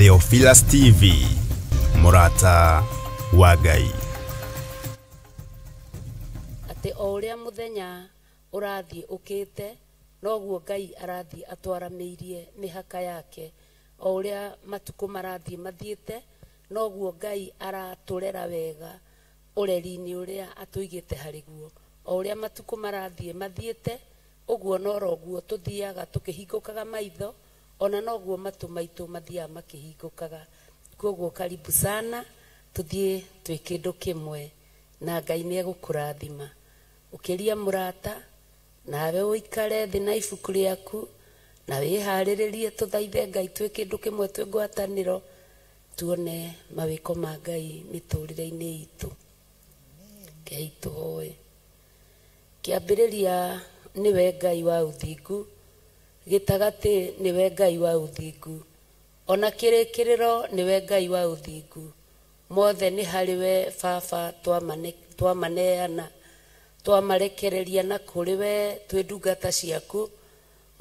Theophilus TV, mũrata wa Ngai. Atĩ o ũrĩa mũthenya ũrathiĩ ũkĩte, noguo Ngai arathiĩ atwaramĩirie mĩhaka yake. O ũrĩa matukũ marathiĩ mathiĩte, noguo Ngai aratũrera wega ũreri-inĩ ũrĩa atũigĩte harĩ guo. O ũrĩa matukũ marathiĩ mathiĩte, ũguo noroguo tũthiaga tũkĩhingũkaga maitho, ona noguo matũ maitũ mathiaga makĩhingũkaga. Koguo karibu sana, tuthiĩ twĩ kĩndũ kĩmwe na Ngai nĩ egũkũrathima. Ũkĩria mũrata, nawe ũikare thĩ na ibuku rĩaku, na wĩharĩrĩrie tũthaithe Ngai twĩ kĩndũ kĩmwe twĩ ngwatanĩro, tuone mawĩko ma Ngai mĩtũrĩre-inĩ itũ. Rekei tũhoe. Kĩambĩrĩria nĩwe Ngai wa ũthingu, gĩtagatĩ nĩwe Ngai wa ũthingu, ona kĩrĩkĩrĩro nĩwe Ngai wa ũthingu. Mothe nĩ harĩ we Baba twamaneana, twamarekereria na kũrĩ we twĩ ndungata ciaku,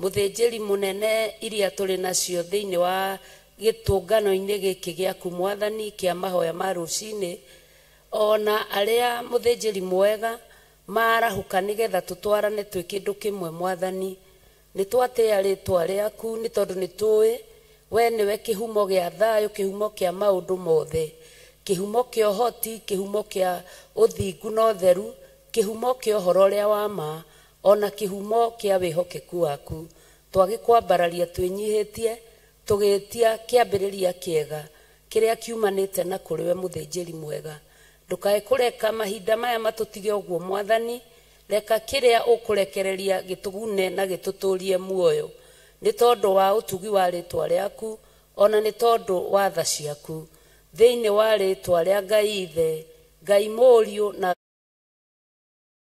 mũthĩnjĩri mũnene iria tũrĩ nacio thĩinĩ wa gĩtũngano-inĩ gĩkĩ gĩaku Mwathani kĩa mahoya ma rũcinĩ, ona arĩa mũthĩnjĩri mwega marahũka nĩgetha tũtwarane twĩ kĩndũ kĩmwe Mwathani. Nĩ twatĩa rĩtwa rĩaku nĩ tondũ nĩ tũĩ we nĩwe kĩhumo gĩa thayũ, kĩhumo kĩa maũndũ mothe, kĩhumo kĩa ũhoti, kĩhumo kĩa ũthingu na ũtheru, kĩhumo kĩa ũhoro ũrĩa wa ma, ona kĩhumo kĩa wĩhokeku waku. Twagĩkwambararia twĩnyihĩtie, tũgĩtia kĩambĩrĩria kĩega kĩrĩa kiumanĩte na kũrĩ we mũthĩnjĩri mwega. Ndũkae kũreka mahinda maya matũtige ũguo Mwathani, reka kĩrĩa ũkũrekereria gĩtũgune na gĩtũtũrie muoyo, nĩ tondũ wa ũtugi wa rĩtwa rĩaku, ona nĩ tondũ wa tha ciaku. Thĩinĩ wa rĩtwa rĩa Ngai Ithe, Ngai Mũriũ na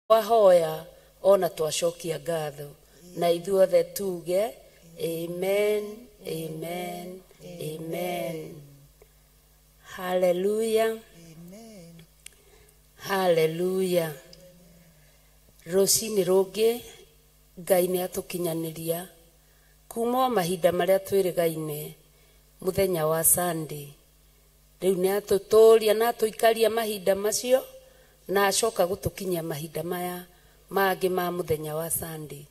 twahoya ona twacokia ngatho, na ithuothe tuge amen, amen, amen. Hallelujah. Hallelujah. Rũcinĩ rũngĩ Ngai nĩ atũkinyanĩria kuma o mahinda marĩa twĩrĩgaine mũthenya wa Sunday. Rĩu nĩ atũtũria na atũikaria mahinda macio, na acoka gũtũkinyia mahinda maya mangĩ ma mũthenya wa Sunday.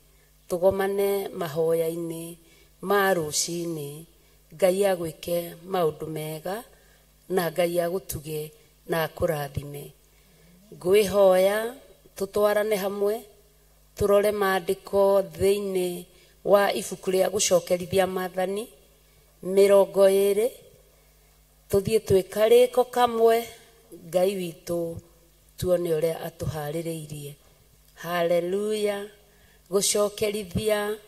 Tũgomane mahoya-inĩ ma rũcinĩ, Ngai agwĩke maũndũ mega na Ngai agũtuge na akũrathime. Ngwĩhoya tũtwarane hamwe, tũrore maandĩko thĩinĩ wa ibuku rĩa gũcokerithia maathani 20, tũthiĩ twĩ karĩko kamwe, Ngai witũ tuone ũrĩa atũharĩrĩirie. Haleluya. Gũcokerithia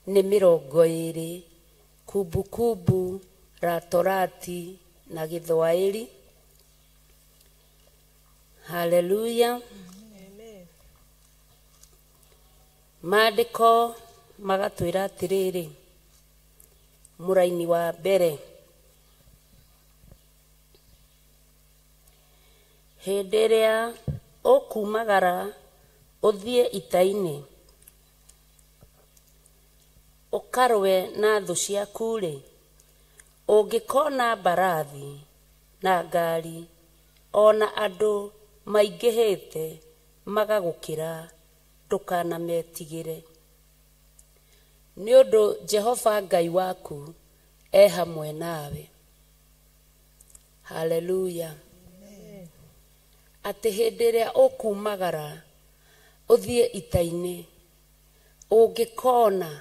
nĩ 20, kumbukumbu la Torati na Gĩthwaĩri. Haleluya. Maandĩko magatwĩra atĩrĩrĩ, mũraini wa mbere, hĩndĩ ĩrĩa ũkumagara ũthiĩ ita-inĩ ũkarũe na thũ ciaku-rĩ, ũngĩkona mbarathi na ngari ona andũ maingĩhĩte magagũkĩra, ndũkanametigĩre, nĩ ũndũ Jehova Ngai waku e hamwe nawe. Haleluya. Atĩ hĩndĩ ĩrĩa ũkumagara ũthiĩ ita-inĩ, ũngĩkona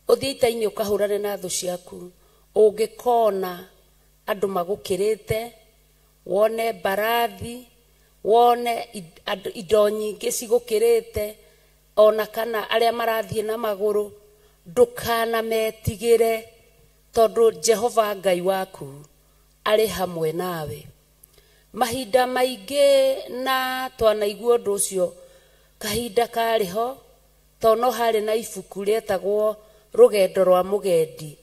ũthiĩ ita-inĩ ũkahũrane na thũ ciaku, ũngĩkona andũ magũkĩrĩte, wone mbarathi, wone indo nyingĩ cigũkĩrĩte, ona kana arĩa marathiĩ na magũrũ, ndũkanametigĩre, tondũ Jehova Ngai waku arĩ hamwe nawe. Mahinda maingĩ na twanaigua ũndũ ũcio kahinda karĩ ho, tondũ no harĩ na ibuku rĩetagwo Rũgendo rwa Mũgendi.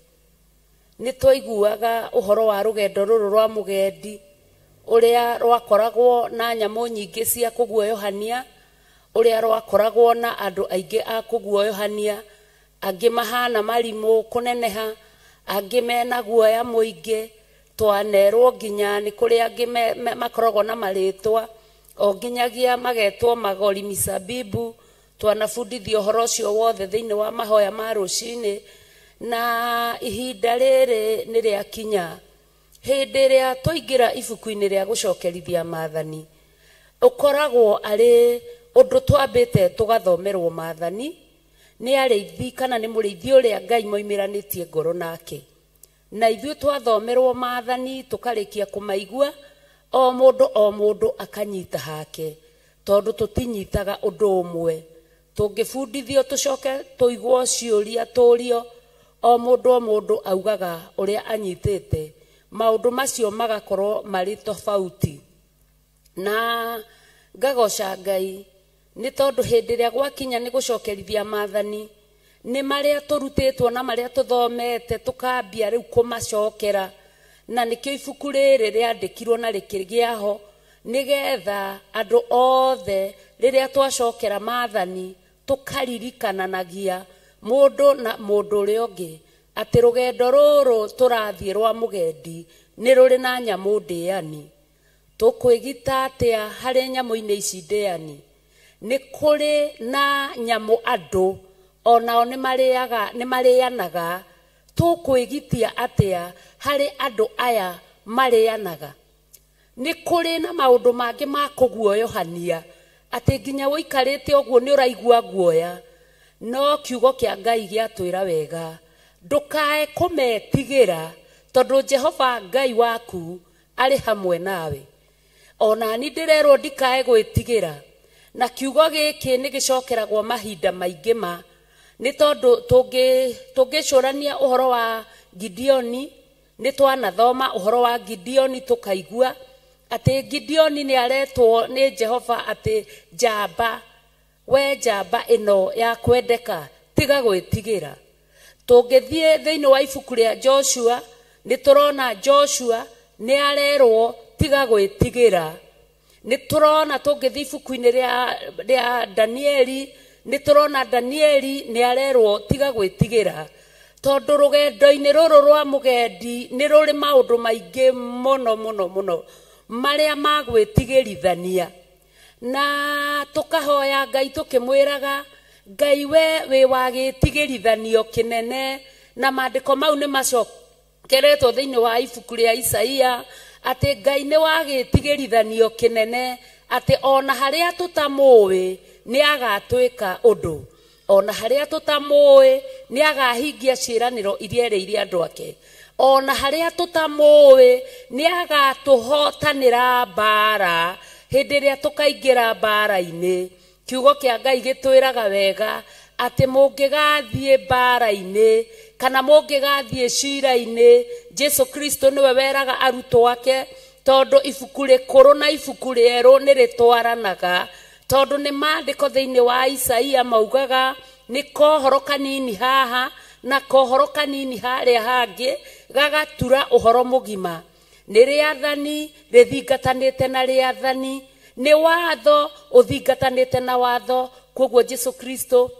Nĩ twaiguaga ũhoro wa rũgendo rũrũ rwa mũgendi, ũrĩa rwakoragwo na nyamũ nyingĩ cia kũguoyohania, ũrĩa rwakoragwo na andũ aingĩ a kũguoyohania, angĩ mahana marimũ kũneneha, Angĩ mena guoya mũingĩ, twanerwo nginya nĩ kũrĩ angĩ makoragwo na marĩtwa o nginyagia magetwo magori misabibu. Twanabundithio ũhoro ũcio wothe thĩinĩ wa mahoya ma rũcinĩ, na ihinda rĩrĩ nĩ rĩakinya hĩndĩ ĩrĩa twaingĩra ibuku-inĩ rĩa gũcokerithia maathani. Ũkoragwo arĩ ũndũ twambĩte tũgathomerwo maathani nĩ arĩithi kana nĩ mũrĩithi ũrĩa Ngai moimĩranĩtie ngoro nake, na ithuĩ twathomerwo maathani tũkarĩkia kũmaigua, o mũndũ o mũndũ akanyita hake, tondũ tũtinyitaga ũndũ ũmwe. Tũngĩbundithio tũcoke tũigwo ciũria tũrio, o mũndũ o mũndũ augaga ũrĩa anyitĩte, maũndũ macio magakorwo marĩ tofauti. Na ngagoca Ngai nĩ tondũ hĩndĩ ĩrĩa gwakinya nĩ gũcokerithia maathani, nĩ marĩa tũrutĩtwo na marĩa tũthomete tũkambia rĩu kũmacokera, na nĩkĩo ibuku rĩrĩ rĩandĩkirwo na rĩkĩgĩa ho, nĩgetha andũ othe rĩrĩa twacokera maathani tũkaririkananagia mũndũ na mũndũ ũrĩa ũngĩ atĩ rũgendo rũrũ tũrathiĩ rwa mũgendi nĩ rũrĩ na nyamũ ndĩani. Tũkwĩgita atĩa harĩ nyamũ-inĩ ici ndĩani? Nĩ kũrĩ na nyamũ andũ onao nĩ marĩanaga. Tũkwĩgitia atĩa harĩ andũ aya marĩanaga? Nĩ kũrĩ na maũndũ mangĩ ma kũguoyohania atĩ nginya ũikarĩte ũguo nĩ ũraigua guoya, no kiugo kĩa Ngai gĩatwĩra wega ndũkae kũmetigĩra, tondũ Jehova Ngai waku arĩ hamwe nawe. Ona ni ndĩrerwo ndikae gwĩtigĩra, na kiugo gĩkĩ nĩ gĩcokeragwo mahinda maingĩ ma, nĩ tondũ tũngĩcũrania ũhoro wa Gideoni, nĩ twanathoma ũhoro wa Gideoni tũkaigua atĩ Gideoni nĩ aretwo nĩ Jehova atĩ njamba, we njamba ĩno ya kwendeka, tiga gwĩtigĩra. Tũngĩthiĩ thĩinĩ wa ibuku rĩa Joshua, nĩ tũrona Joshua nĩ arerwo tiga gwĩtigĩra. Nĩ tũrona tũngĩthiĩ ibuku-inĩ rĩa Danieli, nĩ tũrona Danieli nĩ arerwo tiga gwĩtigĩra, tondũ rũgendo-inĩ rũrũ rwa mũgendi nĩ rũrĩ maũndũ maingĩ mũno mũno mũno marĩa ma gwĩtigĩrithania. Na tũkahoya Ngai tũkĩmwĩraga Ngai we wĩ wa gĩtigĩrithanio kĩnene, na maandĩko mau nĩ macokeretwo thĩinĩ wa ibuku rĩa Isaia atĩ Ngai nĩ wa gĩtigĩrithanio kĩnene, atĩ ona harĩa tũtamũĩ nĩ agatwĩka ũndũ, ona harĩa tũtamũĩ nĩ agahingia ciĩranĩro iria erĩire andũ ake, ona harĩa tũtamũĩ nĩ agatũhotanĩra mbara hĩndĩ ĩrĩa tũkaingĩra mbara-inĩ. Kiugo kĩa Ngai gĩtwĩraga wega atĩ mũngĩgathiĩ mbara-inĩ kana mũngĩgathiĩ cira-inĩ, Jesu Kristo nĩwe weraga arutwo ake, tondũ ibuku rĩkũrũ na ibuku rĩerũ nĩ rĩtwaranaga, tondũ nĩ maandĩko thĩinĩ wa Isaia maugaga nĩ kohoro kanini haha na kohoro kanini harĩa hangĩ gagatura ũhoro mũgima. Nĩ rĩathani rĩthingatanĩte na rĩathani, nĩ watho ũthingatanĩte na watho. Koguo Jesu Kristo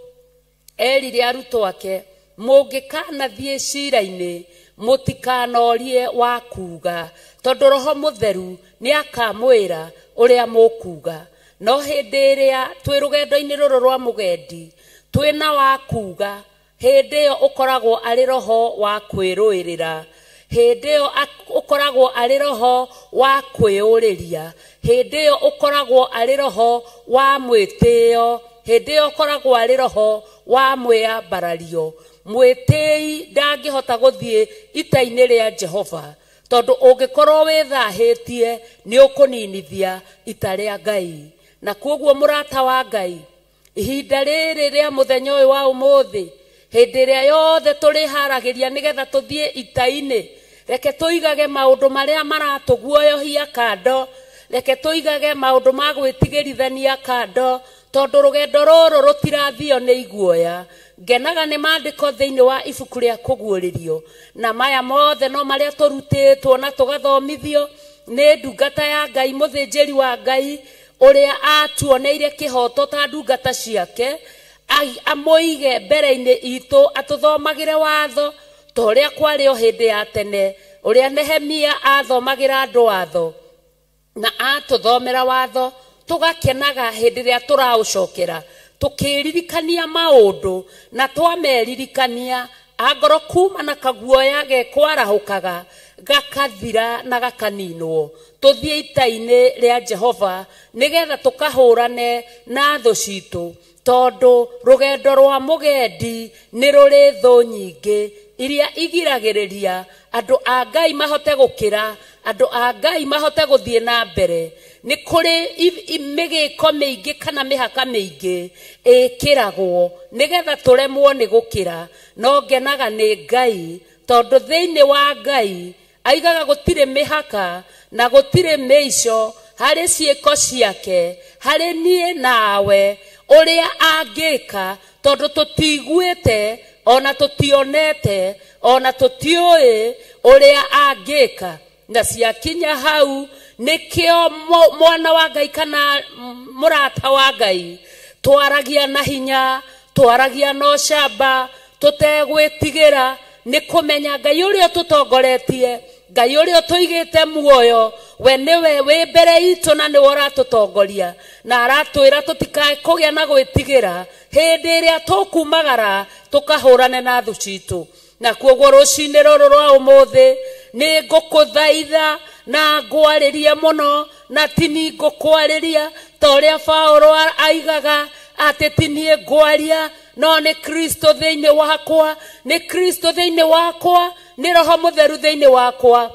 erire arutwo ake, mũngĩkanathiĩ cira-inĩ mũtikanorie wa kuuga, tondũ Roho Mũtheru nĩ akamwĩra ũrĩa mũkuuga. No hĩndĩ ĩrĩa twĩ rũgendo-inĩ rũrũ rwa mũgendi twĩna wa kuuga, hĩndĩ ĩyo ũkoragwo arĩ roho wa kwĩrũĩrĩra, hĩndĩ ĩyo ũkoragwo arĩ roho wa kwĩũrĩria, hĩndĩ ĩyo ũkoragwo arĩ roho wa mwĩtĩo, hĩndĩ ĩyo ũkoragwo arĩ roho wa mwĩambarario. Mwĩtĩi ndangĩhota gũthiĩ ita-inĩ rĩa Jehova, tondũ ũngĩkorwo wĩthahĩtie nĩ ũkũninithia ita rĩa Ngai. Na koguo mũrata wa Ngai, ihinda rĩrĩ rĩa mũthenya ũyũ wa ũmũthĩ, hĩndĩ ĩrĩa yothe tũrĩharagĩria nĩgetha tũthiĩ ita-inĩ, reke tũigage maũndũ marĩa maratũguoyohia kando, reke tũigage maũndũ ma gwĩtigĩrithania kando, tondũ rũgendo rũrũ rũtirathio nĩ iguoya. Ngenaga nĩ maandĩko thĩinĩ wa ibuku rĩa kũguũrĩrio, na maya mothe no marĩa tũrutĩtwo na tũgathomithio nĩ ndungata ya Ngai, mũthĩnjĩri wa Ngai ũrĩa atuoneire kĩhoto ta ndungata ciake, amũige mbere-inĩ itũ, atũthomagĩre watho, ta ũrĩa kwarĩ o hĩndĩ ya tene, ũrĩa Nehemia athomagĩra andũ watho na atũthomera watho, tũgakenaga hĩndĩ ĩrĩa tũraũcokera, tũkĩririkania maũndũ na twameririkania, angoro kuma na kaguoya gekwarahũkaga gakathira na gakaninwo. Tũthiĩ ita-inĩ rĩa Jehova nĩgetha tũkahũrane na thũ citũ, tondũ rũgendo rwa mũgendi nĩ rũrĩ thũ nyingĩ iria igiragĩrĩria andũ a Ngai mahote gũkĩra, andũ a Ngai mahote gũthiĩ na mbere. Nĩ kũrĩ mĩgĩko mĩingĩ kana mĩhaka mĩingĩ ĩkĩragwo nĩgetha tũremwo nĩ gũkĩra. No ngenaga nĩ Ngai, tondũ thĩinĩ wa Ngai aigaga gũtirĩ mĩhaka na gũtirĩ mĩico harĩ ciĩko ciake, harĩ niĩ nawe ũrĩa angĩka, tondũ tũtiguĩte ona tũtionete ona tũtiũĩ ũrĩa angĩka. Na ciakinya hau nĩkĩo mwana wa Ngai kana mũrata wa Ngai twaragia na hinya, twaragia na ũcamba, tũtegwĩtigĩra, nĩ kũmenya Ngai ũrĩa ũtũtongoretie, Ngai ũrĩa ũtũigĩte muoyo, we nĩwe wĩ mbere itũ na nĩwe ũratũtongoria, na aratwĩra tũtikae kũgĩa na gwĩtigĩra hĩndĩ ĩrĩa tũkumagara tũkahũrane na thũ citũ. Na kuoguo rũcinĩ rũrũ rwa ũmũthĩ nĩ ngũkũthaitha na ngwarĩrie mũno, na ti niĩ ngũkwarĩria ta ũrĩa Paũlũ aigaga atĩ ti niĩ ngwaria, no nĩ Kristo thĩinĩ wakwa, nĩ Kristo thĩinĩ wakwa, nĩ Roho Mũtheru thĩinĩ wakwa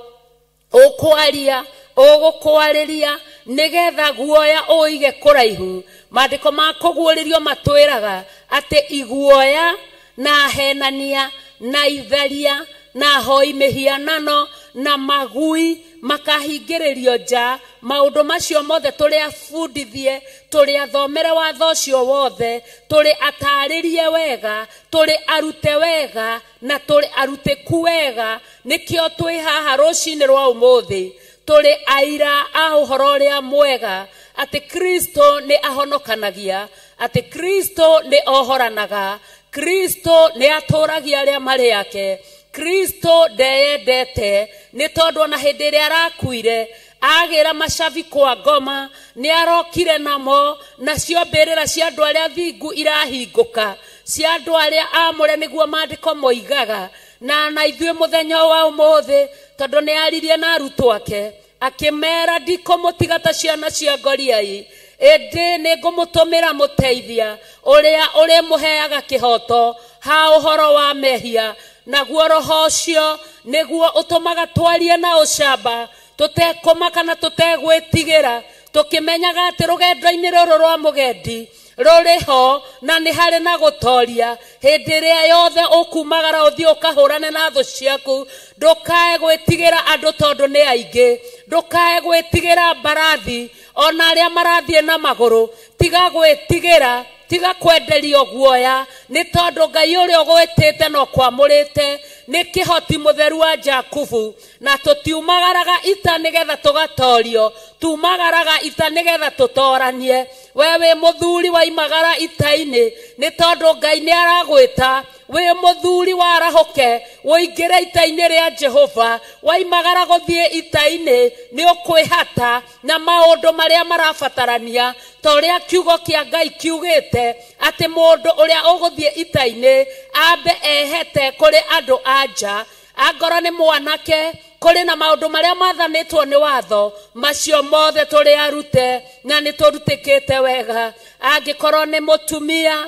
ũkwaria, ũgũkwarĩria nĩgetha guoya ũige kũraihu. Maandĩko ma kũguũrĩrio matwĩraga atĩ iguoya na henania na itharia na hoi mĩhianano na magui makahingĩrĩrio nja. Maũndũ macio mothe tũrĩ abundithie, tũrĩ athomere watho ũcio wothe, tũrĩ atarĩrie wega, tũrĩ arute wega na tũrĩ arutĩku wega. Nĩkĩo twĩ haha rũcinĩ rwa ũmũthĩ, tũrĩ aira a ũhoro ũrĩa mwega atĩ Kristo nĩ ahonokanagia, atĩ Kristo nĩ ohoranaga, Kristo nĩ atũragia arĩa marĩ ake, Kristo ndeyendete, nĩ tondũ ona hĩndĩ ĩrĩa arakuire agĩra macabi kwa ngoma nĩ arokire namo, nacio mbĩrĩra cia andũ arĩa thingu irahingũka, cia andũ arĩa amũre, nĩguo maandĩko moigaga. Na ithuĩ mũthenya wa ũmũthĩ, tondũ nĩ aririe na arutwo ake akĩmera ndikũmũtiga ta ciana cia ngoriai, ĩndĩ nĩ ngũmũtũmĩra mũteithia ũrĩa ũrĩmũheaga kĩhoto ha ũhoro wa mehia. Naguo roho ũcio nĩguo ũtũmaga twarie na ũcamba, tũtekũmaka na tũtegwĩtigĩra, tũkĩmenyaga atĩ rũgendo-inĩ rũrũ rwa mũgendi rũrĩ ho na nĩ harĩ na gũtoria. Hĩndĩ ĩrĩa yothe ũkumagara ũthiĩ ũkahũrane na thũ ciaku, ndũkae gwĩtigĩra andũ tondũ nĩ aingĩ, ndũkae gwĩtigĩra mbarathi ona arĩa marathiĩ na magũrũ, tiga gwĩtigĩra, tiga kwenderio guoya, nĩ tondũ Ngai ũrĩa ũgwĩtĩte na ũkwamũrĩte nĩ kĩhoti mũtheru wa Jakubu. Na tũtiumagaraga ita nĩgetha tũgatorio, tumagaraga ita nĩgetha tũtoranie. We wĩ mũthuri waimagara ita-inĩ nĩ tondũ Ngai nĩ aragwĩta. Wĩ mũthuri warahũke ũingĩre ita-inĩ rĩa Jehova. Waimagara gũthiĩ ita-inĩ nĩ ũkwĩhata na maũndũ marĩa marabatarania, ta ũrĩa kiugo kĩa Ngai kiugĩte atĩ mũndũ ũrĩa ũgũthiĩ ita-inĩ ambe ehete kũrĩ andũ a nja. Angorwo nĩ mwanake, kũrĩ na maũndũ marĩa mathanĩtwo nĩ watho, macio mothe tũrĩ arute na nĩ tũrutĩkĩte wega. Angĩkorwo nĩ mũtumia,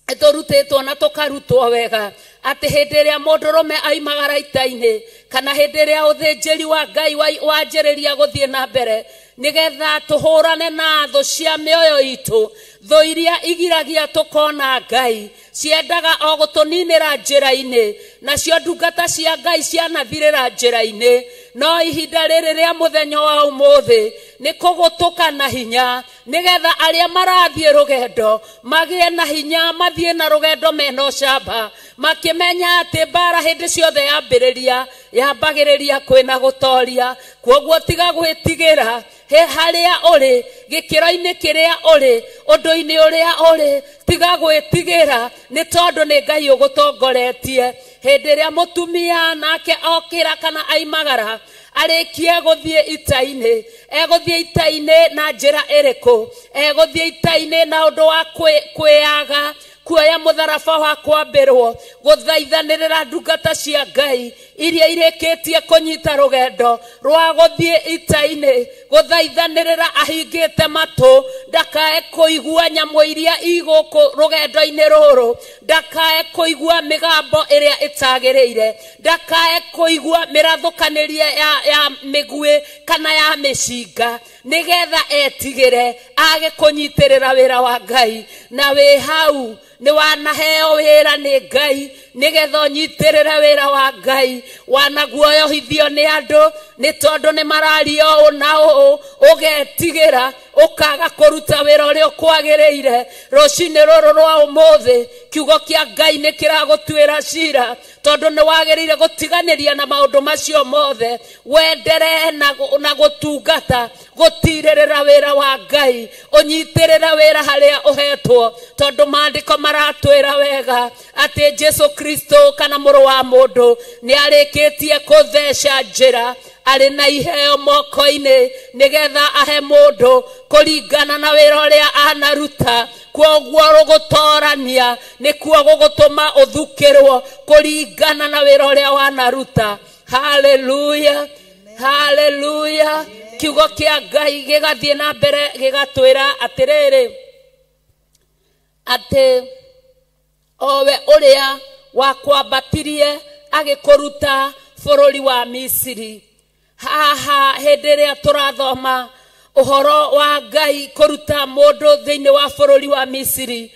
tũrutĩtwo na tũkarutwo wega atĩ hĩndĩ ĩrĩa mũndũrũme aimagara ita-inĩ kana hĩndĩ ĩrĩa ũthĩnjĩri wa Ngai wanjĩrĩria gũthiĩ na mbere, nĩgetha tũhũrane na thũ cia mĩoyo itũ, thũ iria igiragia tũkona Ngai, ciendaga o gũtũninĩra njĩra-inĩ, nacio ndungata cia Ngai cianathirĩra njĩra-inĩ. No ihinda rĩrĩ rĩa mũthenya wa ũmũthĩ nĩ kũgũtũka na hinya, nĩgetha arĩa marathiĩ rũgendo magĩe na hinya, mathiĩ na rũgendo mena ũcamba, makĩmenya atĩ mbara hĩndĩ ciothe yambĩrĩria yambagĩrĩria kwĩna gũtoria. Kwoguo tiga gwĩtigĩra he harĩa ũrĩ, gĩkĩro-inĩ kĩrĩa ũrĩ, ũndũ-inĩ ũrĩa ũrĩ, tiga gwĩtigĩra, nĩ tondũ nĩ Ngai ũgũtongoretie. Hĩndĩ ĩrĩa mũtumia nake okĩra kana aimagara arĩkie gũthiĩ ita-inĩ, egũthiĩ ita-inĩ na njĩra ĩrĩkũ? Egũthiĩ ita-inĩ na ũndũ wa kwĩyaga, kuoya mũtharaba wa kwambĩrwo, gũthaithanĩrĩra ndungata cia Ngai iria irĩkĩtie kũnyita rũgendo rwa gũthiĩ ita-inĩ, gũthaithanĩrĩra ahingĩte matũ, ndakae kũigua nyamũ iria igũkũ rũgendo-inĩ rũrũ, ndakae kũigua mĩgambo ĩrĩa ĩtagĩrĩire, ndakae kũigua mĩrathũkanĩrie ya mĩguĩ kana ya mĩcinga, nĩgetha etigĩre age kũnyitĩrĩra wĩra wa Ngai. Na wĩ hau nĩ wanaheo wĩra nĩ Ngai nĩgetha ũnyitĩrĩre wĩra wa Ngai. Wanaguoyohithio nĩ andũ nĩ tondũ nĩ mararia ũũ na ũũ, ũgetigĩra ũkaga kũruta wĩra ũrĩa ũkwagĩrĩire. Rũcinĩ rũrũ rwa ũmũthĩ kiugo kĩa Ngai nĩ kĩragũtuĩra cira, tondũ nĩ wagĩrĩire gũtiganĩria na maũndũ macio mothe, wenderee na gũtungata, gũtirĩrĩra wĩra wa Ngai, ũnyitĩrĩre wĩra harĩa ũhetwo, tondũ maandĩko maratwĩra wega atĩ Jesu Kristo kana mũrũ wa mũndũ nĩ arĩkĩtie kũtheca njĩra, arĩ na iheo moko-inĩ nĩgetha ahe mũndũ kũringana na wĩra ũrĩa anaruta. Kwoguo gũgũtorania nĩkuo gũgũtũma ũthukĩrwo kũringana na wĩra ũrĩa wanaruta. Haleluya, haleluya. Kiugo kĩa Ngai gĩgathiĩ na mbere gĩgatwĩra atĩrĩrĩ, atĩ owe ũrĩa wakwambatirie agĩkũruta bũrũri wa Misiri. Haha hĩndĩ ĩrĩa tũrathoma ũhoro wa Ngai kũruta mũndũ thĩinĩ wa bũrũri wa Misiri,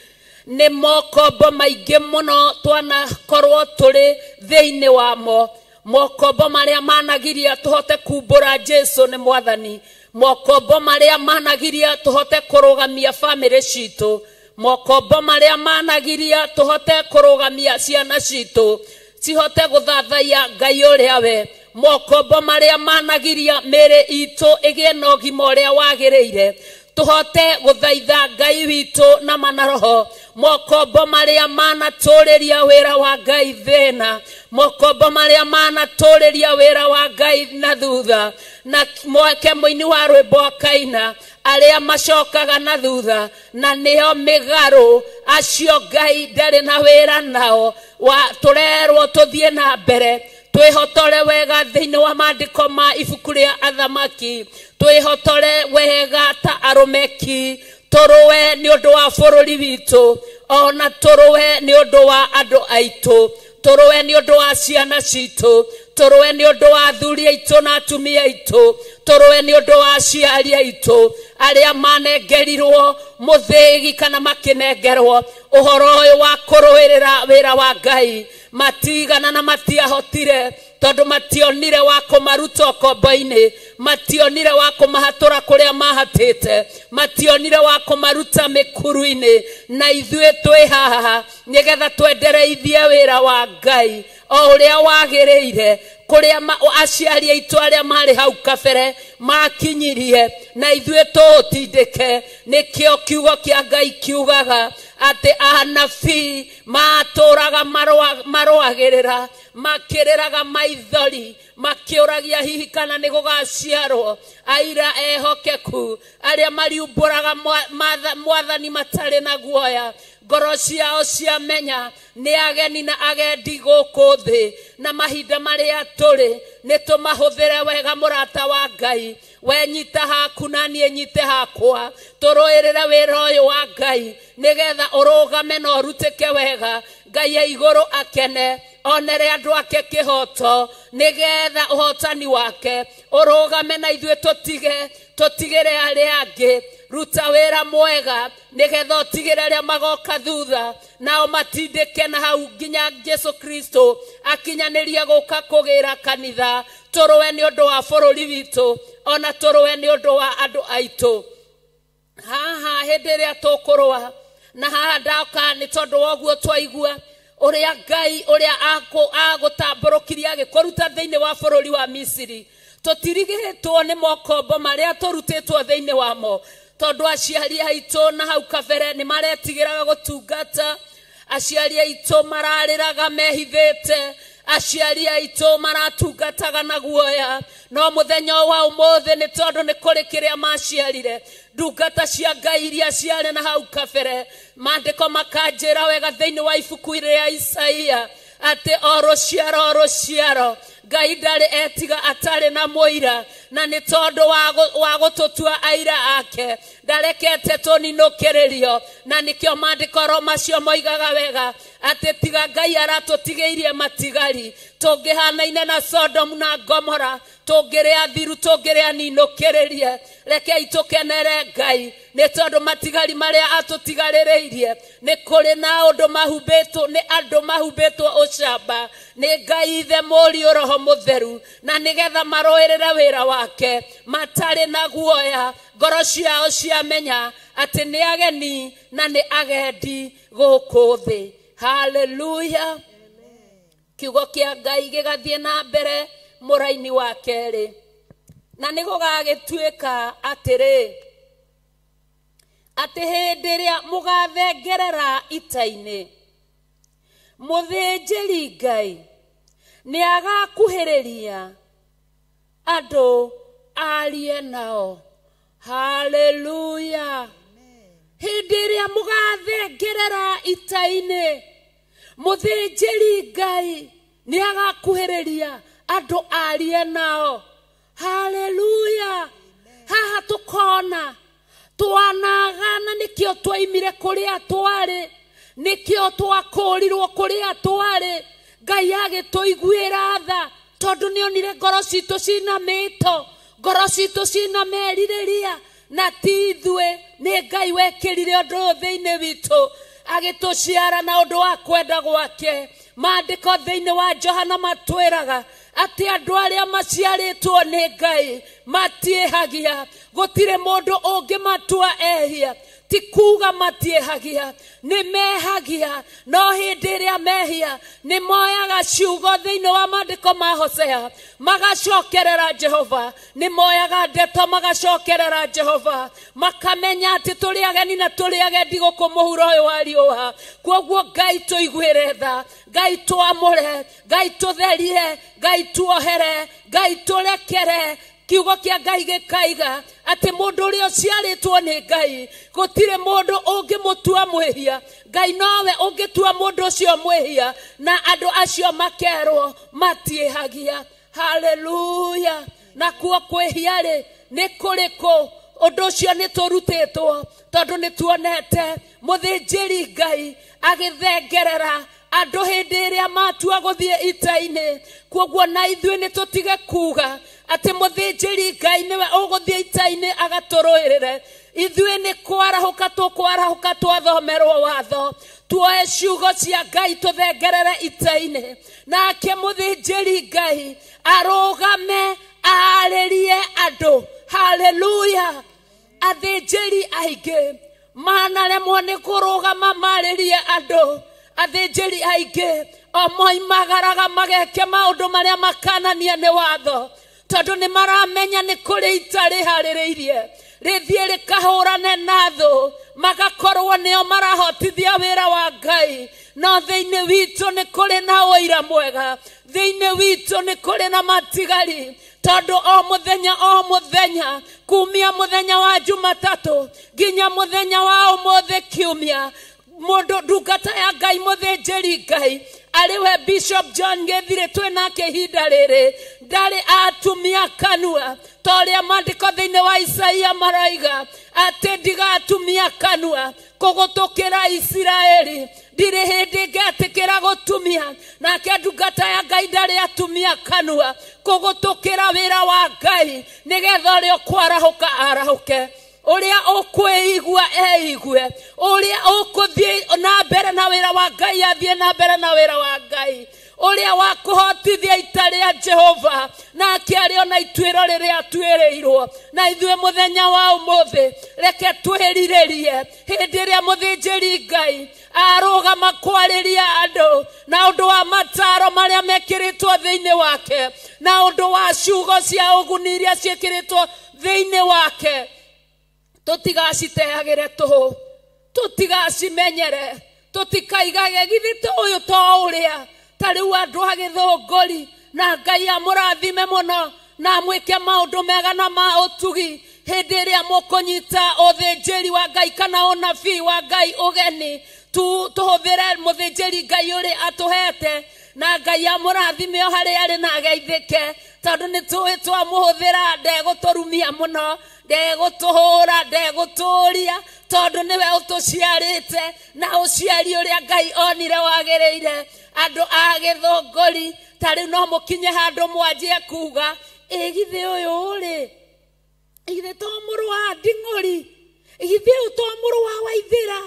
nĩ mokombo maingĩ mũno twanakorwo tũrĩ thĩinĩ wamo. Mokombo marĩa managiria tũhote kumbũra Jesu nĩ Mwathani, mokombo marĩa managiria tũhote kũrũgamia bamĩrĩ citũ, mokombo marĩa managiria tũhote kũrũgamia ciana citũ cihote gũthathaiya Ngai ũrĩa we, mokombo marĩa managiria mĩĩrĩ itũ ĩgĩe na ũgima ũrĩa wagĩrĩire, tũhote gũthaitha Ngai witũ na manaroho, mokombo marĩa manatũrĩria wĩra wa Ngai thĩna, mokombo marĩa manatũrĩria wĩra wa Ngai na thutha, na mwake mũini wa rwĩmbo akaina arĩa macokaga na thutha na nĩo mĩgarũ, acio Ngai ndarĩ na wĩra nao. Wa tũrerwo tũthiĩ na mbere twĩhotore wega thĩinĩ wa maandĩko ma ibuku rĩa Athamaki, twĩhotore wega ta arũmeki, tũrũe nĩ ũndũ wa bũrũri witũ, ona tũrũe nĩ ũndũ wa andũ aitũ, tũrũe nĩ ũndũ wa ciana citũ, tũrũe nĩ ũndũ wa athuri aitũ na atumia aitũ, tũrũe nĩ ũndũ wa aciari aitũ arĩa manengerirwo mũthĩgi kana makĩnengerwo ũhoro ũyũ wa kũrũĩrĩra wĩra wa Ngai. Matigana na matiahotire tondũ mationire wa kũmaruta ũkombo-inĩ, mationire wa kũmahatũra kũrĩa mahatĩte, mationire wa kũmaruta mĩkuru-inĩ. Na ithuĩ twĩ haha nĩgetha twendereithie wĩra wa Ngai o ũrĩa wagĩrĩire, kũrĩa aciari aitũ arĩa marĩ hau kabere makinyirie, na ithuĩ tũũtindĩke. Nĩkĩo kiugo kĩa Ngai kiugaga atĩ anabii matũraga marũagĩrĩra, makĩrĩraga maithori, makĩũragia hihi kana nĩ gũgaciarwo aira ehokeku arĩa mariumbũraga Mwathani matarĩ na guoya, ngoro ciao ciamenya nĩ ageni na agendi gũkũ thĩ, na mahinda marĩa tũrĩ nĩ tũmahũthĩre wega. Mũrata wa Ngai, we nyita haku na niĩ nyite hakwa, tũrũĩrĩre wĩra ũyũ wa Ngai nĩgetha ũrũgame na ũrutĩke wega. Ngai e igũrũ akene, onere andũ ake kĩhoto, nĩgetha ũhotani wake ũrũgame na ithuĩ tũtigĩre arĩa angĩ. Ruta wĩra mwega nĩgetha ũtigĩre arĩa magoka thutha, nao matindĩke na hau nginya Jesu Kristo akinyanĩrie gũka kũgĩra kanitha. Tũrũe nĩ ũndũ wa bũrũri witũ, ona tũrũe nĩ ũndũ wa andũ aitũ. Haha hĩndĩ ĩrĩa tũkũrũa na haha ndoka nĩ tondũ wa ũguo twaigua ũrĩa Ngai ũrĩa agũtambũrũkirie agĩkũruta thĩinĩ wa bũrũri wa Misiri. Tũtirigĩtwo nĩ mokombo marĩa tũrutĩtwo thĩinĩ wamo, tondũ aciari aitũ na hau kabere nĩ maretigĩraga gũtungata. Aciari aitũ mararĩraga mehithĩte, aciari aitũ maratungataga na guoya, no mũthenya wa ũmũthĩ nĩ tondũ nĩ kũrĩ kĩrĩa maciarire. Ndungata cia Ngai iria ciarĩ na hau kabere, maandĩko makanjĩra wega thĩinĩ wa ibuku rĩa Isaia atĩ o rũciaro o rũciaro Ngai ndarĩ etiga atarĩ na mũira, na nĩ tondũ wa gũtũtua aira ake ndarekete tũninũkĩrĩrio. Na nĩkĩo maandĩko ro macio moigaga wega atĩ tiga Ngai aratũtigĩirie matigari, tũngĩhanaine na Sodomu na Gomora, tũngĩrĩa thiru, tũngĩrĩa ninũkĩrĩrie. Rekei tũkenere Ngai nĩ tondũ matigari marĩa atũtigarĩrĩirie nĩ kũrĩ na ũndũ mahumbĩtwo, nĩ andũ mahumbĩtwo ũcamba nĩ Ngai Ithe, Mũriũ, Roho Mũtheru, na nĩgetha marũĩrĩre wĩra wake matarĩ na guoya. Ngoro ciao ciamenya atĩ nĩ ageni na nĩ agendi gũkũ thĩ. Haleluya. Kiugo kĩa Ngai gĩgathiĩ na mbere mũraini wa kerĩ, na nĩ gũgagĩtuĩka atĩrĩ, atĩ hĩndĩ ĩrĩa mũgathengerera ita-inĩ, mũthĩnjĩri Ngai nĩ agakuhĩrĩria andũ arie nao. Haleluya. Hĩndĩ ĩrĩa mũgathengerera ita-inĩ, mũthĩnjĩri Ngai nĩ agakuhĩrĩria andũ arie nao. Haleluya. Haha tũkona twanagana, nĩkĩo twaimire kũrĩa twarĩ, nĩkĩo twakũrirwo kũrĩa twarĩ. Ngai agĩtũiguĩra tha tondũ nĩonire ngoro citũ cina mĩto, ngoro citũ cina merirĩria, na ti ithuĩ, nĩ Ngai wekĩrire ũndũ ũyũ thĩinĩ witũ agĩtũciara na ũndũ wa kwenda gwake. Maandĩko thĩinĩ wa Johana matwĩraga atĩ andũ arĩa maciarĩtwo nĩ Ngai matiĩhagia, gũtirĩ mũndũ ũngĩmatua ehia. Ti kuga matiĩhagia, nĩ mehagia, no hĩndĩ ĩrĩa mehia nĩ moyaga ciugo thĩinĩ wa maandĩko ma Hosea magacokerera Jehova, nĩ moyaga ndeto magacokerera Jehova, makamenya atĩ tũrĩ ageni na tũrĩ agendi gũkũ mũhuro ũyũ wa riũa. Kwoguo Ngai tũiguĩre tha, Ngai twamũre, Ngai tũtherie, Ngai tuohere, Ngai tũrekere. Kiugo kĩa Ngai gĩkaiga atĩ mũndũ ũrĩa ũciarĩtwo nĩ Ngai gũtirĩ mũndũ ũngĩmũtua mwĩhia. Ngai nowe ũngĩtua mũndũ ũcio mwĩhia, na andũ acio makerwo matiĩhagia. Haleluya. Nakuo kwĩhia rĩ nĩ kũrĩkũ? Ũndũ ũcio nĩ tũrutĩtwo tondũ nĩ tuonete mũthĩnjĩri Ngai agĩthengerera andũ hĩndĩ ĩrĩa matua gũthiĩ ita-inĩ. Kwoguo na ithuĩ nĩ tũtige kuga atĩ mũthĩnjĩri Ngai nĩwe ũgũthiĩ ita-inĩ agatũrũĩrĩre. Ithuĩ nĩ kwarahũka tũkwarahũka twathomerwo watho, tuoe ciugo cia Ngai tũthengerere ita-inĩ, nake mũthĩnjĩri Ngai arũgame arĩrie andũ. Haleluya. Athĩnjĩri aingĩ manaremwo nĩ kũrũgama marĩrie andũ. Athĩnjĩri aingĩ o moimagaraga mageke maũndũ marĩa makanania nĩ watho, tondũ nĩ maramenya nĩ kũrĩ ita rĩharĩrĩirie rĩthiĩ rĩkahũrane na thũ, magakorwo nĩo marahotithia wĩra wa Ngai. No thĩinĩ witũ nĩ kũrĩ na ũira mwega, thĩinĩ witũ nĩ kũrĩ na matigari, tondũ o mũthenya o mũthenya kumia mũthenya wa Jumatatũ nginya mũthenya wa ũmũthĩ kiumia, mũndũ ndungata ya Ngai mũthĩnjĩri Ngai arĩ we Bishop John Gĩthirĩ twĩ nake ihinda rĩrĩ ndarĩ atumia kanua, ta ũrĩa maandĩko thĩinĩ wa Isaia maraiga atĩ ndigatumia kanua kũgũtũkĩra Isiraeli, ndirĩ hĩndĩ ngetĩkĩra gũtumia. Nake ndungata ya Ngai ndarĩ atumia kanua kũgũtũkĩra wĩra wa Ngai, nĩgetha ũrĩa ũkwarahũka arahũke, ũrĩa ũkwĩigua eigue, ũrĩa ũkũthiĩ na mbere na wĩra wa Ngai athiĩ na mbere na wĩra wa Ngai, ũrĩa wa kũhotithia ita rĩa Jehova nake arĩ ona ituĩro rĩrĩa atuĩrĩirwo. Na ithuĩ mũthenya wa ũmũthĩ reke twĩrirĩrie hĩndĩ ĩrĩa mũthĩnjĩri Ngai arũgama kwarĩria andũ na ũndũ wa mataro marĩa mekĩrĩtwo thĩinĩ wake, na ũndũ wa ciugo cia ũguni iria ciĩkĩrĩtwo thĩinĩ wake, tũtigaciteagĩre tũhũ, tũtigacimenyere, Tũtikaigage githĩ to ũyũ to ũrĩa ta rĩu andũ a Gĩthũngũri, na Ngai amũrathime mũno na amwĩke maũndũ mega na ma ũtugi hĩndĩ ĩrĩa mũkũnyita ũthĩnjĩri wa Ngai kana ũnabii wa Ngai ũgeni. Tũhũthĩre mũthĩnjĩri Ngai ũrĩa atũhete, na Ngai amũrathime o harĩa arĩ na ageithĩke, tondũ nĩ tũĩ twamũhũthĩra ndegũtũrumia mũno, ndegũtũhũra, ndegũtũũria, tondũ nĩwe ũtũciarĩte na ũciari ũrĩa Ngai onire wagĩrĩire. Andũ a Gĩthũngũri ta rĩu no mũkinye handũ mwanjie kuga, ĩ githĩ ũyũ rĩ, githĩ to mũrũ wa Nding'ũri, githĩ ũyũ to mũrũ wa Waithĩra,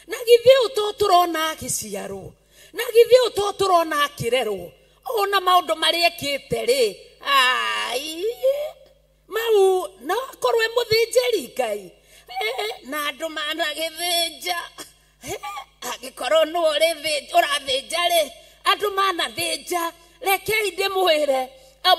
na githĩ ũyũ to tũrona akĩciarwo, na githĩ ũyũ to tũrona akĩrerwo, ona maũndũ marĩa ekĩte rĩ, ai mau no akorwo e mũthĩnjĩri Ngai, na andũ managĩthĩnja, angĩkorwo nũ ũrathĩnja rĩ, andũ manathĩnja. Rekei ndĩmwĩre,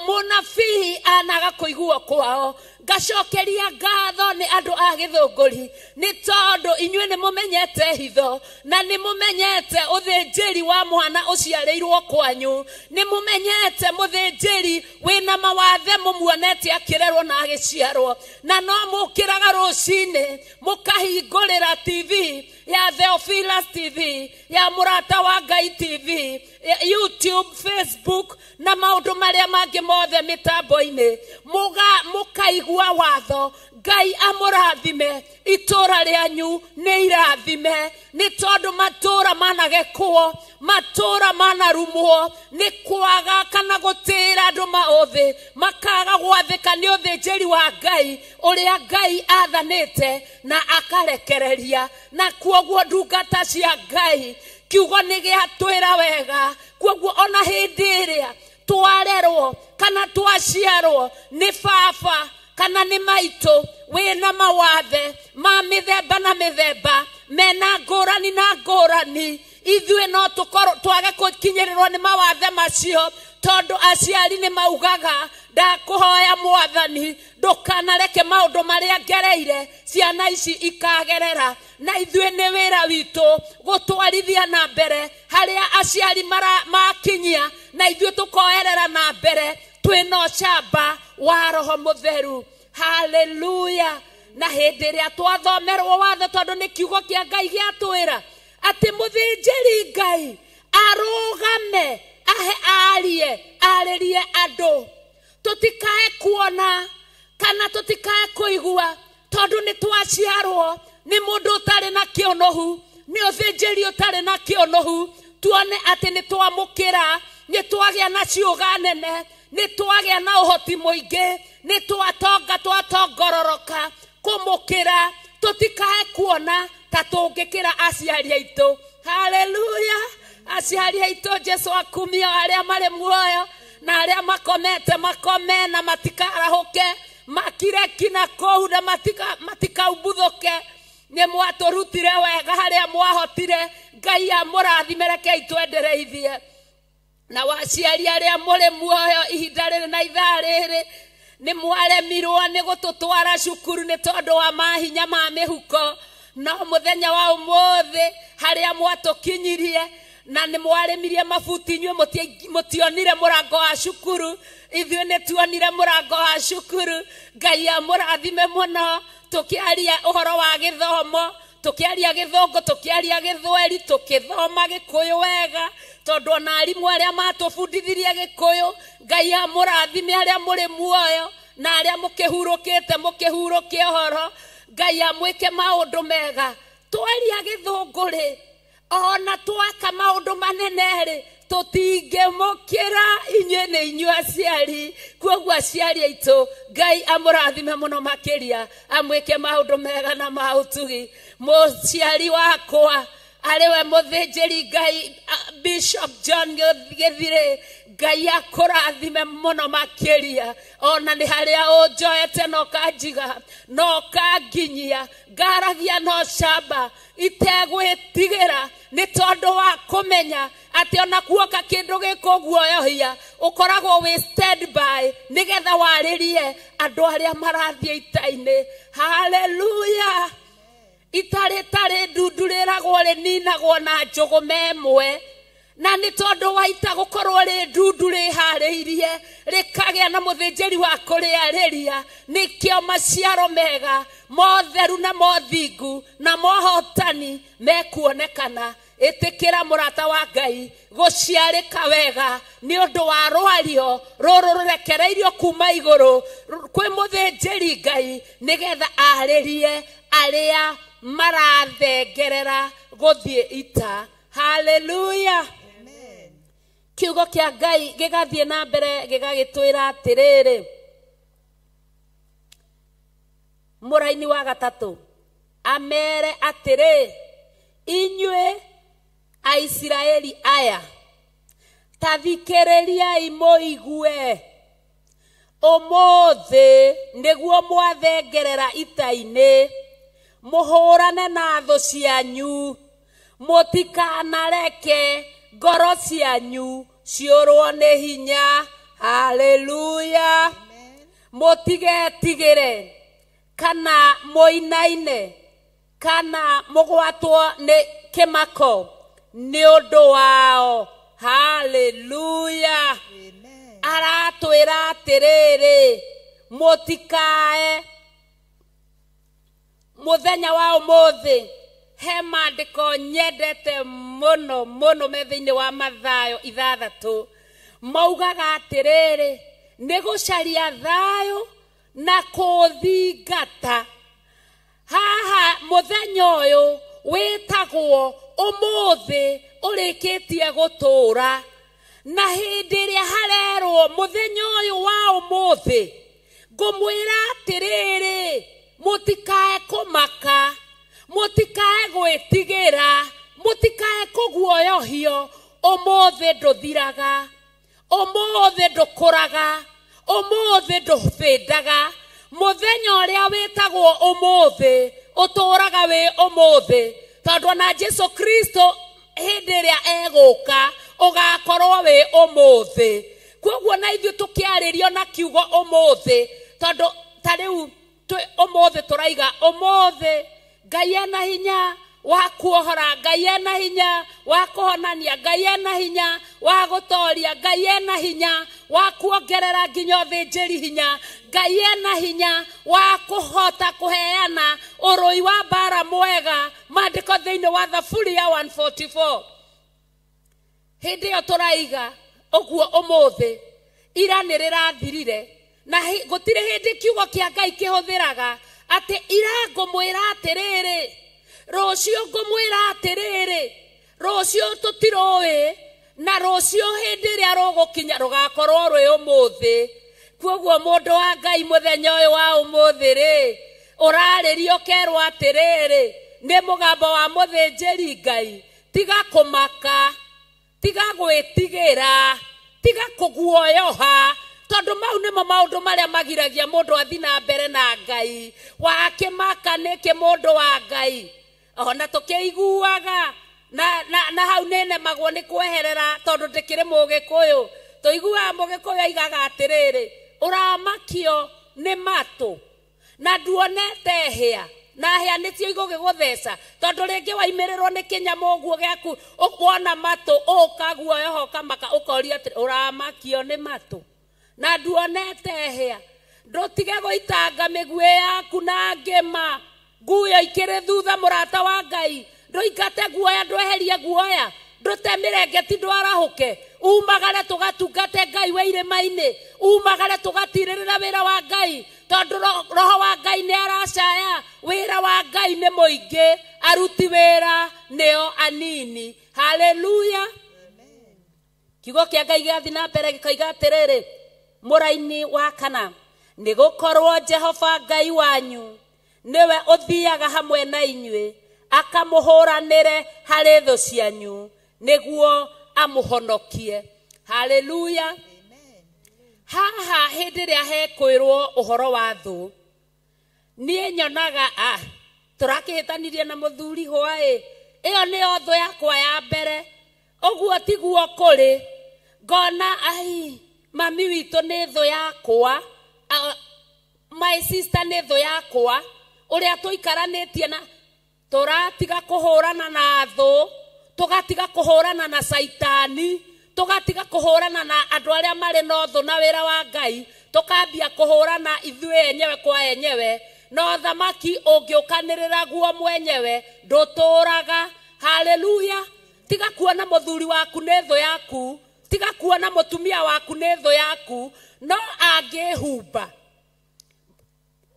mũnabii anaga kũiguo kwao. Ngacokeria ngatho nĩ andũ a Gĩthũngũri, nĩ tondũ inyuĩ nĩ mũmenyete hitho, na nĩ mũmenyete ũthĩnjĩri wa mwana ũciarĩirwo kwanyu, nĩ mũmenyete mũthĩnjĩri wĩna mawathe mũmuonete akĩrerwo na agĩciarwo, na no mũkĩraga rũcinĩ mũkahingũrĩra TV ya Theophilus TV, ya Mũrata wa Ngai TV, YouTube, Facebook na maũndũ marĩa mangĩ mothe mĩtambo-inĩ, mũkaigua watho. Ngai amũrathime, itũra rĩanyu nĩ irathime, nĩ tondũ matũra managekwo, matũra manarumwo nĩ kwaga kana gũtĩĩra andũ maũthĩ, makaga gwathĩka nĩ ũthĩnjĩri wa Ngai ũrĩa Ngai athanĩte na akarekereria. Na kuoguo ndungata cia Ngai, kiugo nĩ gĩatwĩra wega. Kuoguo ona hĩndĩ ĩrĩa twarerwo kana twaciarwo nĩ baba kana nĩ maitũ wĩna mawathe ma mĩthemba na mĩthemba, mena ngũrani na ngũrani, ithuĩ no tũkorwo twage gũkinyĩrĩrwo nĩ mawathe macio, tondũ aciari nĩ maugaga, ndakũhoya Mwathani ndũkanareke maũndũ marĩa ngereire ciana ici ikagerera. Na ithuĩ nĩ wĩra witũ gũtwarithia na mbere harĩa aciari makinyia, na ithuĩ tũkoerera na mbere twĩna ũcamba wa Roho Mũtheru. Haleluya. Na hĩndĩ ĩrĩa twathomerwo watho, tondũ nĩ kiugo kĩa Ngai gĩatwĩra atĩ mũthĩnjĩri Ngai arũgame ahe arie arĩrie andũ, tũtikae kuona kana tũtikae kũigua, tondũ nĩ twaciarwo nĩ mũndũ ũtarĩ na kĩũnũhu, nĩ ũthĩnjĩri ũtarĩ na kĩũnũhu, tuone atĩ nĩ twamũkĩra, nĩ twagĩa na ciũga nene, nĩ twagĩa na ũhoti mũingĩ, nĩ twatonga twatongororoka kũmũkĩra, tũtikae kuona ta tũngĩkĩra aciari aitũ. Haleluya. Aciari aitũ, Jesu akumio arĩa marĩ muoyo na arĩa makomete makome na matikarahũke, makire kina kũu na matikaumbuthuke. Nĩ mwatũrutire wega harĩa mwahotire. Ngai amũrathime, rekei twendereithie. Na waciari arĩa mũrĩ muoyo ihinda rĩrĩ na ithaa rĩrĩ, nĩ mwaremirwo nĩ gũtũtwara cukuru nĩ tondũ wa mahinya ma mĩhuko, no mũthenya wa ũmũthĩ harĩa mwatũkinyirie na nĩ mwarĩmirie mabuti, inyuĩ mũtionire mũrango wa cukuru, ithuĩ nĩ tuonire mũrango wa cukuru. Ngai amũrathime mũno. Tũkĩaria ũhoro wa gĩthomo, tũkĩaria Gĩthũngũ, tũkĩaria Gĩthweri, tũkĩthoma Gĩkũyũ wega, tondũ ona arimũ arĩa matũbundithirie Gĩkũyũ, Ngai amũrathime arĩa mũrĩ muoyo na arĩa mũkĩhurũkĩte mũkĩhurũke ũhoro. Ngai amwĩke maũndũ mega. Twaria Gĩthũngũ rĩ, ona twaka maũndũ manene rĩ, tũtingĩmũkĩra inyuĩ nĩ inyuĩ aciari. Kuoguo aciari aitũ, Ngai amũrathime mũno makĩria, amwĩke maũndũ mega na ma ũtugi. Mũciari wakwa arĩ we mũthĩnjĩri Ngai Bishop John Gĩthirĩ, Ngai akũrathime mũno makĩria. Ona nĩ harĩa ũnjoete na ũkanjiga na ũkanginyia, ngaragia na ũcamba itegwĩtigĩra, nĩ tondũ wa kũmenya atĩ ona kuoka kĩndũ gĩkũguoyohia ũkoragwo wĩ stand by nĩgetha warĩrie andũ arĩa marathiĩ ita-inĩ. Haleluya. Itarĩ tarĩ ndundu rĩra Rĩragwo rĩninagwo na njũgũma ĩmwe. Na nĩ tondũ wa ita gũkorwo rĩ ndundu rĩharĩirie rĩkagĩa na mũthĩnjĩri wa kũrĩarĩria, nĩkĩo maciaro mega motheru na mothingu na mohotani mekuonekana. Ĩtĩkĩra mũrata wa Ngai gũciarĩka wega nĩ ũndũ wa rwario rũrũ rũrekereirio kuma igũrũ kwĩ mũthĩnjĩri Ngai, nĩgetha arĩrie arĩa marathengerera gũthiĩ ita. Haleluya. Kiugo kĩa Ngai gĩgathiĩ na mbere gĩgagĩtwĩra atĩrĩrĩ, mũraini wa gatatũ amere atĩrĩ, inyuĩ Aisiraeli aya, ta thikĩrĩriai mũigue, ũmũthĩ nĩguo mwathengerera ita-inĩ, mũhũrane na thũ cianyu, mũtikanareke ngoro cianyu ciũrwo nĩ hinya. Haleluya. Mũtigetigĩre kana mũinaine kana mũgwatwo nĩ kĩmako nĩ ũndũ wao. Haleluya. Aratwĩra atĩrĩrĩ, mũtikae mũthenya wa ũmũthĩ. He maandĩko nyendete mũno mũno me thĩinĩ wa Mathayo 6 maugaga atĩrĩrĩ, nĩ gũcaria thayũ na kũũthingata. Haha mũthenya ũyũ wĩtagwo ũmũthĩ ũrĩkĩtie gũtũũra, na hĩndĩ ĩrĩa harerwo mũthenya ũyũ wa ũmũthĩ, ngũmwĩra atĩrĩrĩ, mũtikae kũmaka, mũtikae gwĩtigĩra, mũtikae kũguoyohio. Ũmũthĩ ndũthiraga, ũmũthĩ ndũkũraga, ũmũthĩ ndũbĩndaga. Mũthenya ũrĩa wĩtagwo ũmũthĩ ũtũũraga wĩ ũmũthĩ, tondũ ona Jesu Kristo hĩndĩ ĩrĩa egũka ũgakorwo wĩ ũmũthĩ. Kwoguo na ithuĩ tũkĩarĩrio na kiugo ũmũthĩ, tondũ ta rĩu ũmũthĩ tũraiga ũmũthĩ Ngai ena hinya wa kuohora, Ngai ena hinya wa kũhonania, Ngai ena hinya wa gũtoria, Ngai ena hinya wa kuongerera nginya ũthĩnjĩri hinya, Ngai ena hinya wa kũhota kũheana ũrũi wa mbara mwega. Maandĩko thĩinĩ wa Thaburi ya 144. Hĩndĩ ĩyo tũraiga ũguo ũmũthĩ, ira nĩ rĩrathirire, na gũtirĩ hĩndĩ kiugo kĩa Ngai kĩhũthĩraga atĩ ira ngũmwĩra atĩrĩrĩ, rũciũ ngũmwĩra atĩrĩrĩ, rũciũ tũtirũĩ, na rũciũ hĩndĩ ĩrĩa rũgũkinya rũgakorwo rwĩ ũmũthĩ. Kwoguo mũndũ wa Ngai mũthenya ũyũ wa ũmũthĩ rĩ, ũrarĩrio kerwo atĩrĩrĩ, nĩ mũgambo wa mũthĩnjĩri Ngai, tiga kũmaka, tiga gwĩtigĩra, tiga kũguoyoha, tondũ mau nĩmo maũndũ marĩa magiragia mũndũ athi na mbere na Ngai. Wakĩmaka nĩkĩ mũndũ wa Ngai? Ona tũkĩiguaga na hau nĩnemagwo nĩ kweherera tondũ ndĩkĩrĩ mũgĩkũyũ. Tũiguaga mũgĩkũyũ aigaga atĩrĩrĩ, ũramakio nĩ matũ na nduonete hĩa, na hĩa nĩcio igũgĩgũtheca, tondũ rĩngĩ waimĩrĩrwo nĩ kĩnyamũ ũguo gĩaku, ũkuona matũ ũkaguoyoha ũkamaka, ũkoria atĩrĩ, ũramakio nĩ matũ na nduonete hĩa. Ndũtige gũitanga mĩguĩ yaku na ngĩma, nguyo ikĩrĩ thutha mũrata wa Ngai. Ndũingate guoya, ndweherie guoya, ndũte mĩrengeti, ndwarahũke, umagare tũgatungate Ngai wa irĩma-inĩ, umagare tũgatirĩrĩra wĩra wa Ngai, tondũ roho wa Ngai nĩ aracaya. Wĩra wa Ngai nĩ mũingĩ, aruti wĩra nĩo anini. Haleluya. Kiugo kĩa Ngai gĩgathiĩ na mbere gĩkoiga atĩrĩrĩ, mũraini wa kana, nĩ gũkorwo Jehova Ngai wanyu nĩwe ũthiaga hamwe na inyuĩ akamũhũranĩre harĩ thũ cianyu nĩguo amũhonokie. Haleluya. Haha hĩndĩ ĩrĩa hekwĩrwo ũhoro wa thũ, niĩ nyonaga tũrakĩhĩtanirie na mũthuri hwaĩ, ĩyo nĩyo thũ yakwa ya mbere. Ũguo tiguo kũrĩ, ngona ai mami witũ nĩ thũ yakwa, my sister nĩ thũ yakwa, ũrĩa tũikaranĩtie na Tũratiga kũhũrana na thũ, tũgatiga kũhũrana na Saitani, tũgatiga kũhũrana na andũ arĩa marĩ na ũthũ na wĩra wa Ngai, tũkambia kũhũrana ithuĩ enyewe kwa enyewe. No thamaki ũngĩũkanĩrĩra guo mwenyewe ndũtũraga. Haleluya. Tiga kuona mũthuri waku nĩ thũ yaku, tiga kuona mũtumia waku nĩ thũ yaku, no angĩhumba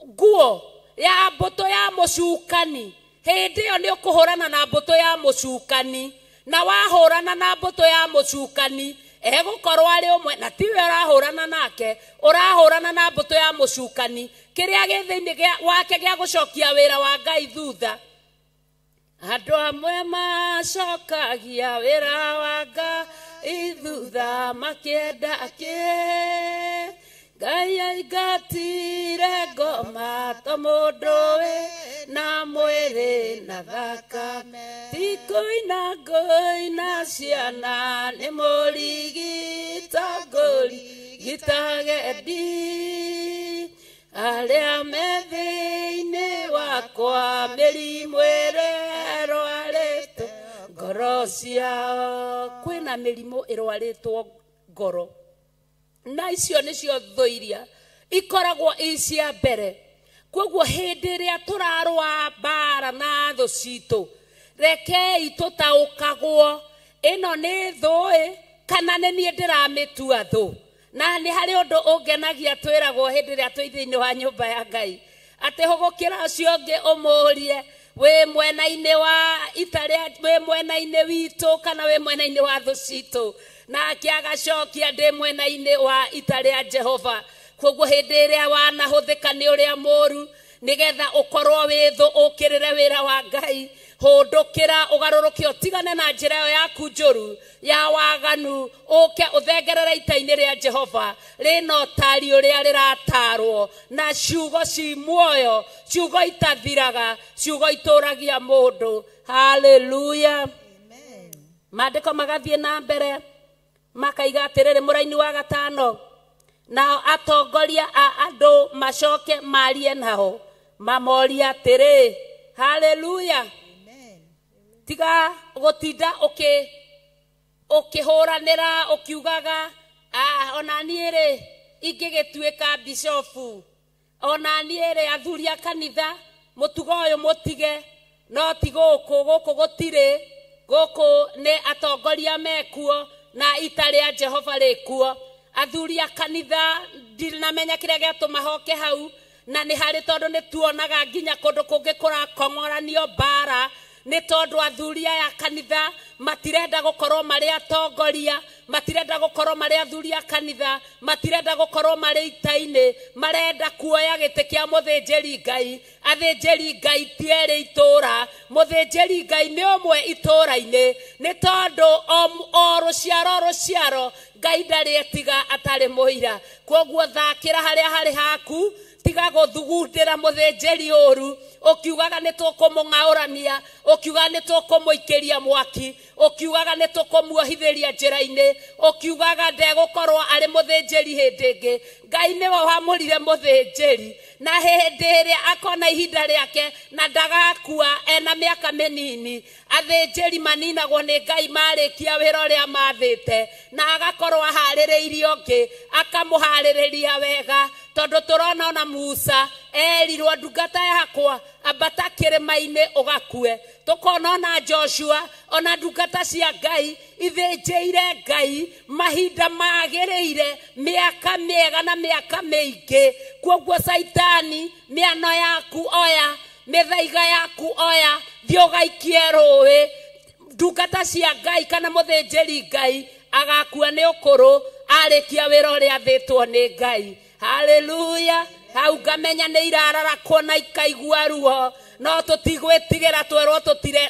nguo ya mbũtũ ya mũcukani, hĩndĩ ĩyo nĩ ũkũhũrana na mbũtũ ya mũcukani, na wahũrana na mbũtũ ya mũcukani egũkorwo arĩ ũmwe, na tiwe ũrahũrana nake, ũrahũrana na mbũtũ ya mũcukani kĩrĩa gĩ thĩinĩ wake gĩa gũcokia wĩra wa Ngai thutha. Andũ amwe macokagia wĩra wa Ngai thutha makĩenda kĩ Ngai aingatire ngoma to mũndũ wĩ na mwĩrĩ na thakame, ti kũina ngũina ciana nĩ mũrigita ngũrigita gendi arĩa me thĩinĩ wakwa mĩrimũ ĩrĩa ĩrwarĩtwo ngoro ciao. Kwĩna mĩrimũ ĩrwarĩtwo ngoro, na icio nĩcio thũ iria ikoragwo i cia mbere. Koguo hĩndĩ ĩrĩa tũrarũa mbara na thũ citũ, rekei tũtaũkagwo ĩno nĩ thũ kana nĩ niĩ ndĩramĩtua thũ. Na nĩ harĩ ũndũ ũngenagia twĩragwo hĩndĩ ĩrĩa twĩ thĩinĩ wa nyũmba ya Ngai, atĩ hũgũkĩra ũcio ũngĩ ũmũrie wĩ mwena-inĩ wa ita rĩa, wĩ mwena-inĩ witũ kana wĩ mwena-inĩ wa thũ citũ, nake agacokia ndĩ mwena-inĩ wa ita rĩa Jehova. Koguo hĩndĩ ĩrĩa wanahũthĩka nĩ ũrĩa mũru nĩgetha ũkorwo wĩ thũ ũkĩrĩre wĩra wa Ngai, hũndũkĩra ũgarũrũke ũtigane na njĩra ĩyo yaku njũru ya waganu, ũke ũthengerere ita-inĩ rĩa Jehova rĩna ũtari ũrĩa rĩratarwo na ciugo ci muoyo, ciugo itathiraga, ciugo itũragia mũndũ. Haleluya. Maandĩko magathiĩ na mbere makaiga atĩrĩrĩ, mũraini wa gatano, nao atongoria a andũ macoke marie nao mamorie atĩrĩ. Haleluya. Tiga gũtinda ũkĩhũranĩra ũkiugaga ona niĩ rĩ ingĩgĩtuĩka bishofu, ona niĩ rĩ athuri a kanitha mũtugo ũyũ mũtige, no ti gũkũ, gũkũ gũtirĩ, gũkũ nĩ atongoria mekuo na ita rĩa Jehova rĩkuo. Athuri a kanitha ndinamenya kĩrĩa gĩatũma hoke hau, na nĩ harĩ tondũ nĩ tuonaga nginya kũndũ kũngĩ kũrakong'oranio mbara nĩ tondũ athuri aya kanitha matirenda gũkorwo marĩ atongoria, matirenda gũkorwo marĩ athuri a kanitha, matirenda gũkorwo marĩ ita-inĩ, marenda kuoya gĩtĩ kĩa mũthĩnjĩri Ngai. Athĩnjĩri Ngai ti erĩ itũra, mũthĩnjĩri Ngai nĩ ũmwe itũra-inĩ, nĩ tondũ o rũciaro rũciaro Ngai ndarĩ etiga atarĩ mũira. Koguo thakĩra harĩa harĩ haku, tiga gũthugundĩra mũthĩnjĩri ũru ũkiugaga nĩ tũkũmũng'aũrania, ũkiugaga nĩ tũkũmũikĩria mwaki, ũkiugaga nĩ tũkũmuohithĩria njĩra-inĩ, ũkiugaga ndegũkorwo arĩ mũthĩnjĩri hĩndĩ ĩngĩ. Ngai nĩwe wamũrire mũthĩnjĩri, na hĩndĩ ĩrĩa akona ihinda rĩake na ndagakua ena mĩaka mĩnini. Athĩnjĩri maninagwo nĩ Ngai marĩkia wĩra ũrĩa mathĩte, na agakorwo aharĩrĩirie ũngĩ, akamũharĩrĩria wega, tondũ tũrona ona Musa erirwo ndungata yakwa ambata kĩrĩma-inĩ ũgakue. Tũkona ona Joshua ona ndungata cia Ngai ithĩnjĩire Ngai mahinda magĩrĩire, mĩaka mĩega na mĩaka mĩingĩ. Koguo Saitani, mĩano yaku oya, mĩthaiga yaku oya, thiĩ ũgaikie rũĩ. Ndungata cia Ngai kana mũthĩnjĩri Ngai agakua nĩ ũkũrũ arĩkia wĩra ũrĩa athĩtwo nĩ Ngai. Haleluya. Hau ngamenya nĩ irararakwo na ikaigua ruo, no tũtigwĩtigĩra, twerwo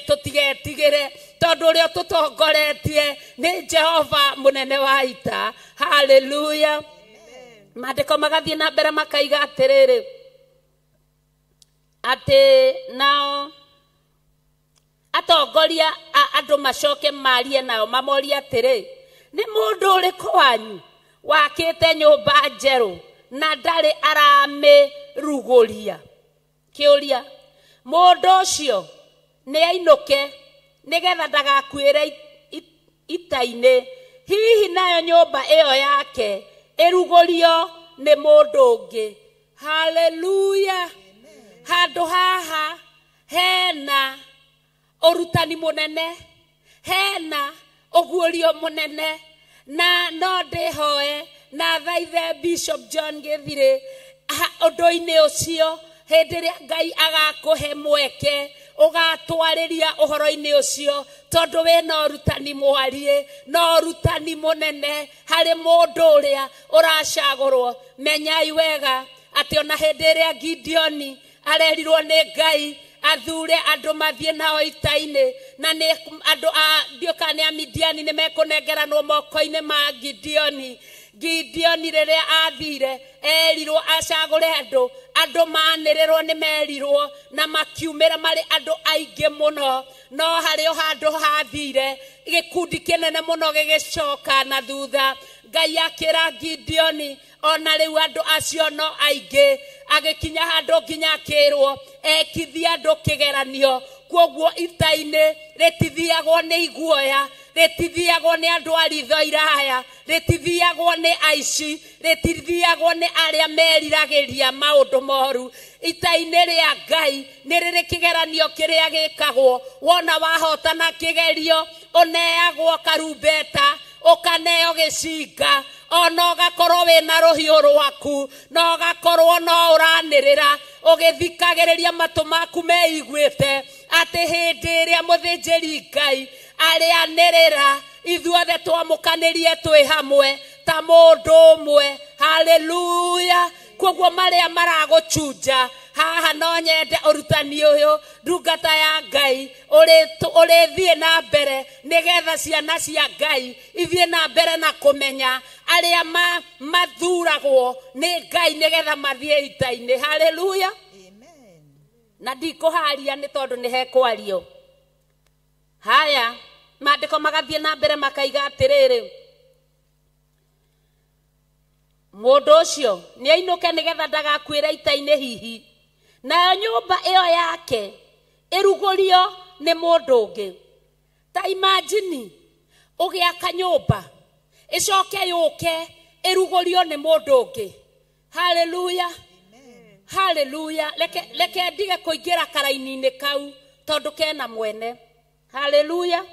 tũtigetigĩre, tondũ ũrĩa tũtongoretie nĩ Jehova mũnene wa ita. Haleluya. Maandĩko magathiĩ na mbere makaiga atĩrĩrĩ, atĩ nao atongoria a andũ macoke marie nao mamorie atĩrĩ, nĩ mũndũ ũrĩkũ wanyu wakĩte nyũmba njerũ na ndarĩ aramĩrugũria? Kĩũria, mũndũ ũcio Nĩ ainũke nĩgetha ndagakuĩre ita-inĩ, hihi nayo nyũmba ĩyo yake ĩrugũrio nĩ mũndũ ũngĩ. Haleluya. Handũ haha hena ũrutani mũnene, hena ũguũrio mũnene, na no ndĩhoe na thaithe Bishop John Gĩthirĩ ũndũ-inĩ ũcio. Hĩndĩ ĩrĩa Ngai agakũhe mweke ũgatwarĩria ũhoro-inĩ ũcio, tondũ wĩna ũrutani mwarie na ũrutani mũnene harĩ mũndũ ũrĩa ũracagũrwo. Menyai wega atĩ ona hĩndĩ ĩrĩa Gideoni arerirwo nĩ Ngai athure andũ mathiĩ nao ita-inĩ, na nĩ andũ a ndiũka nĩ Amidiani nĩ mekũnengeranwo moko-inĩ ma Gideoni. Gideoni rĩrĩa athire erirwo acagũre andũ, andũ manĩrĩrwo nĩ merirwo na makiumĩra marĩ andũ aingĩ mũno, no harĩ o handũ hathire gĩkundi kĩnene mũno gĩgĩcoka na thutha. Ngai akĩra Gideoni ona rĩu andũ acio no aingĩ, agĩkinya handũ nginya akĩrwo ekithie andũ kĩgeranio. Kwoguo ita-inĩ rĩtithiagwo nĩ iguoya, rĩtithiagwo nĩ andũ a ritho iraya, rĩtithiagwo nĩ aici, rĩtithiagwo nĩ arĩa meriragĩria maũndũ moru. Ita-inĩ rĩa Ngai nĩ rĩrĩ kĩgeranio kĩrĩa gĩkagwo. Wona wahotana kĩgerio ũneagwo karumbeta, ũkaneo gĩcinga, ona ũgakorwo wĩna rũhiũ rwaku, na ũgakorwo no ũranĩrĩra ũgĩthikagĩrĩria matũ maku meiguĩte atĩ hĩndĩ ĩrĩa mũthĩnjĩri Ngai arĩanĩrĩra ithuothe twamũkanĩrie twĩ hamwe ta mũndũ ũmwe. Haleluya. Kwoguo marĩa maragũchunja haha, no nyende ũrutani ũyũ ndungata ya Ngai ũrĩthiĩ na mbere nĩgetha ciana cia Ngai ithiĩ na mbere na kũmenya arĩa mathuragwo nĩ Ngai nĩgetha mathiĩ ita-inĩ. Haleluya. Na ndikũharia nĩ tondũ nĩ hekwario. Haya, maandĩko magathiĩ na mbere makaiga atĩrĩrĩ, mũndũ ũcio nĩ ainũke nĩgetha ndagakuĩre ita-inĩ hihi, nayo nyũmba ĩyo yake ĩrugũrio nĩ mũndũ ũngĩ. Ta imagine ũgĩaka nyũmba ĩcoke yũke ĩrugũrio nĩ mũndũ ũngĩ. Haleluya. Haleluya. Reke ndige kũingĩra karaini-inĩ kau tondũ kena mwene. Haleluya.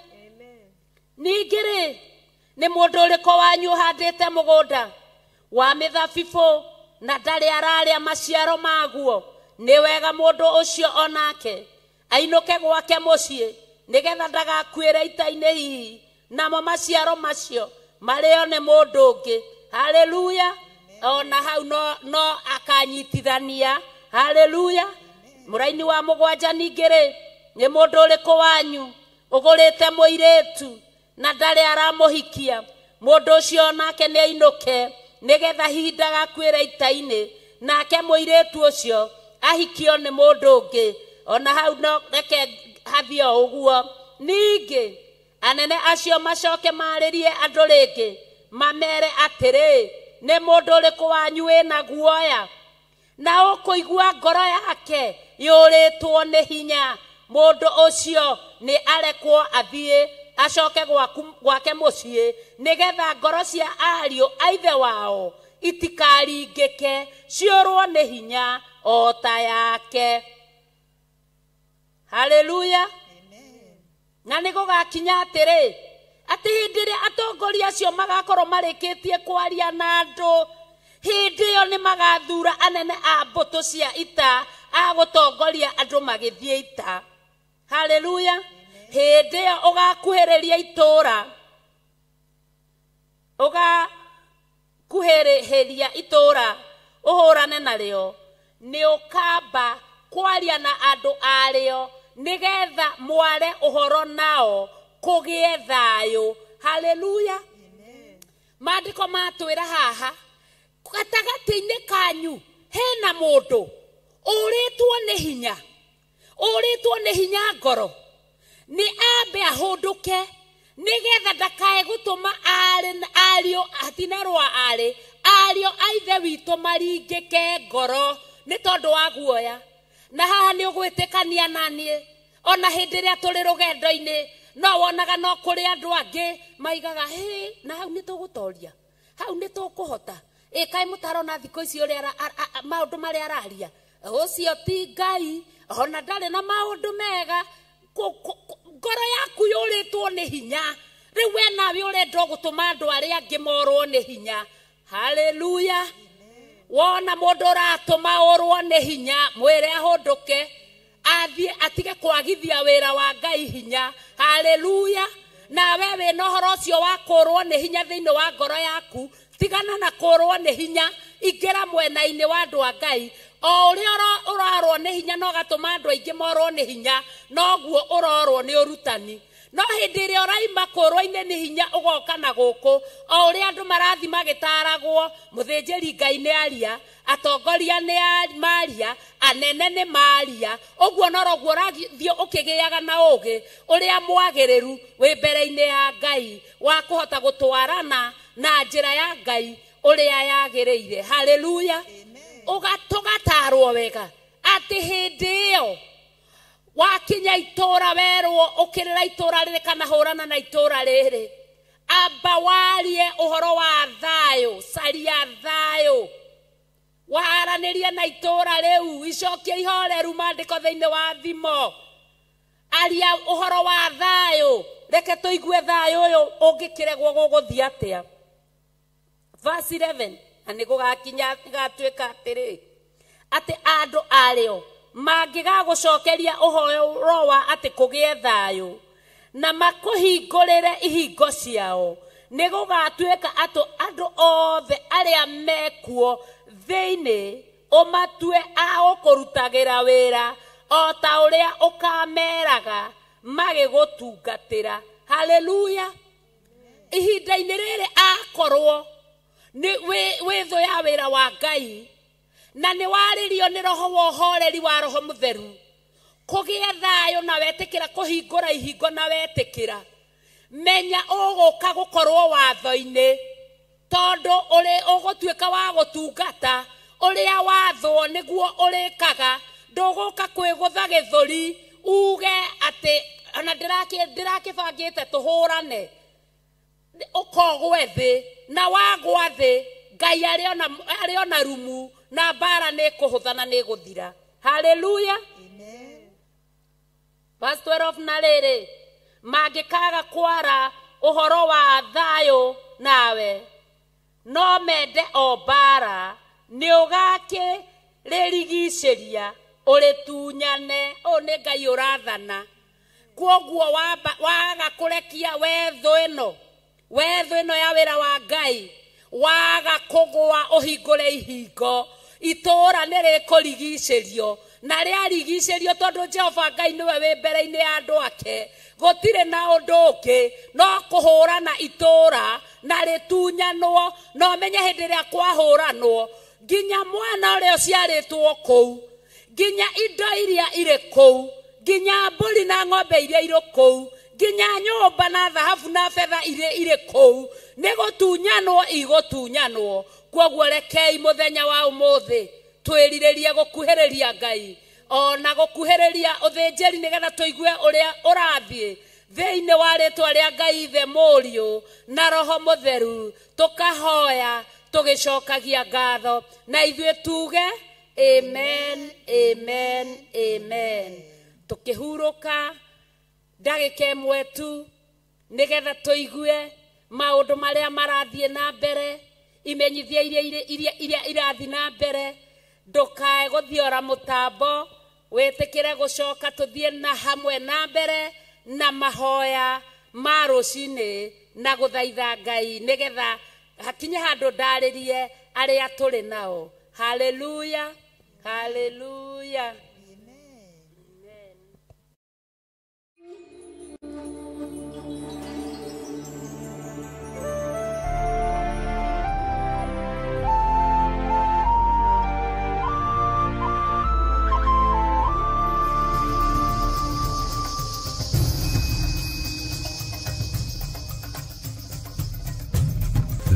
Ningĩ rĩ, nĩ mũndũ ũrĩkũ wanyu ũhandĩte mũgũnda wa mĩthabibũ na ndarĩ ararĩa maciaro maguo? Nĩ wega mũndũ ũcio onake ainũke gwake mũciĩ nĩgetha ndagakuĩre ita-inĩ hihi, namo maciaro macio marĩo nĩ mũndũ ũngĩ. Haleluya. Ona hau no akanyitithania. Haleluya. Mũraini wa mũgwanja ningĩ rĩ, nĩ mũndũ ũrĩkũ wanyu ũgũrĩte mũirĩtu na ndarĩ aramũhikia? Mũndũ ũcio onake nĩ ainũke nĩgetha hihi ndagakuĩre ita-inĩ, nake mũirĩtu ũcio ahikio nĩ mũndũ ũngĩ. Ona hau no reke hathiĩ o ũguo. Ningĩ anene acio macoke marĩrie andũ rĩngĩ mamere atĩrĩ, nĩ mũndũ ũrĩkũ wanyu wĩna guoya na ũkũigua ngoro yake yũrĩtwo nĩ hinya? Mũndũ ũcio nĩ arekwo athiĩ acoke gwake mũciĩ nĩgetha ngoro cia ariũ a ithe wao itikaringĩke ciũrwo nĩ hinya o ta yake. Haleluya. Na nĩ gũgakinya atĩrĩ, atĩ hĩndĩ ĩrĩa atongoria acio magakorwo marĩkĩtie kwaria na andũ, hĩndĩ ĩyo nĩ magathura anene a mbũtũ cia ita a gũtongoria andũ magĩthiĩ ita. Haleluya. Hĩndĩ ĩyo ũgakuhĩrĩria itũũra, ũgakuhĩrĩria itũũra ũhũrane narĩo, nĩ ũkamba kwaria na andũ arĩo nĩgetha mware ũhoro nao kũgĩe thayũ. Haleluya. Maandĩko matwĩra haha gatagatĩ-inĩ kanyu hena mũndũ ũrĩtwo nĩ hinya, ũrĩtwo nĩ hinya ngoro, nĩ ambe ahũndũke nĩgetha ndakae gũtũma ariũ hatinarũa arĩ ariũ a ithe witũ maringĩke ngoro nĩ tondũ wa guoya. Na haha nĩ ũgwĩtĩkania na niĩ Ona hĩndĩ ĩrĩa tũrĩ rũgendo-inĩ no wonaga no kũrĩ andũ angĩ maigaga hĩ, na hau nĩ tũgũtoria, hau nĩ tũkũhota. Ĩ kaĩ mũtarona thikũ ici ũrĩa maũndũ marĩa araria, ũcio ti Ngai, ona ndarĩ na maũndũ mega. Ngoro yaku yũrĩtwo nĩ hinya. Rĩu we nawe ũrenda gũtũma andũ arĩa angĩ morwo nĩ hinya. Haleluya. Wona mũndũ ũratũma ũrwo nĩ hinya, mwĩre ahũndũke, athiĩ atige kwagithia wĩra wa Ngai hinya. Haleluya. Nawe wĩna ũhoro ũcio wa kũrwo nĩ hinya thĩinĩ wa ngoro yaku, tigana na kũrwo nĩ hinya, ingĩra mwena-inĩ wa andũ a Ngai. O ũrĩa ũrorwo nĩ hinya no gatũma andũ aingĩ morwo nĩ hinya, noguo ũrorwo nĩ ũrutani. No hĩndĩ ĩrĩa ũraima kũrwo-inĩ nĩ hinya ũgoka na gũkũ, o ũrĩa andũ marathi magĩtaragwo, mũthĩnjĩri Ngai nĩ aria, atongoria nĩ maria, anene nĩ maria, ũguo noroguo ũrathiĩ ũkĩgĩaga na ũgĩ ũrĩa mwagĩrĩru wĩ mbere-inĩ ya Ngai wa kũhota gũtwarana na njĩra ya Ngai ũrĩa yagĩrĩire. Haleluya. Tũgatarwo wega atĩ hĩndĩ ĩyo wakinya itũra werwo ũkĩrĩra itũra rĩrĩ kana hũrana na itũra rĩrĩ, amba warie ũhoro wa thayũ, caria thayũ, waranĩrie na itũra rĩu, icokie ihoreru maandĩko thĩinĩ wa thimo, aria ũhoro wa thayũ, reke tũigue thayũ ũyũ ũngĩkĩregwo gũgũthiĩ atĩa. Verse 11, na nĩ gũgakinya gatuĩka atĩrĩ atĩ andũ arĩo mangĩgagũcokeria ũhoro wa atĩ kũgĩe thayũ na makũhingũrĩre ihingo ciao, nĩ gũgatuĩka atĩ andũ othe arĩa mekuo thĩinĩ ũmatue a gũkũrutagĩra wĩra o ta ũrĩa ũkameraga magĩgũtungatĩra. Haleluya. Ihinda-inĩ rĩrĩ akorwo nĩ wĩ thũ ya wĩra wa Ngai na nĩ warĩrio nĩ roho wa ũhoreri wa roho mũtheru, kũgĩe thayũ na wetĩkĩra kũhingũra ihingo na wetĩkĩra, menya ũgũka gũkorwo watho-inĩ, tondũ ũrĩ ũgũtuĩka wa gũtungata ũrĩa wathwo nĩguo ũrĩkaga. Ndũgũka kwĩgũtha gĩthũri uge atĩ ona ndĩrakĩbangĩte tũhũrane, ũkogwe thĩ, na wagwa thĩ Ngai arĩ ona rumu na mbara nĩ kũhũtha na nĩ gũthira. Haleluya. Verse 12, na rĩrĩ mangĩkaga kwara ũhoro wa thayũ nawe no mende o mbara, nĩ ũgakĩrĩrigicĩria ũrĩtunyane. Ũyũ nĩ Ngai ũrathana. Kwoguo waga kũrekia wetho ĩno, wetho ĩno ya wĩra wa Ngai, waga kũgũa ũhingũre ihingo, itũra nĩ rĩkũrigicĩrio, na rĩarigicĩrio tondũ Jehova Ngai nĩwe wĩ mbere-inĩ ya andũ ake, gũtirĩ na ũndũ ũngĩ no kũhũrana itũra na rĩtunyanwo. No menye hĩndĩ ĩrĩa kwahũranwo nginya mwana ũrĩa ũciarĩtwo kũu, nginya indo iria irĩ kũu, nginya mbũri na ng'ombe iria irĩ kũu, nginya nyũmba na thahabu na betha iria irĩ kũu, nĩ gũtunyanwo igũtunyanwo. Kwoguo rekei mũthenya wa ũmũthĩ twĩrirĩrie gũkuhĩrĩria Ngai ona gũkuhĩrĩria ũthĩnjĩri, nĩgetha tũigue ũrĩa ũrathiĩ thĩinĩ wa rĩtwa rĩa Ngai Ithe, Mũriũ na Roho Mũtheru. Tũkahoya tũgĩcokagia ngatho na ithuĩ tuge amen, amen, amen. Tũkĩhurũka ndagĩka ĩmwe tu nĩgetha tũigue maũndũ marĩa marathiĩ na mbere, imenyithia iria irathiĩ na mbere. Ndũkae gũthiora mũtambo, wĩtĩkĩre gũcoka tũthiĩ na hamwe na mbere na mahoya ma rũcinĩ na gũthaitha Ngai nĩgetha hakinye handũ ndarĩrie arĩa tũrĩ nao. Haleluya, haleluya.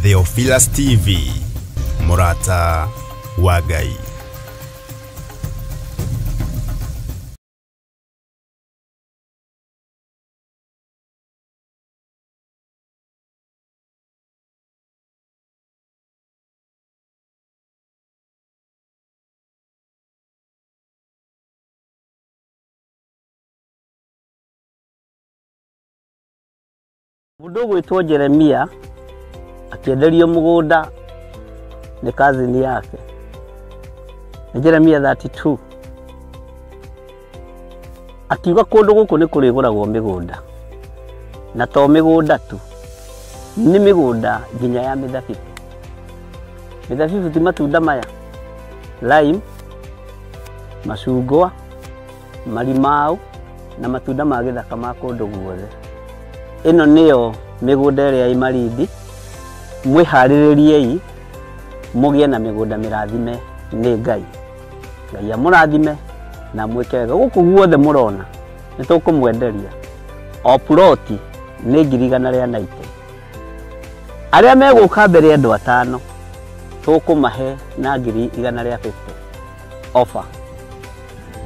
Theophilus TV, Murata wa Ngai. Mũndũ ũgwĩtwo Jeremia akĩenderio mũgũnda nĩ kazini yake. Nĩ Jeremia 32. Akiuga kũndũ gũkũ nĩ kũrĩgũragwo mĩgũnda. Na to mĩgũnda tu, nĩ mĩgũnda nginya ya mĩthabibũ. Mĩthabibũ ti matunda maya, lime, macungwa, marimau na matunda ma gĩthaka ma kũndũ guothe. Ĩno nĩyo mĩgũnda ĩrĩa ĩ Malindi. Mwĩharĩrĩriei mũgĩe na mĩgũnda mĩrathime nĩ Ngai. Ngai amũrathime na mwĩke wega. Gũkũ guothe mũrona nĩ tũkũmwenderia o ploti nĩ 190,000. Arĩa megũka mbere andũ 5 tũkũmahe na 150,000 offer.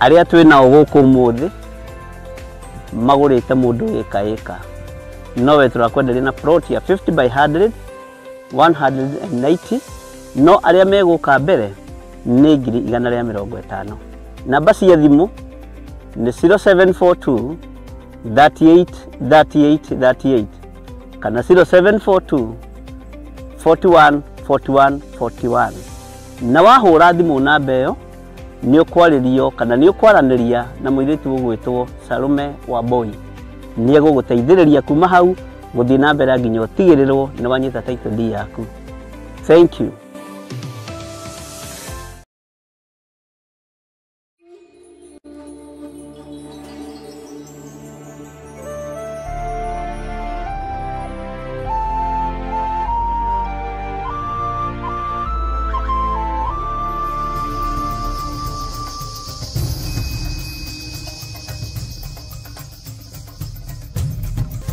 Arĩa twĩ nao gũkũ ũmũthĩ magũrĩte mũndũ ĩka ĩka, nowe tũrakwenderia na plot ya 50 by 100 190, no arĩa megũka mbere nĩ 150,000. Namba cia thimũ nĩ 0742 38 38 38 kana 0742 41 41 41. Na wahũra thimũ namba ĩyo nĩ ũkwarĩrio kana nĩ ũkwaranĩria na mũirĩtu ũgwĩtwo Salome Wambui. Nĩ egũgũteithĩrĩria kuma hau gũthiĩ na mbere nginya ũtigĩrĩrwo nĩ wanyita title deed yaku. Thank you.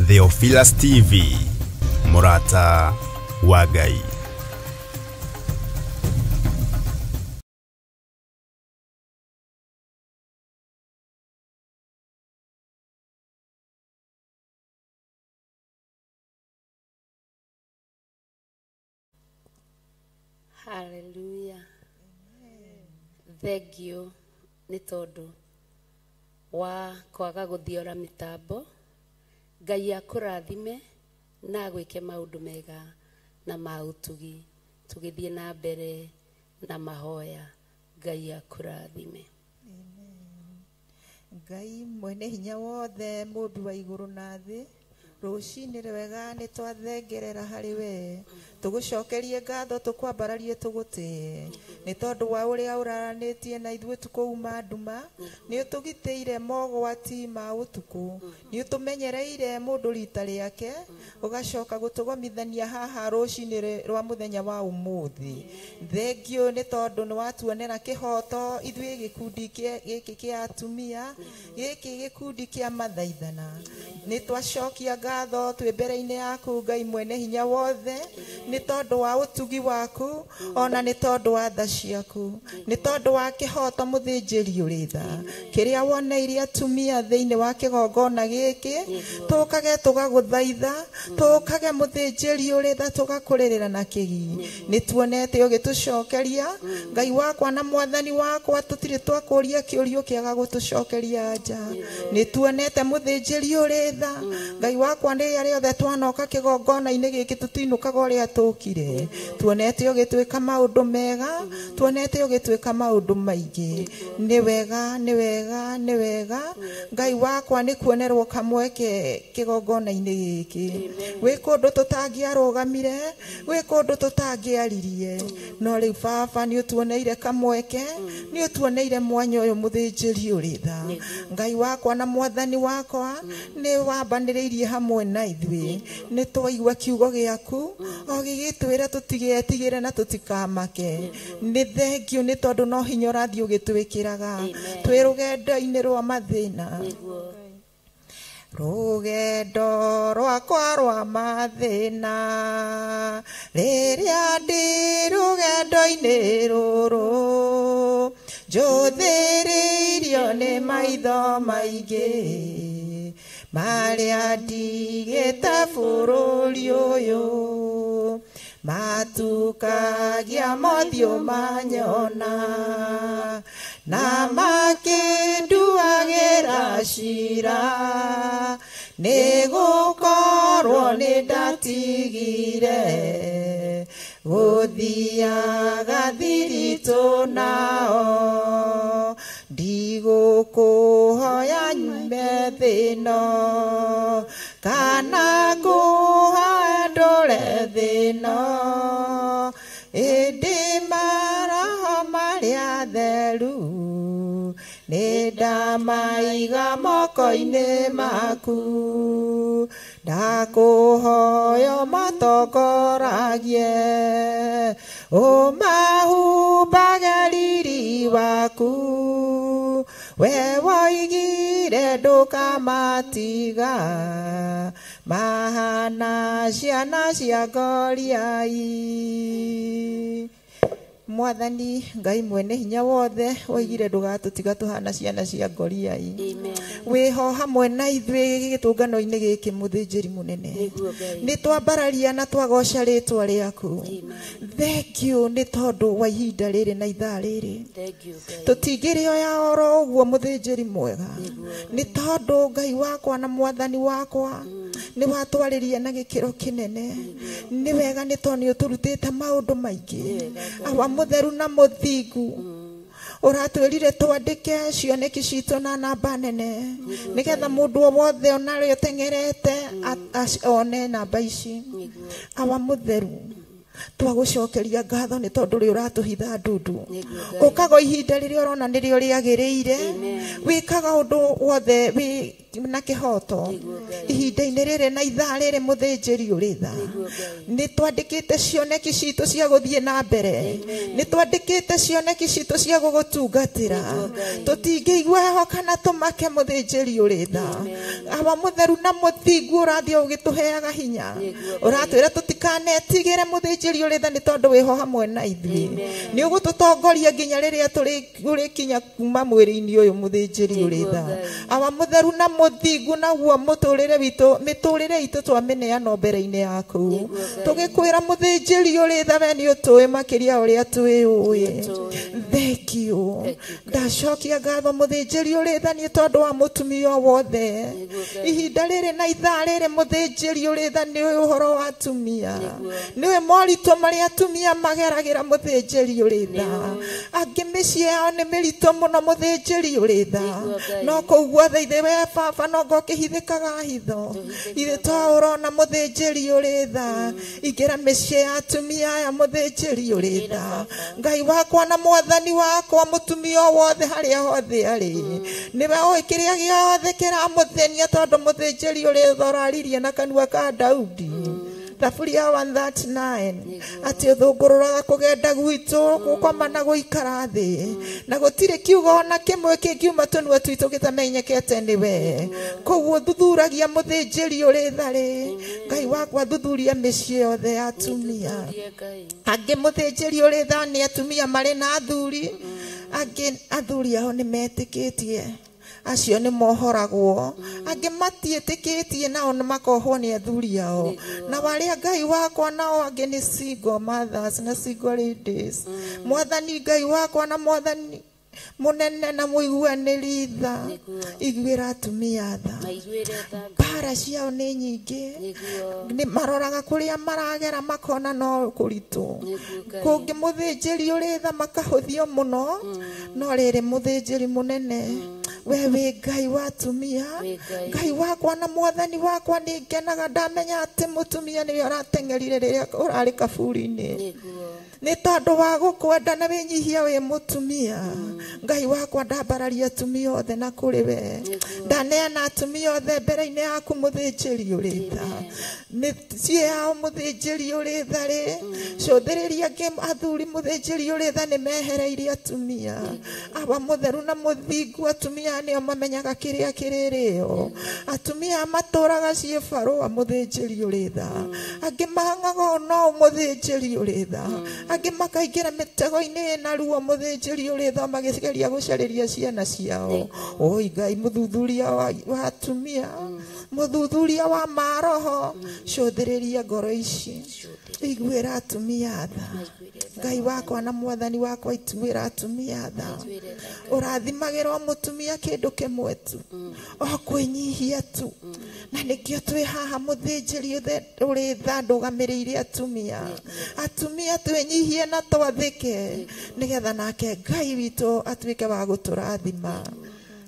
Theophilus TV, Murata wa Ngai. Hallelujah. Thank you nĩ tondũ wa kwaga gũthiora mĩtambo. Ngai akũrathime na agwĩke maũndũ mega na ma ũtugi. Tũgĩthiĩ na mbere na mahoya. Ngai akũrathime. Ngai mwene hinya wothe, mũmbi wa igũrũ na thĩ, rũcinĩ rwega nĩ twathengerera harĩ we, tũgũcokerie ngatho, tũkwambararie, tũgũtĩe nĩ tondũ wa ũrĩa ũraranĩtie na ithuĩ tukũuma nduma. Nĩ ũtũgitĩire mogwati ma ũtukũ, nĩ ũtũmenyereire mũndũ rita rĩake, ũgacoka gũtũgomithania haha rũcinĩ rwa mũthenya wa ũmũthĩ. Thengiũ nĩ tondũ nĩ watuonera kĩhoto ithuĩ gĩkundi gĩkĩ kĩa atumia, gĩkĩ gĩkundi kĩa mathaithana. Nĩ twacokia ngatho twĩ mbere-inĩ yaku Ngai mwene hinya wothe, nĩ tondũ wa ũtugi waku, ona nĩ tondũ wa tha ciaku, nĩ tondũ wa kĩhoto mũthĩnjĩri ũrĩ tha kĩrĩa woneire atumia thĩinĩ wa kĩgongona gĩkĩ. Tũkage tũgagũthaitha, tũkage mũthĩnjĩri ũrĩ tha, tũgakũrĩrĩra na kĩgi. Nĩ tuonete ũgĩtũcokeria Ngai wakwa na mwathani wakwa, tũtirĩ twakũria kĩũrio kĩaga gũtũcokeria nja. Nĩ tuonete mũthĩnjĩri ũrĩ tha Ngai wakwa, rĩrĩa rĩothe twanoka kĩgongona-inĩ gĩkĩ tũtinũkaga ũrĩa tũkire. Tuonete ũgĩtwĩka maũndũ mega, tuonete ũgĩtwĩka maũndũ maingĩ. Nĩ wega, nĩ wega, nĩ wega Ngai wakwa nĩ kuonerwo kamweke kĩgongona-inĩ gĩkĩ. Gwĩ kũndũ tũtangĩarũgamire, gwĩ kũndũ tũtangĩaririe, no rĩu baba nĩ ũtuoneire kamweke, nĩ ũtuoneire mwanya ũyũ mũthĩnjĩri ũrĩ tha. Ngai wakwa na mwathani wakwa, nĩ wambanĩrĩirie hamwe na ithuĩ, nĩ twaigua kiugo gĩaku o gĩgĩtwĩra tũtigetigĩre na tũtikamake. Nĩ thengiũ nĩ tondũ no hinya ũrathiĩ ũgĩtwĩkĩraga twĩ rũgendo-inĩ rwa mathĩna. Rũgendo rwakwa rwa mathĩna, rĩrĩa ndĩ rũgendo-inĩ rũrũ, njũthĩrĩirio nĩ maitho maingĩ marĩa ndigĩte bũrũri ũyũ, matukagia mothiũ manyona na makĩnduagĩra cira, nĩ gũkorwo nĩ ndatigire gũthiaga thiritũ nao ndigũkũhoya nyume thĩno kana ngũhoe ndũre thĩno ĩndĩ maroho marĩa theru nĩ ndamaiga moko-inĩ maku ndakũhoya ũmatongoragie ũmahumbage riri waku we woigire ndũkamatiga mahana ciana cia Goliai. Mwathani Ngai mwene hinya wothe woigire ndũgatũtiga tũhana ciana cia Goliai. Wĩho hamwe na ithuĩ gĩtũngano-inĩ gĩkĩ mũthĩnjĩri mũnene. Nĩ twambararia na twagoca rĩtwa rĩaku. Thank you nĩ tondũ wa ihinda rĩrĩ na ithaa rĩrĩ. Tũtingĩrĩoya oro ũguo mũthĩnjĩri mwega. Nĩ tondũ Ngai wakwa na mwathani wakwa nĩ watwarĩria na gĩkĩro kĩnene. Nĩ wega nĩ tondũ nĩ ũtũrutĩte maũndũ maingĩ. Awa mũtheru na mũthingu ũratwĩrire twandĩke cioneki citũ na namba nene nĩgetha mũndũ o wothe onarĩ ũteng'erete one namba ici. Awa mũtheru twagũcokeria ngatho nĩ tondũ rĩ ũratũhitha ndundu ũkaga ihinda rĩrĩa ũrona nĩrĩo rĩagĩrĩire wĩkaga ũndũ wothe wĩ na kĩhoto ihinda-inĩ rĩrĩ na ithaa rĩrĩ mũthĩnjĩri ũrĩ tha. Nĩ twandĩkĩte cioneki citũ cia gũthiĩ na mbere, nĩ twandĩkĩte cioneki citũ cia gũgũtungatĩra. Tũtingĩigua heho kana tũmake mũthĩnjĩri ũrĩ tha. Awa mũtheru na mũthingu ũrathiĩ ũgĩtũheaga hinya, ũratwĩra tũtikanetigĩre mũthĩnjĩri ũrĩ tha nĩ tondũ wĩho hamwe na ithuĩ. Nĩ ũgũtũtongoria nginya rĩrĩa tũrĩkinya kuma mwĩrĩ-inĩ ũyũ mũthĩnjĩri ũrĩ tha. Awa mũtheru na mũthingu naguo mũtũrĩre witũ mĩtũrĩre itũ twamĩneana mbere-inĩ yaku tũgĩkwĩra mũthĩnjĩri ũrĩ tha we nĩ ũtũĩ makĩria ũrĩa twĩũĩ. Thank you. Ndacokia ngatho mũthĩnjĩri ũrĩ tha nĩ tondũ wa mũtumia wothe ihinda rĩrĩ na ithaa rĩrĩ mũthĩnjĩri ũrĩ tha nĩ ũĩ ũhoro wa atumia, nĩ ũĩ moritũ marĩa atumia mageragĩra mũthĩnjĩri ũrĩ tha. Angĩ mĩciĩ yao nĩ mĩritũ mũno mũthĩnjĩri ũrĩ tha, no kũu guothe ithe we baba no ngokĩhithĩkaga hitho ithe to ũrona mũthĩnjĩri ũrĩ tha. Ingĩra mĩciĩ ya atumia aya mũthĩnjĩri ũrĩ tha. Ngai wakwa na mwathani wakwa mũtumia wothe harĩa hothe arĩ nĩwe ũĩ kĩrĩa gĩothe kĩramũthĩnia tondũ mũthĩnjĩri ũrĩ tha ũraririe na kanua ka Daudi Thaburi ya 139 atĩ ũthũngũrũraga kũgenda gwitũ gũkoma na gũikara thĩ na gũtirĩ kiugo ona kĩmwe kĩngiuma tũnua twitũ gĩtamenyekete nĩwe. Koguo thuthuragia mũthĩnjĩri ũrĩ tha rĩ, Ngai wakwa thuthuria mĩciĩ yothe ya atumia. Angĩ mũthĩnjĩri ũrĩ tha nĩ atumia marĩ na athuri, angĩ athuri ao nĩ metĩkĩtie acio nĩ mohoragwo, angĩ matiĩtĩkĩtie nao nĩ makohwo nĩ athuri ao. Na warĩa Ngai wakwa nao angĩ nĩ single mothers na single ladies. Mwathani Ngai wakwa na mwathani mũnene na mũiguanĩri tha, iguĩra atumia tha. Mbara ciao nĩ nyingĩ, nĩ maroraga kũrĩa maragera makona no kũritũ. Kũngĩ mũthĩnjĩri ũrĩ tha makahũthio mũno, no rĩrĩ mũthĩnjĩri mũnene we wĩ Ngai wa atumia. Ngai wakwa na mwathani wakwa nĩ ngenaga ndamenya atĩ mũtumia nĩwe ũrateng'erire rĩrĩa ũrarĩ kaburi-inĩ nĩ tondũ wa gũkwenda na wĩnyihia wĩ mũtumia. Ngai wakwa ndambararia atumia othe na kũrĩ we, ndaneana atumia othe mbere-inĩ yaku mũthĩnjĩri ũrĩ tha. Mĩciĩ yao mũthĩnjĩri ũrĩ tha rĩ, cũthĩrĩria angĩ athuri mũthĩnjĩri ũrĩ tha nĩ mehereirie atumia. Awa mũtheru na mũthingu atumia nĩo mamenyaga kĩrĩa kĩrĩrĩo. Atumia matũraga ciĩbarũa mũthĩnjĩri ũrĩ tha, angĩ mahang'aga no mũthĩnjĩri ũrĩ tha, angĩ makaingĩra mĩtego-inĩ ĩna ruo mũthĩnjĩri ũrĩ tha magĩgeria gũcarĩria ciana ciao. Oi Ngai mũthuthuria wa atumia, mũthuthuria wa maroho, cũthĩrĩria ngoro ici, iguĩra atumia tha. Ngai wakwa na mwathani wakwa ituĩra atumia tha. Ũrathimagĩra o mũtumia kĩndũ kĩmwe tu, o kwĩnyihia tu. Na nĩkĩo twĩ haha mũthĩnjĩri ũrĩ tha ndũgamĩrĩire atumia. Atumia twĩnyihie na twathĩke nĩgetha nake Ngai witũ atuĩke wa gũtũrathima.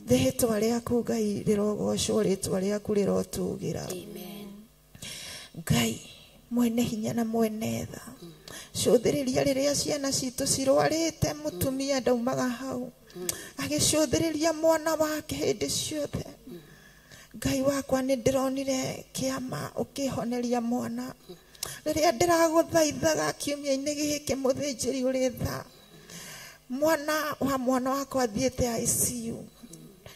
Rĩtwa rĩaku Ngai rĩrogocwo, rĩtwa rĩaku rĩrotũgĩra. Ngai mwene hinya na mwene tha, cũthĩrĩria rĩrĩa ciana citũ cirwarĩte, mũtumia ndaumaga hau agĩcũthĩrĩria mwana wake hĩndĩ ciothe. Ngai wakwa nĩ ndĩronire kĩama ũkĩhoneria mwana rĩrĩa ndĩragũthaithaga kiumia-inĩ gĩkĩ mũthĩnjĩri ũrĩ tha, mwana wa mwana wakwa athiĩte ICU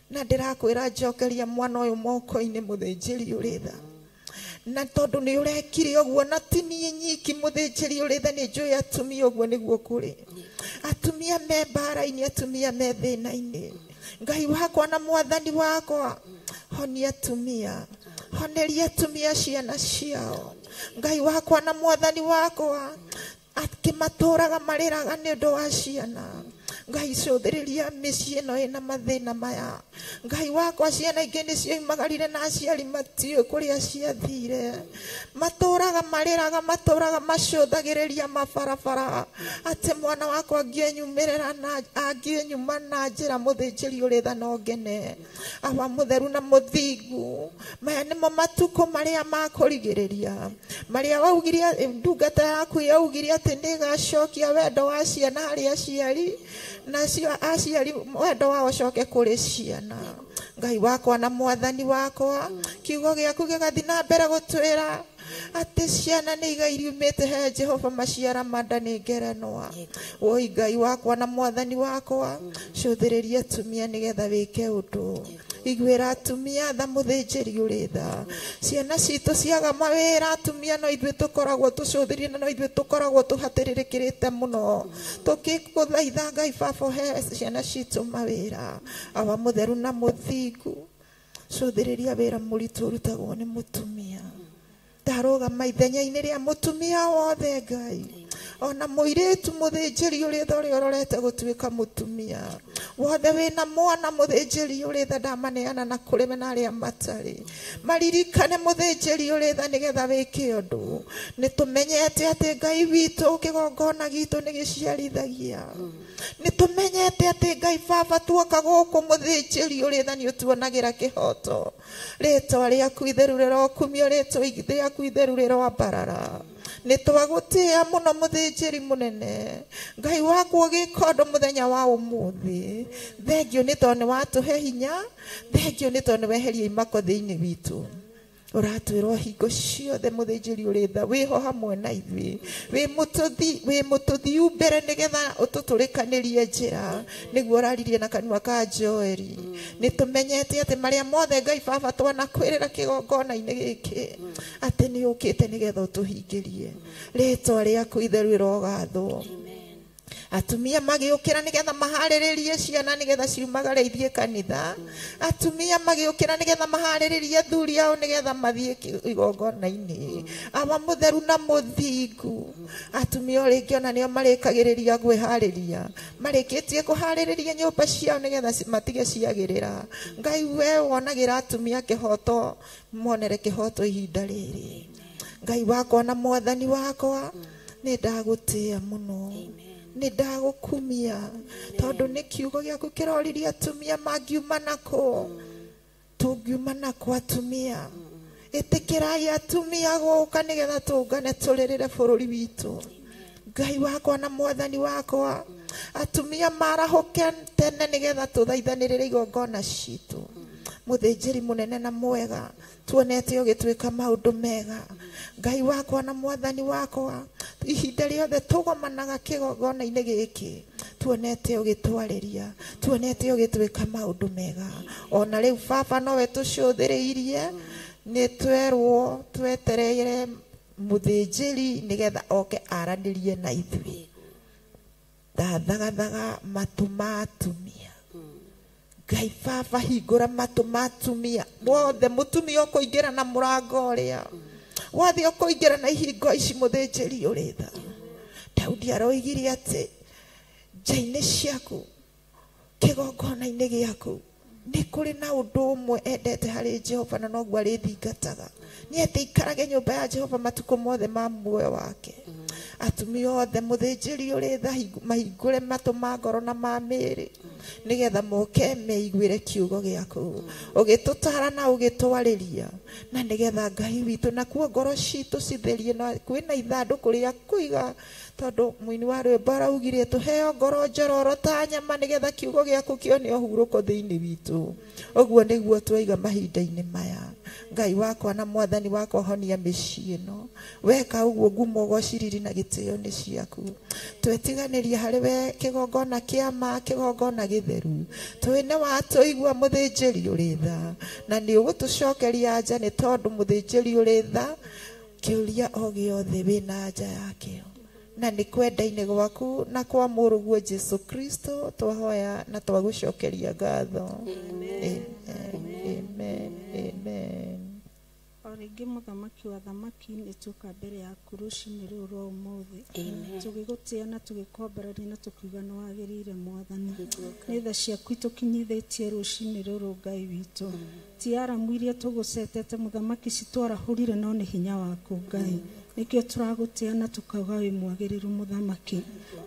na ndĩrakwĩra njokeria mwana ũyũ moko-inĩ mũthĩnjĩri ũrĩ tha. Na tondũ nĩ ũrekire ũguo na ti niĩ nyiki mũthĩnjĩri ũrĩ tha, nĩ njũĩ atumia ũguo nĩguo kũrĩ. Atumia me mbara-inĩ, atumia me thĩna-inĩ. Ngai wakwa na mwathani wakwa, honia atumia, honeria atumia ciana ciao. Ngai wakwa na mwathani wakwa, akĩmatũraga marĩraga nĩ ũndũ wa ciana. Ngai cũthĩrĩria mĩciĩ ĩno ĩna mathĩna maya. Ngai wakwa, ciana ingĩ nĩ cioimagarire na aciari matiũĩ kũrĩa ciathire. Matũraga marĩraga, matũraga macũthagĩrĩria mabarabara atĩ mwana wakwa angĩnyumĩrĩra na angĩnyuma na njĩra mũthĩnjĩri ũrĩ tha no ngene. Awa mũtheru na mũthingu, maya nĩmo matukũ marĩa ma kũrigĩrĩria, marĩa waugire ndungata yaku yaugire atĩ nĩĩgacokia wendo wa ciana harĩ aciari, nacio aciari wendo wao ũcoke kũrĩ ciana. Ngai wakwa na mwathani wakwa, kiugo gĩaku gĩgathiĩ na mbere gũtwĩra atĩ ciana nĩ igai riumĩte he Jehova, maciara ma nda nĩ ngerenwa. Woi Ngai wakwa na mwathani wakwa, cũthĩrĩria atumia nĩgetha wĩke ũndũ. Iguĩra atumia tha mũthĩnjĩri ũrĩ tha. Ciana citũ ciaga mawĩra, atumia no ithuĩ tũkoragwo tũcũthĩrĩrie na no ithuĩ tũkoragwo tũhatĩrĩrĩkĩrĩte mũno. Tũkĩgũthaitha Ngai baba ũhe ciana citũ mawĩra. Awa mũtheru na mũthingu, cũthĩrĩria wĩra mũritũ ũrutagwo nĩ mũtumia. Ndarũgama ithenya-inĩ rĩa mũtumia wothe Ngai, ona mũirĩtu mũthĩnjĩri ũrĩ tha ũrĩa ũrorete gũtuĩka mũtumia wothe wĩna mwana mũthĩnjĩri ũrĩ tha, ndamaneana na kũrĩ we na arĩa matarĩ maririkane mũthĩnjĩri ũrĩ tha nĩgetha wĩke ũndũ. Nĩ tũmenyete atĩ Ngai witũ kĩgongona gitũ nĩ gĩciarithagia. Nĩ tũmenyete atĩ Ngai baba tuoka gũkũ mũthĩnjĩri ũrĩ tha nĩ ũtuonagĩra kĩhoto. Rĩtwa rĩaku itheru rĩrokumio, rĩtwa rĩaku itheru rĩroambarara. Nĩ twagũtĩĩa mũno mũthĩnjĩri mũnene. Ngai wakwa ũgĩka ũndũ mũthenya wa ũmũthĩ. Thengio nĩ tondũ nĩ watũhe hinya, thengio nĩ tondũ nĩ weheria imako thĩinĩ witũ. Ũratwĩrwo hingo ciothe mũthĩnjĩri ũrĩ tha wĩho hamwe na ithuĩ, wĩ mũtũthiu mbere nĩgetha ũtũtũrĩkanĩrie njĩra, nĩguo ũraririe na kanua ka Joeli. Nĩ tũmenyete atĩ marĩa mothe Ngai baba twanakwĩrĩra kĩgongona-inĩ gĩkĩ atĩ nĩ ũkĩte nĩgetha ũtũhingĩrie. Rĩtwa rĩaku itheru rĩrogathwo. Atumia magĩũkĩra nĩgetha maharĩrĩrie ciana nĩgetha ciumagare ithiĩ kanitha. Atumia magĩũkĩra nĩgetha maharĩrĩrie athuri ao nĩgetha mathiĩ igongona-inĩ. Awa mũtheru na mũthingu, atumia o rĩngĩ ona nĩo marĩkagĩrĩria kwĩharĩria, marĩkĩtie kũharĩrĩria nyũmba ciao nĩgetha matige ciagĩrĩra. Ngai we wonagĩra atumia kĩhoto, monere kĩhoto ihinda rĩrĩ. Ngai wakwa na mwathani wakwa, nĩ ndagũtĩĩa mũno, nĩ ndagũkumia, tondũ nĩ kiugo gĩaku kĩroririe atumia mangiuma nakũ, tũngiuma nakũ atumia. Ĩtĩkĩrai atumia gũka nĩgetha tũngane tũrĩrĩre bũrũri witũ. Ngai wakwa na mwathani wakwa, atumia marahũke tene nĩgetha tũthaithanĩrĩre igongona citũ. Mũthĩnjĩri mũnene na mwega, tuonete ũgĩtwĩka maũndũ mega. Ngai wakwa na mwathani wakwa, ihinda rĩothe tũgomanaga kĩgongona-inĩ gĩkĩ, tuonete ũgĩtwarĩria, tuonete ũgĩtwĩka maũndũ mega. Ona rĩu baba nowe tũcũthĩrĩirie, nĩ twerwo twetereire mũthĩnjĩri nĩgetha oke aranĩrie na ithuĩ. Ndathagathaga matũ ma atumia. Ngai baba hingũra matũ ma atumia wothe, mũtumia ũkũingĩra na mũrango ũrĩa wothe ũkũingĩra na ihingo ici mũthĩnjĩri ũrĩ tha. Daudi aroigire atĩ nja-inĩ ciaku, kĩgongona-inĩ gĩaku, Nĩ kũrĩ na ũndũ ũmwe endete harĩ Jehova na noguo arĩthingataga. Nĩ atĩ aikarage nyũmba ya Jehova matukũ mothe ma muoyo wake. Atumia othe mũthĩnjĩri ũrĩ tha mahingũre matũ ma ngoro na ma mĩĩrĩ nĩgetha moke meiguĩre kiugo gĩaku. Ũgĩtũtara na ũgĩtwarĩria na nĩgetha Ngai witũ nakuo ngoro citũ citherie na kwĩna ithandũkũ rĩa kũiga tondũ mũini wa rwĩmbo araugire tũheo ngoro njororo ta nyama nĩgetha kiugo gĩaku kĩone ũhurũko thĩinĩ witũ. Ũguo nĩguo twaiga mahinda-inĩ maya. Ngai wakwa na mwathani wakwa honia mĩciĩ ĩno. Weka ũguo ngumo ũgociriri na gĩtĩo nĩ ciaku. Twetiganĩria harĩ we kĩgongona kĩa ma kĩgongona gĩtheru. Twĩ nĩ watũigua mũthĩnjĩri ũrĩ tha na nĩ ũgũtũcokeria anja nĩ tondũ mũthĩnjĩri ũrĩ tha kĩũria o gĩothe wĩna anja yakĩo. Na nĩ kwenda-inĩ gwaku na kwa mũrũguo Jesu Kristo twahoya na twagũcokeria ngatho. Amen. Amen. Amen. O rĩngĩ mũthamaki wa thamaki nĩ tuoka mbere yaku rũcinĩ rũrũ rwa ũmũthĩ tũgĩgũtĩa na tũgĩkwambararia na tũkiuga nĩ wagĩrĩire mwathani. Nĩ tha ciaku itũkinyithĩtie rũcinĩ rũrũ Ngai witũ. Ti aramu iria tũgũcetete mũthamaki citwarahũrire no nĩ hinya waku Ngai. Nĩkĩo tũragũtĩa na tũkauga wĩ mwagĩrĩru mũthamaki.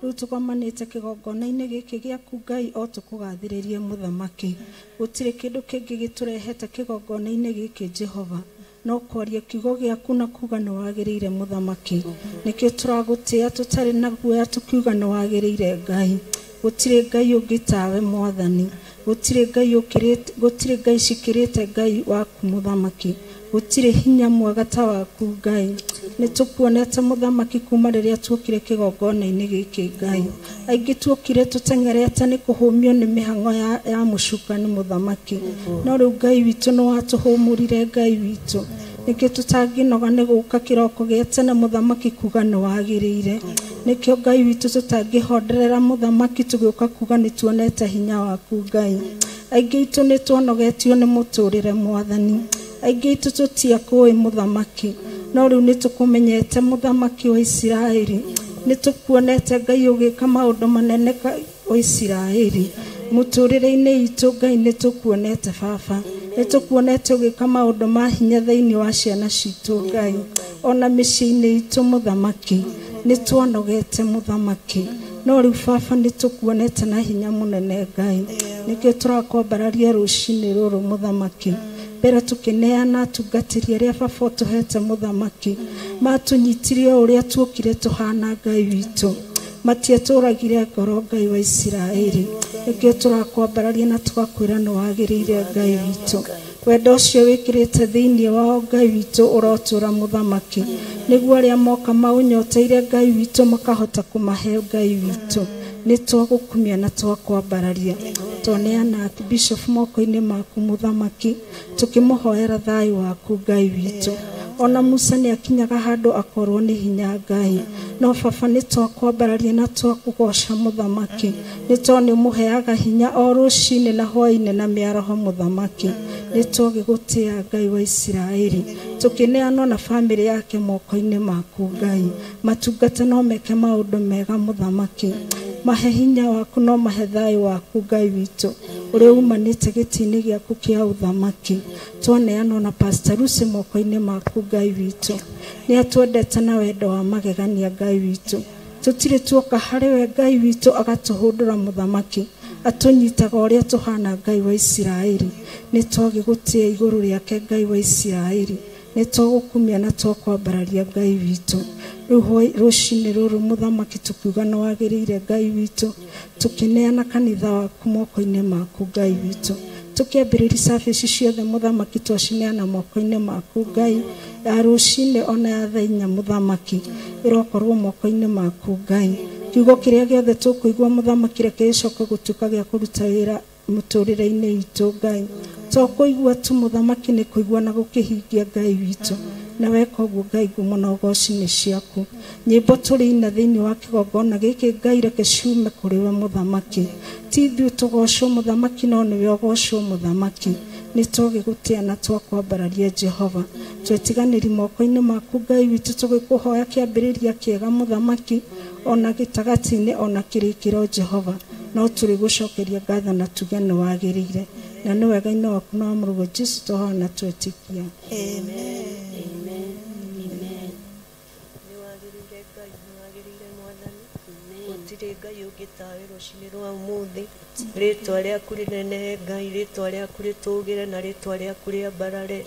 Rĩu tũgomanĩte kĩgongona-inĩ gĩkĩ gĩaku Ngai o tũkũgathĩrĩrie mũthamaki. Gũtirĩ kĩndũ kĩngĩ gĩtũrehete kĩgongona-inĩ gĩkĩ Jehova no kwaria kiugo gĩaku na kuga nĩ wagĩrĩire mũthamaki. Nĩkĩo tũragũtĩa tũtarĩ na guoya tũkiuga nĩ wagĩrĩire Ngai. Gũtirĩ Ngai ũngĩ tawe mwathani. Gũtirĩ Ngai ũkĩrĩte, gũtirĩ Ngai cikĩrĩte Ngai waku mũthamaki. Gũtirĩ hinya mwega ta waku Ngai. Nĩ tũkuonete mũthamaki kuma rĩrĩa tuokire kĩgongona-inĩ gĩkĩ Ngai. Aingĩ tuokire tũteng'erete nĩ kũhũmio nĩ mĩhang'o ya mũcukani mũthamaki. No rĩu Ngai witũ nĩ watũhũmũrire Ngai witũ. Nĩkĩo tũtangĩnoga nĩ gũka kĩroko gĩa tene mũthamaki kuga nĩ wagĩrĩire. Nĩkĩo Ngai witũ tũtangĩhonderera mũthamaki tũgĩũka kuga nĩ tuonete hinya waku Ngai. Aingĩ itũ nĩ tuonogetio nĩ mũtũrĩre mwathani. Aingĩ itũ tũtiakũĩ mũthamaki. No rĩu nĩ tũkũmenyete mũthamaki wa Isiraeli. Nĩ tũkuonete Ngai ũgĩka maũndũ manene wa Isiraeli. Mũtũrĩre-inĩ itũ Ngai nĩ tũkuonete baba. Nĩ tũkuonete ũgĩka maũndũ ma hinya thĩinĩ wa ciana citũ Ngai. Ona mĩciĩ-inĩ itũ mũthamaki. Nĩ tuonogete mũthamaki. No rĩu baba nĩ tũkuonete na hinya mũnene Ngai. Nĩkĩo tũrakwambararia rũcinĩ rũrũ mũthamaki. Mbere tũkĩneana atungatĩri arĩa baba ũtũhete mũthamaki. Matũnyitirie o ũrĩa tuokire tũhana Ngai witũ. Matiatũragire ngoro Ngai wa Isiraeli. Nĩkĩo tũrakwambararia na tũgakwĩra nĩ wagĩrĩire Ngai witũ. Wendo ũcio wĩkĩrĩte thĩinĩ wao Ngai witũ ũrotũra mũthamaki. Nĩguo arĩa moka maũnyoteire Ngai witũ makahota kũmahe Ngai witũ. Nĩ twagũkumia na twakwambararia. Twaneana Bishop moko-inĩ maku mũthamaki tũkĩmũhoera thayũ waku Ngai witũ. Ona Musa nĩ akinyaga handũ akorwo nĩ hinya Ngai. No baba nĩ twakwambararia na twakũgoca mũthamaki. Nĩ tondũ nĩ ũmũheaga hinya o rũcinĩ na hwaĩ-inĩ na mĩaraho mũthamaki. Nĩ twagĩgũtĩa Ngai wa Isiraeli. Tũkĩneanwo na bamĩrĩ yake moko-inĩ maku Ngai. Matungata no meke maũndũ mega mũthamaki. Mahe hinya waku no mahe thayũ waku Ngai witũ ũrĩa umanĩte gĩtĩ-inĩ gĩaku kĩa ũthamaki. Twaneanwo na Pastor Lucy moko-inĩ maku Ngai witũ. Nĩ atwendete na wendo wa magegania Ngai witũ. Tũtirĩ tuoka harĩ we Ngai witũ agatũhũndũra mũthamaki. Atũnyitaga ũrĩa tũhana Ngai wa Isiraeli. Nĩ twagĩgũtĩa igũrũ rĩake Ngai wa Isiraeli. Nĩ twagũkumia na twakwambararia Ngai witũ. Rĩu rũcinĩ rũrũ mũthamaki tũkiuga nĩ wagĩrĩire Ngai witũ. Tũkĩneana kanitha waku moko-inĩ maku Ngai witũ. Tũkĩambĩrĩria service ciothe mũthamaki twacineana moko-inĩ maku Ngai. Ya rũcinĩ ona ya thaa inya mũthamaki ĩrokorwo moko-inĩ maku Ngai. Kiugo kĩrĩa gĩothe tũkũigua mũthamaki reke gĩcoke gũtuĩka gĩa kũruta wĩra mũtũrĩre-inĩ itũ Ngai. To kũigua tu mũthamaki nĩ kũigua na gũkĩhingia Ngai witũ. Na weka ũguo Ngai ngumo na ũgoci nĩ ciaku. Nyĩmbo tũrĩina thĩinĩ wa kĩgongona gĩkĩ Ngai reke ciume kũrĩ we mũthamaki. Ti ithuĩ tũgocwo mũthamaki no nĩwe ũgocwo mũthamaki. Nĩ twagĩgũtĩa na twakwambararia Jehova. Twetiganĩri moko-inĩ maku Ngai witũ tũgĩkũhoya kĩambĩrĩria kĩega mũthamaki ona gĩtagatĩ-inĩ ona kĩrĩkĩro Jehova. No tũrĩgũcokeria ngatho na tuge nĩ wagĩrĩire. Na nĩ wega-inĩ waku na wa mũrũguo Jesũ twahoya na twetĩkia. Amen. Amen. Amen. Nĩ wagĩrĩire Ngai, nĩ wagĩrĩire Mwathani. Gũtirĩ Ngai ũngĩ tawe rũcinĩ rwa ũmũthĩ. Rĩtwa rĩaku rĩnenehe Ngai, rĩtwa rĩaku rĩtũũgĩre na rĩtwa rĩaku rĩambarare.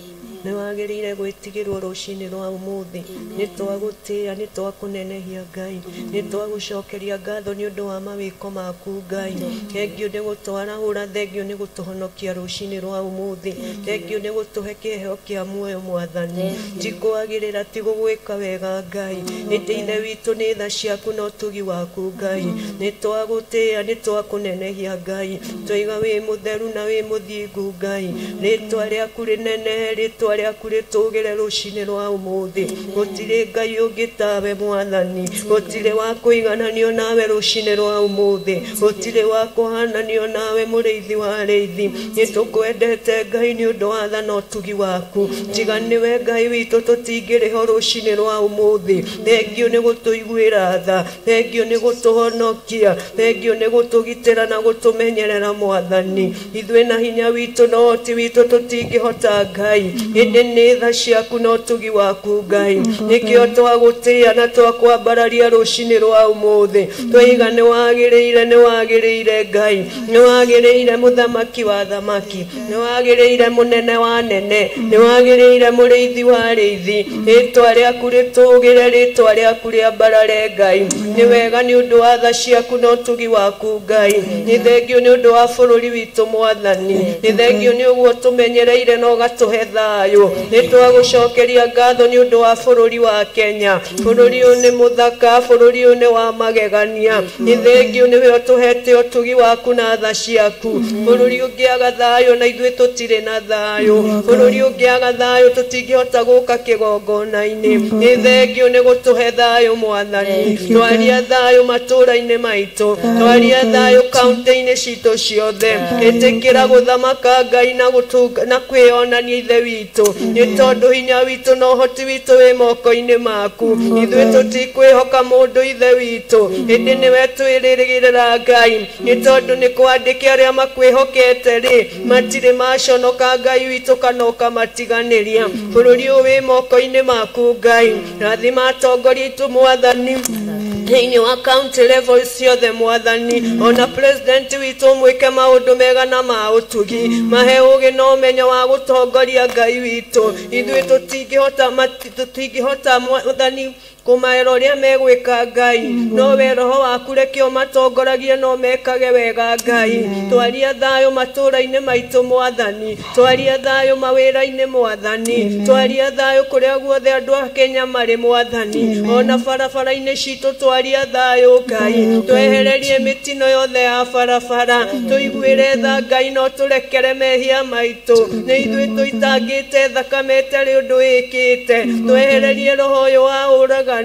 Nĩ wagĩrĩire gwĩtigĩrwo rũcinĩ rwa ũmũthĩ. Nĩ twagũtĩĩa, nĩ twakũnenehia Ngai, nĩ twagũcokeria ngatho nĩ ũndũ wa mawĩko maku Ngai. Thengiũ nĩ gũtwarahũra, thengiũ nĩ gũtũhonokia rũcinĩ rwa ũmũthĩ, thengiũ nĩ gũtũhe kĩheo kĩa muoyo Mwathani. Ti kwagĩrĩra, ti gũgwĩka wega Ngai, ĩndĩ Ithe witũ nĩ tha ciaku na ũtugi waku Ngai. Nĩ twagũtĩĩa, nĩ twakũnenehia Ngai, twaiga wĩ mũtheru na wĩ mũthingu Ngai. Rĩtwa rĩaku rĩnenehe, rĩtwa rĩaku rĩtũũgĩre rũcinĩ rwa ũmũthĩ. Gũtirĩ Ngai ũngĩ tawe Mwathani, gũtirĩ wa kũigananio nawe rũcinĩ rwa ũmũthĩ, gũtirĩ wa kũhananio nawe mũrĩithi wa arĩithi. Nĩ tũkwendete Ngai nĩ ũndũ wa tha na ũtugi waku. Tiga nĩwe Ngai witũ tũtingĩrĩ ho rũcinĩ rwa ũmũthĩ. Thengiũ nĩ gũtũiguĩra tha, thengiũ nĩ gũtũhonokia, thengiũ nĩ gũtũgitĩra na gũtũmenyerera Mwathani. Ithuĩ na hinya witũ na ũhoti witũ tũtingĩhota Ngai, ĩndĩ nĩ tha ciaku na ũtugi waku Ngai. Nĩkĩo twagũtĩĩa na twakwambararia rũcinĩ rwa ũmũthĩ. Twaiga nĩ wagĩrĩire, nĩ wagĩrĩire Ngai, nĩ wagĩrĩire mũthamaki wa thamaki, nĩ wagĩrĩire mũnene wa nene, nĩ wagĩrĩire mũrĩithi wa arĩithi. Rĩtwa rĩaku rĩtũũgĩre, rĩtwa rĩaku rĩambarare Ngai. Nĩ wega nĩ ũndũ wa tha ciaku na ũtugi waku Ngai. Nĩ thengiũ nĩ ũndũ wa bũrũri witũ Mwathani. Nĩ thengiũ nĩ ũguo tũmenyereire na ũgatũhe thayũ. Nĩ twagũcokeria ngatho nĩ ũndũ wa bũrũri wa Kenya. Bũrũri ũyũ nĩ mũthaka, bũrũri ũyũ nĩ wa magegania. Nĩ thengiũ nĩwe ũtũhete ũtugi waku na tha ciaku. Bũrũri ũngĩaga thayũ na ithuĩ tũtirĩ na thayũ. Bũrũri ũngĩaga thayũ tũtingĩhota gũka kĩgongona-inĩ. Nĩ thengiũ nĩ gũtũhe thayũ Mwathani. Twaria thayũ matũũra-inĩ maitũ, twaria thayũ kaunti-inĩ citũ ciothe. Ĩtĩkĩra gũthamaka Ngai na na kwĩyonania Ithe witũ, nĩ tondũ hinya witũ na ũhoti witũ wĩ moko-inĩ maku. Ithuĩ tũtikwĩhoka mũndũ Ithe witũ, ĩndĩ nĩwe twĩrĩgĩrĩra Ngai, nĩ tondũ nĩ kwandĩke arĩa makwĩhokete rĩ matirĩ maconoka Ngai witũ kana ũkamatiganĩria. Bũrũri ũyũ wĩ moko-inĩ maku Ngai. Rathima atongoria aitũ Mwathani thĩinĩ wa county level ciothe Mwathani. Ona president witũ mwĩke maũndũ mega na ma ũtugi, mahe ũgĩ na ũmenyo wa gũtongoria Ngai witũ. Ithuĩ tũtingĩhota Mwathani kũmaĩra ũrĩa megwĩka Ngai, no we roho waku reke ũmatongoragie no mekage wega Ngai. Twaria thayũ matũũra-inĩ maitũ Mwathani, twaria thayũ mawĩra-inĩ Mwathani, twaria thayũ kũrĩa guothe andũ a Kenya marĩ Mwathani, ona barabara-inĩ citũ twaria thayũ Ngai. Twehererie mĩtino yothe ya barabara, tũiguĩre tha Ngai no tũrekere mehia maitũ. Nĩ ithuĩ tũitangĩte thakame ĩtarĩ ũndũ ĩkĩte. Twehererie roho ũyũ wa ũragani.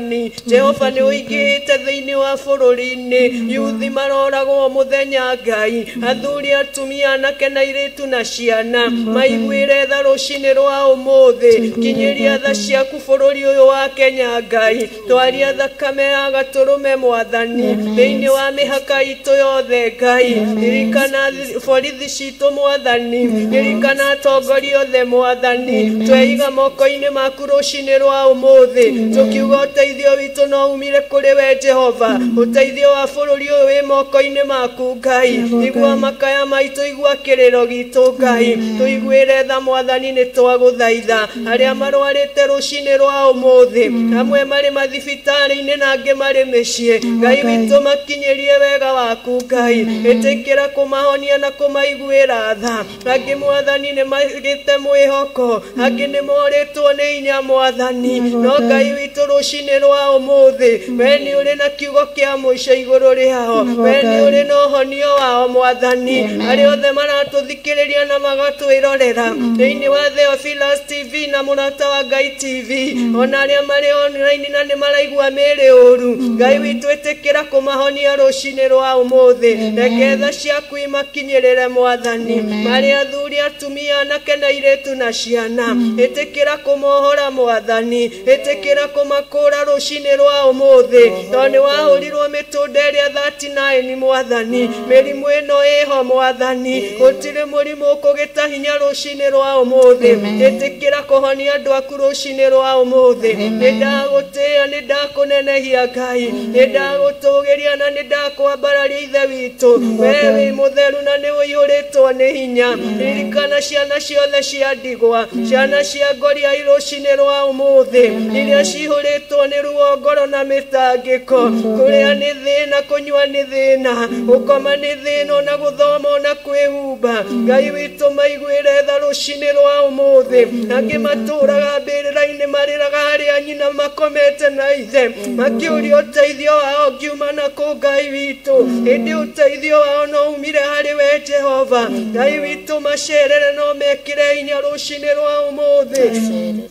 Jehova nĩ ũingĩhĩte thĩinĩ wa bũrũri-inĩ. Yuthi maroragwo mũthenya Ngai, athuri, atumia, anake na airĩtu na ciana. Maiguĩre tha rũcinĩ rwa ũmũthĩ. Kinyĩria tha ciaku bũrũri ũyũ wa Kenya Ngai. Twaria thakame ya gatũrũme Mwathani thĩinĩ wa mĩhaka itũ yothe Ngai. Ririkana borithi citũ Mwathani, ririkana atongoria othe Mwathani. Tweiga moko-inĩ maku rũcinĩ rwa ũmũthĩ, tũkiuga ũteithio witũ no umire kũrĩ we Jehova. Ũteithio wa bũrũri ũyũ wĩ moko-inĩ maku Ngai. Igua makaya maitũ, igua kĩrĩro gitũ Ngai. Tũiguĩre tha Mwathani, nĩ twagũthaitha. Arĩa marwarĩte rũcinĩ rwa ũmũthĩ, amwe marĩ mathibitarĩ-inĩ na angĩ marĩ mĩciĩ, Ngai witũ makinyĩrie wega waku Ngai. Ĩtĩkĩra kũmahonia na kũmaiguĩra tha. Angĩ Mwathani nĩ magĩte mwĩhoko, angĩ nĩ morĩtwo nĩ hinya Mwathani. No Ngai witũ rũcinĩ rwa ũmũthĩ, we nĩ ũrĩ na kiugo kĩa mũico igũrũ rĩao, we nĩ ũrĩ na ũhonio wao Mwathani. Arĩa othe maratũthikĩrĩria na magatwĩrorera thĩinĩ wa Theophilus TV na Mũrata wa Ngai TV, ona arĩa marĩ online na nĩ maraigua mĩĩrĩ ũru, Ngai witũ ĩtĩkĩra kũmahonia rũcinĩ rwa ũmũthĩ. Reke tha ciaku imakinyĩrĩre Mwathani, marĩ athuri, atumia, anake na airĩtu na ciana. Ĩtĩkĩra kũmohora Mwathani, ĩtĩkĩra kũmakũra rũcinĩ rwa ũmũthĩ tondũ nĩ wahũrirwo mĩtũnda ĩrĩa 39 mwathani mĩrimũ ĩno ĩho mwathani gũtirĩ mũrimũ ũkũgĩta hinya rũcinĩ rwa ũmũthĩ ĩtĩkĩra kũhonia andũ aku rũcinĩ rwa ũmũthĩ nĩ ndagũtĩĩa nĩ ndakũnenehia Ngai nĩ ndagũtũgĩria na nĩ ndakwambararia Ithe witũ we wĩ mũtheru na nĩ ũiyũrĩtwo nĩ hinya ririkana ciana ciothe cia ndigwa ciana cia ngoria rũcinĩ rwa ũmũthĩ iria cihũrĩtwo nĩ ruo ngoro na mĩtangĩko kũrĩa nĩ thĩna kũnyua nĩ thĩna gũkoma nĩ thĩna ona gũthoma ona kwĩhumba Ngai witũ maiguĩre tha rũcinĩ rwa ũmũthĩ angĩ matũraga mbĩrĩra-inĩ marĩraga harĩa nyina makomete na ithe makĩũria ũteithio wao ngiuma na kũ Ngai witũ ĩndĩ ũteithio wao no umire harĩ we Jehova Ngai witũ macerere no mekĩre hinya rũcinĩ rwa ũmũthĩ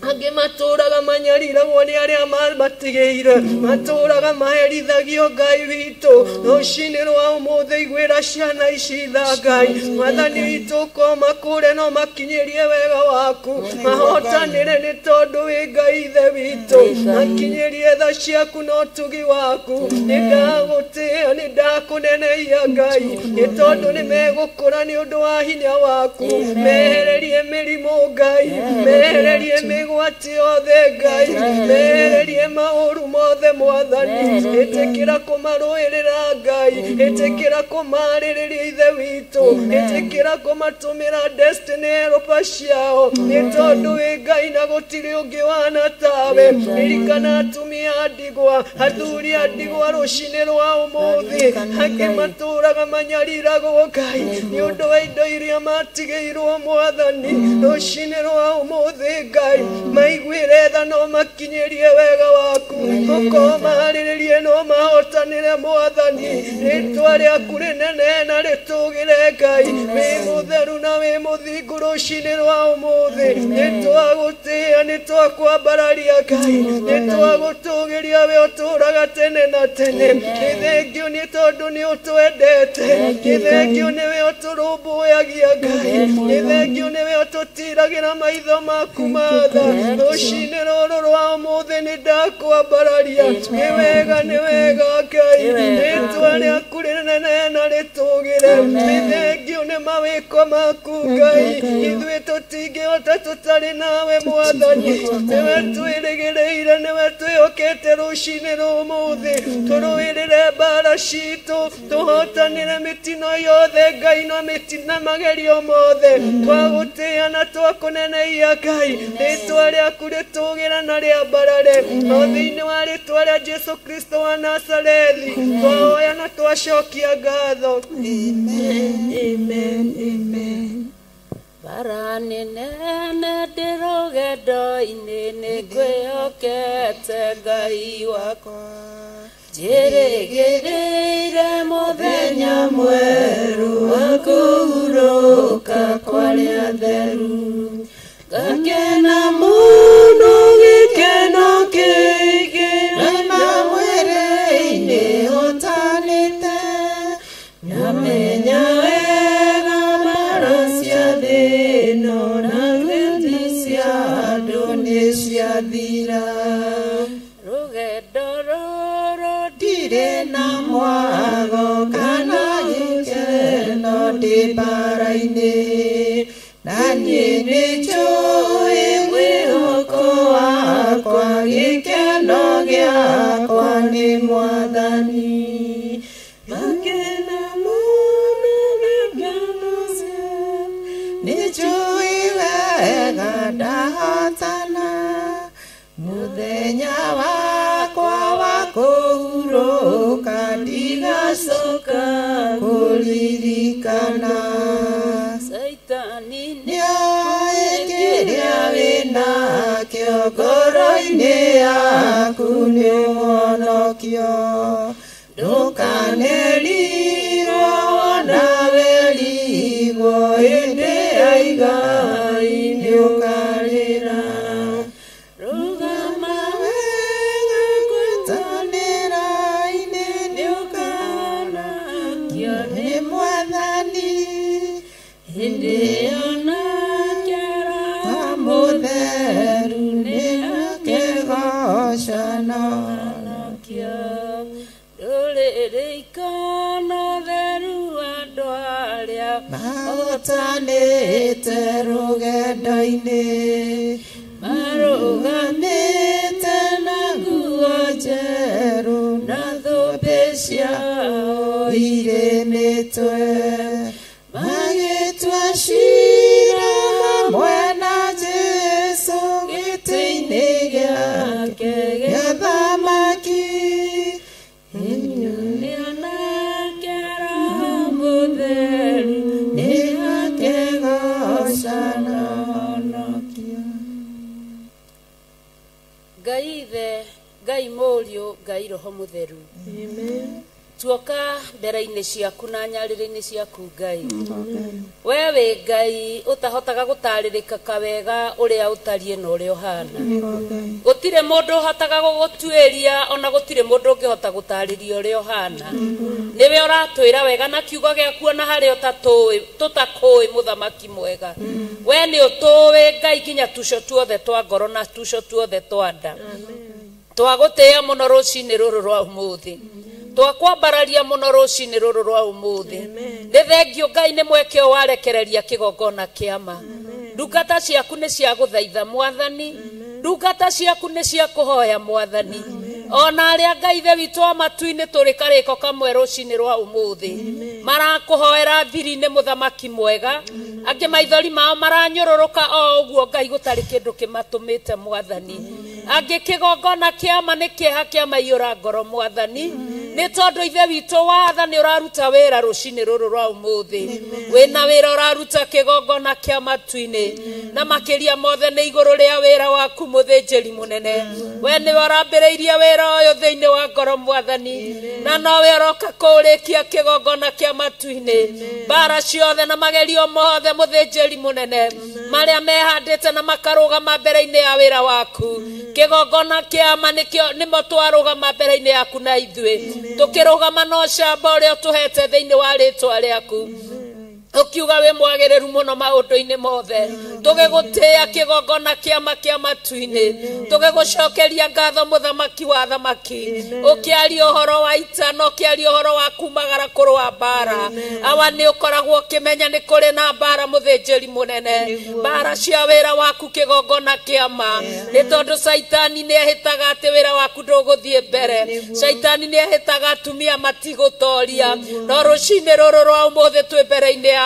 angĩ matũraga manyariragwo nĩ arĩa matigĩire matũraga maherithagio Ngai witũ rũcinĩ rwa ũmũthĩ iguĩra ciana ici tha Ngai mwathani witũ ũkomakũre no makinyĩrie wega waku mahotanĩre nĩ tondũ wĩ Ngai Ithe witũ makinyĩrie tha ciaku na ũtugi waku nĩ ndagũtĩĩa nĩ ndakũnenehia Ngai nĩ tondũ nĩ megũkũra nĩ ũndũ wa hinya waku mehererie mĩrimũ Ngai mehererie mĩgwati yothe Ngai mehererie maũru mothe mwathani ĩtĩkĩra kũmarũĩrĩra Ngai ĩtĩkĩra kũmarĩrĩria Ithe witũ ĩtĩkĩra kũmatũmĩra destiny helper ciao nĩ tondũ wĩ Ngai na gũtirĩ ũngĩ wana tawe ririkana atumia a ndigwa athuri a ndigwa rũcinĩ rwa ũmũthĩ angĩ matũraga manyariragwo Ngai nĩ ũndũ wa indo iria matigĩirwo mwathani rũcinĩ rwa ũmũthĩ Ngai maiguĩre tha no makinyĩrie wega waku ũkomarĩrĩrie no mahotanĩre mwathani rĩtwa rĩaku rĩnene na rĩtũgĩre Ngai wĩ mũtheru na wĩ mũthingu rũcinĩ rwa ũmũthĩ nĩ twagũtĩĩa nĩ twakwambararia Ngai nĩ twagũtũgĩria we ũtũraga tene na tene nĩ thengio nĩ tondũ nĩ ũtwendete nĩ thengio nĩwe ũtũrũmbũyagia Ngai nĩ thengio nĩwe ũtũtiragĩra maitho maku matha rũcinĩ rũrũ rwa ũmũthĩ nĩ ndakwambararia nĩ wega Ngai rĩtwa rĩaku rĩnene na rĩtũgĩre nĩ thengio nĩ mawĩko maku Ngai ithuĩ tũtingĩhota tũtarĩ nawe mwathani nĩwe twĩrĩgĩrĩire nĩwe twĩhokete rũcinĩ rũmũthĩ tũrũĩrĩre mbara citũ tũhotanĩre mĩtino yothe Ngai na mĩtina magerio mothe twagũtĩĩa na twakũnenehia Ngai rĩtwa rĩaku rĩtũgĩre na rĩambarare o thĩinĩ wa rĩtwa rĩa Jesu Kristo wa Nazarethi twahoya na twacokia ngatho. Amen. Amen. Amen. Bara nene ndĩ rũgendo-inĩ nĩ ngwĩhokete Ngai wakwa njĩrĩgĩrĩire mũthenya mwerũ wa kũhurũka kwa arĩa atheru ngakena mũno gĩkeno kĩingĩ na mwĩrĩ-inĩ ũtanĩte namenya wega mbara cia thĩ ĩno na wendi cia andũ nĩ ciathira rũgendo rũrũ ndirĩ na mwago kana gĩkeno ndĩ mbara-inĩ na niĩ nĩ njũĩ mwĩhoko wakwa gĩkeno gĩakwa nĩ mwathani ngakena mũno gĩkeno nĩ njũĩ wega ndahotana mũthenya wakwa wa kũhurũka ndigacoka kũririkana Saitani nĩoĩ kĩrĩa wĩnakĩo ngoro-inĩ yaku nĩ ũhonokio ndũkanerirwo wona werigwo ĩndĩ ya Ngai nĩũkarĩra rũgama wega ngwatanĩro-inĩ nĩũkanakio nĩ mwathani hĩndĩ ĩyo nake wa mũtheru nĩ akĩgoca na Honokia Ndũrĩrĩ ikona ũtheru wa andũ arĩa mahotanĩte rũgendo-inĩ marũgamĩte na nguo njerũ na thũmbĩ ciao irĩ mĩtwe magĩtua ciira hamwe na Jesũ gĩtĩ-inĩ gĩake gĩa thamaki Nĩonake Roho Mũtheru nĩakĩgoca na honokia. Ngai Ithe, Ngai Mũriũ, Ngai Roho Mũtheru. Tuoka mbere-inĩ ciaku na nyarĩrĩ-inĩ ciaku Ngai. We wĩ Ngai ũtahotaga gũtarĩrĩka kawega ũrĩa ũtariĩ na ũrĩa ũhana. Gũtirĩ mũndũ ũhotaga gũgũtuĩria ona gũtirĩ mũndũ ũngĩhota gũtarĩria ũrĩa ũhana. Nĩwe ũratwĩra wega na kiugo gĩaku ona harĩa ũtatũĩ tũtakũĩ mũthamaki mwega. We nĩ ũtũĩ Ngai nginya tuco tuothe twa ngoro na tuco tuothe twa nda. Twagũtĩĩa mũno rũcinĩ rũrũ rwa ũmũthĩ. Twakwambararia mũno rũcinĩ rũrũ rwa ũmũthĩ. Nĩ thengio Ngai nĩ mweke ũyũ warekereria kĩgongona kĩama. Ndungata ciaku nĩ cia gũthaitha mwathani. Ndungata ciaku nĩ cia kũhoya mwathani. Ona arĩa Ngai Ithe witũ wa matu-inĩ tũrĩ karĩko kamwe rũcinĩ rwa ũmũthĩ. Marakũhoera thiri-inĩ mũthamaki mwega. Angĩ maithori mao maranyũrũrũka o ũguo Ngai gũtarĩ kĩndũ kĩmatũmĩte mwathani. Angĩ kĩgongona kĩama nĩ kĩeha kĩamaiyũra ngoro mwathani. Nĩ tondũ Ithe witũ watha nĩ ũraruta wĩra rũcinĩ rũrũ rwa ũmũthĩ. Wĩna wĩra ũraruta kĩgongona kĩa matu-inĩ. Na makĩria mothe nĩ igũrũ rĩa wĩra waku mũthĩnjĩri mũnene. We nĩwe ũrambĩrĩirie wĩra ũyũ thĩinĩ wa ngoro mwathani. Na nowe ũroka kũũrĩkia kĩgongona kĩa matu-inĩ. Mbara ciothe na magerio mothe mũthĩnjĩri mũnene marĩa mehandĩte na makarũgama mbere-inĩ ya wĩra waku. Kĩgongona kĩama nĩkĩo nĩmo twarũgama mbere-inĩ yaku na ithuĩ. Tũkĩrũgama na ũcamba ũrĩa ũtũhete thĩinĩ wa rĩtwa rĩaku. Ũkiuga wĩ mwagĩrĩru mũno maũndũ-inĩ mothe. Tũgĩgũtĩĩa kĩgongona kĩama kĩa matu-inĩ. Tũgĩgũcokeria ngatho mũthamaki wa thamaki. Ũkĩaria ũhoro wa ita na ũkĩaria ũhoro wa kumagara kũrũa mbara. Awa nĩ ũkoragwo ũkĩmenya nĩ kũrĩ na mbara mũthĩnjĩri mũnene. Mbara cia wĩra waku kĩgongona kĩama. Nĩ tondũ caitani nĩ ehĩtaga atĩ wĩra waku ndũgũthiĩ mbere. Caitani nĩ ehĩtaga atumia matigũtoria. No rũcinĩ rũrũ rwa ũmũthĩ twĩ mbere-inĩ yaku.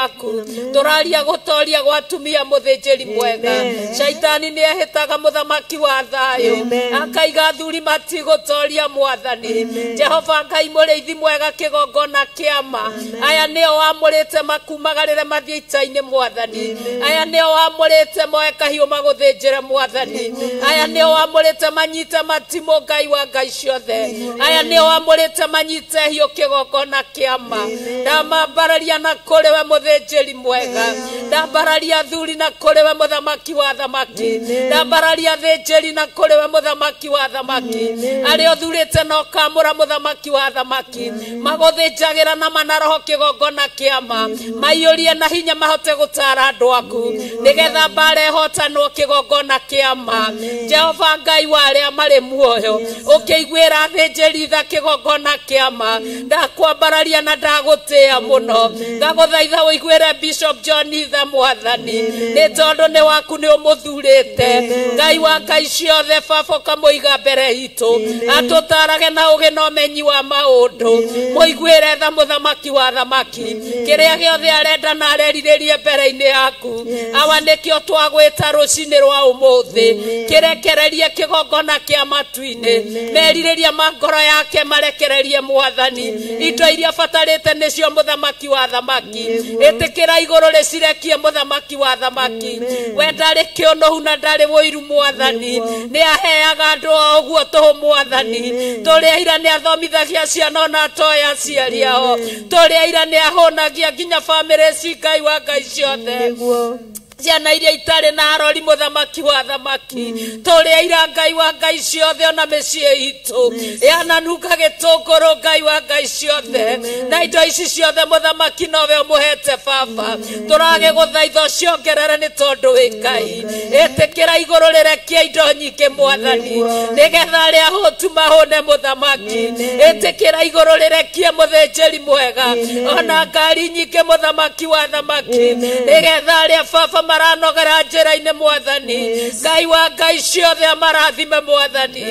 Tũraria gũtoria gwa atumia mũthĩnjĩri mwega. Caitani nĩ ehĩtaga mũthamaki wa thayũ. Akaiga athuri matigũtoria mwathani. Jehova Ngai mũrĩithi mwega kĩgongona kĩama. Aya nĩo wamũrĩte makumagarĩre mathiĩ ita-inĩ mwathani. Aya nĩo wamũrĩte moe kahiũ magũthĩnjĩre mwathani. Aya nĩo wamũrĩte manyite matimũ Ngai wa Ngai ciothe. Aya nĩo wamũrĩte manyite hiũ kĩgongona kĩama. Ndamambararia na kũrĩ we mũthĩnjĩri mwega. Ndambararia athuri na kũrĩ we mũthamaki wa thamaki. Ndambararia athĩnjĩri na kũrĩ we mũthamaki wa thamaki. Arĩa ũthurĩte na ũkamũra mũthamaki wa thamaki. Magũthĩnjagĩra na manaroho kĩgongona kĩama. Maiyũrie na hinya mahote gũtara andũ aku. Nĩgetha mbara ĩhotanwo kĩgongona kĩama. Jehova Ngai wa arĩa marĩ muoyo. Ũkĩiguĩra athĩnjĩri tha kĩgongona kĩama. Ndakwambararia na ndagũtĩĩa mũno. Ndagũthaitha ũiguĩre Bishop John tha mwathani. Nĩ tondũ nĩ waku nĩ ũmũthurĩte. Ngai wa Ngai ciothe baba ũkamũiga mbere itũ. Atũtarage na ũgĩ na ũmenyi wa maũndũ. Mũiguĩre tha mũthamaki wa thamaki. Kĩrĩa gĩothe arenda na arerirĩrie mbere-inĩ yaku. Awa nĩkĩo twagwĩta rũcinĩ rwa ũmũthĩ. Kĩrekererie kĩgongona kĩa matu-inĩ. Merirĩria ma ngoro yake marekererie mwathani. Indo iria batarĩte nĩcio mũthamaki wa thamaki. Ĩtĩkĩra igũrũ rĩcirekie mũthamaki wa thamaki. We ndarĩ kĩũnũhu na ndarĩ wũiru mwathani. Nĩ aheaga andũ o ũguo tũhũ mwathani. Tũrĩ aira nĩ athomithagia ciana ona atoĩ aciari ao. Tũrĩ aira nĩ ahũnagia nginya bamĩrĩ ci Ngai wa Ngai ciothe. Ciana iria itarĩ na arori mũthamaki wa thamaki tũrĩ aira Ngai wa Ngai ciothe ona mĩciĩ itũ yananunga gĩtũngũrũ Ngai wa Ngai ciothe na indo ici ciothe mũthamaki nowe ũmũhete baba tũragĩgũthaitha ũciongerere nĩ tondũ wĩ Ngai ĩtĩkĩra igũrũ rĩrekie indo nyingĩ mwathani nĩgetha arĩa ahũtu mahũne mũthamaki ĩtĩkĩra igũrũ rĩrekie mũthĩnjĩri mwega ona ngari nyingĩ mũthamaki wa thamaki nĩgetha arĩa baba maranogera njĩra-inĩ mwathani Ngai wa Ngai ciothe amarathime mwathani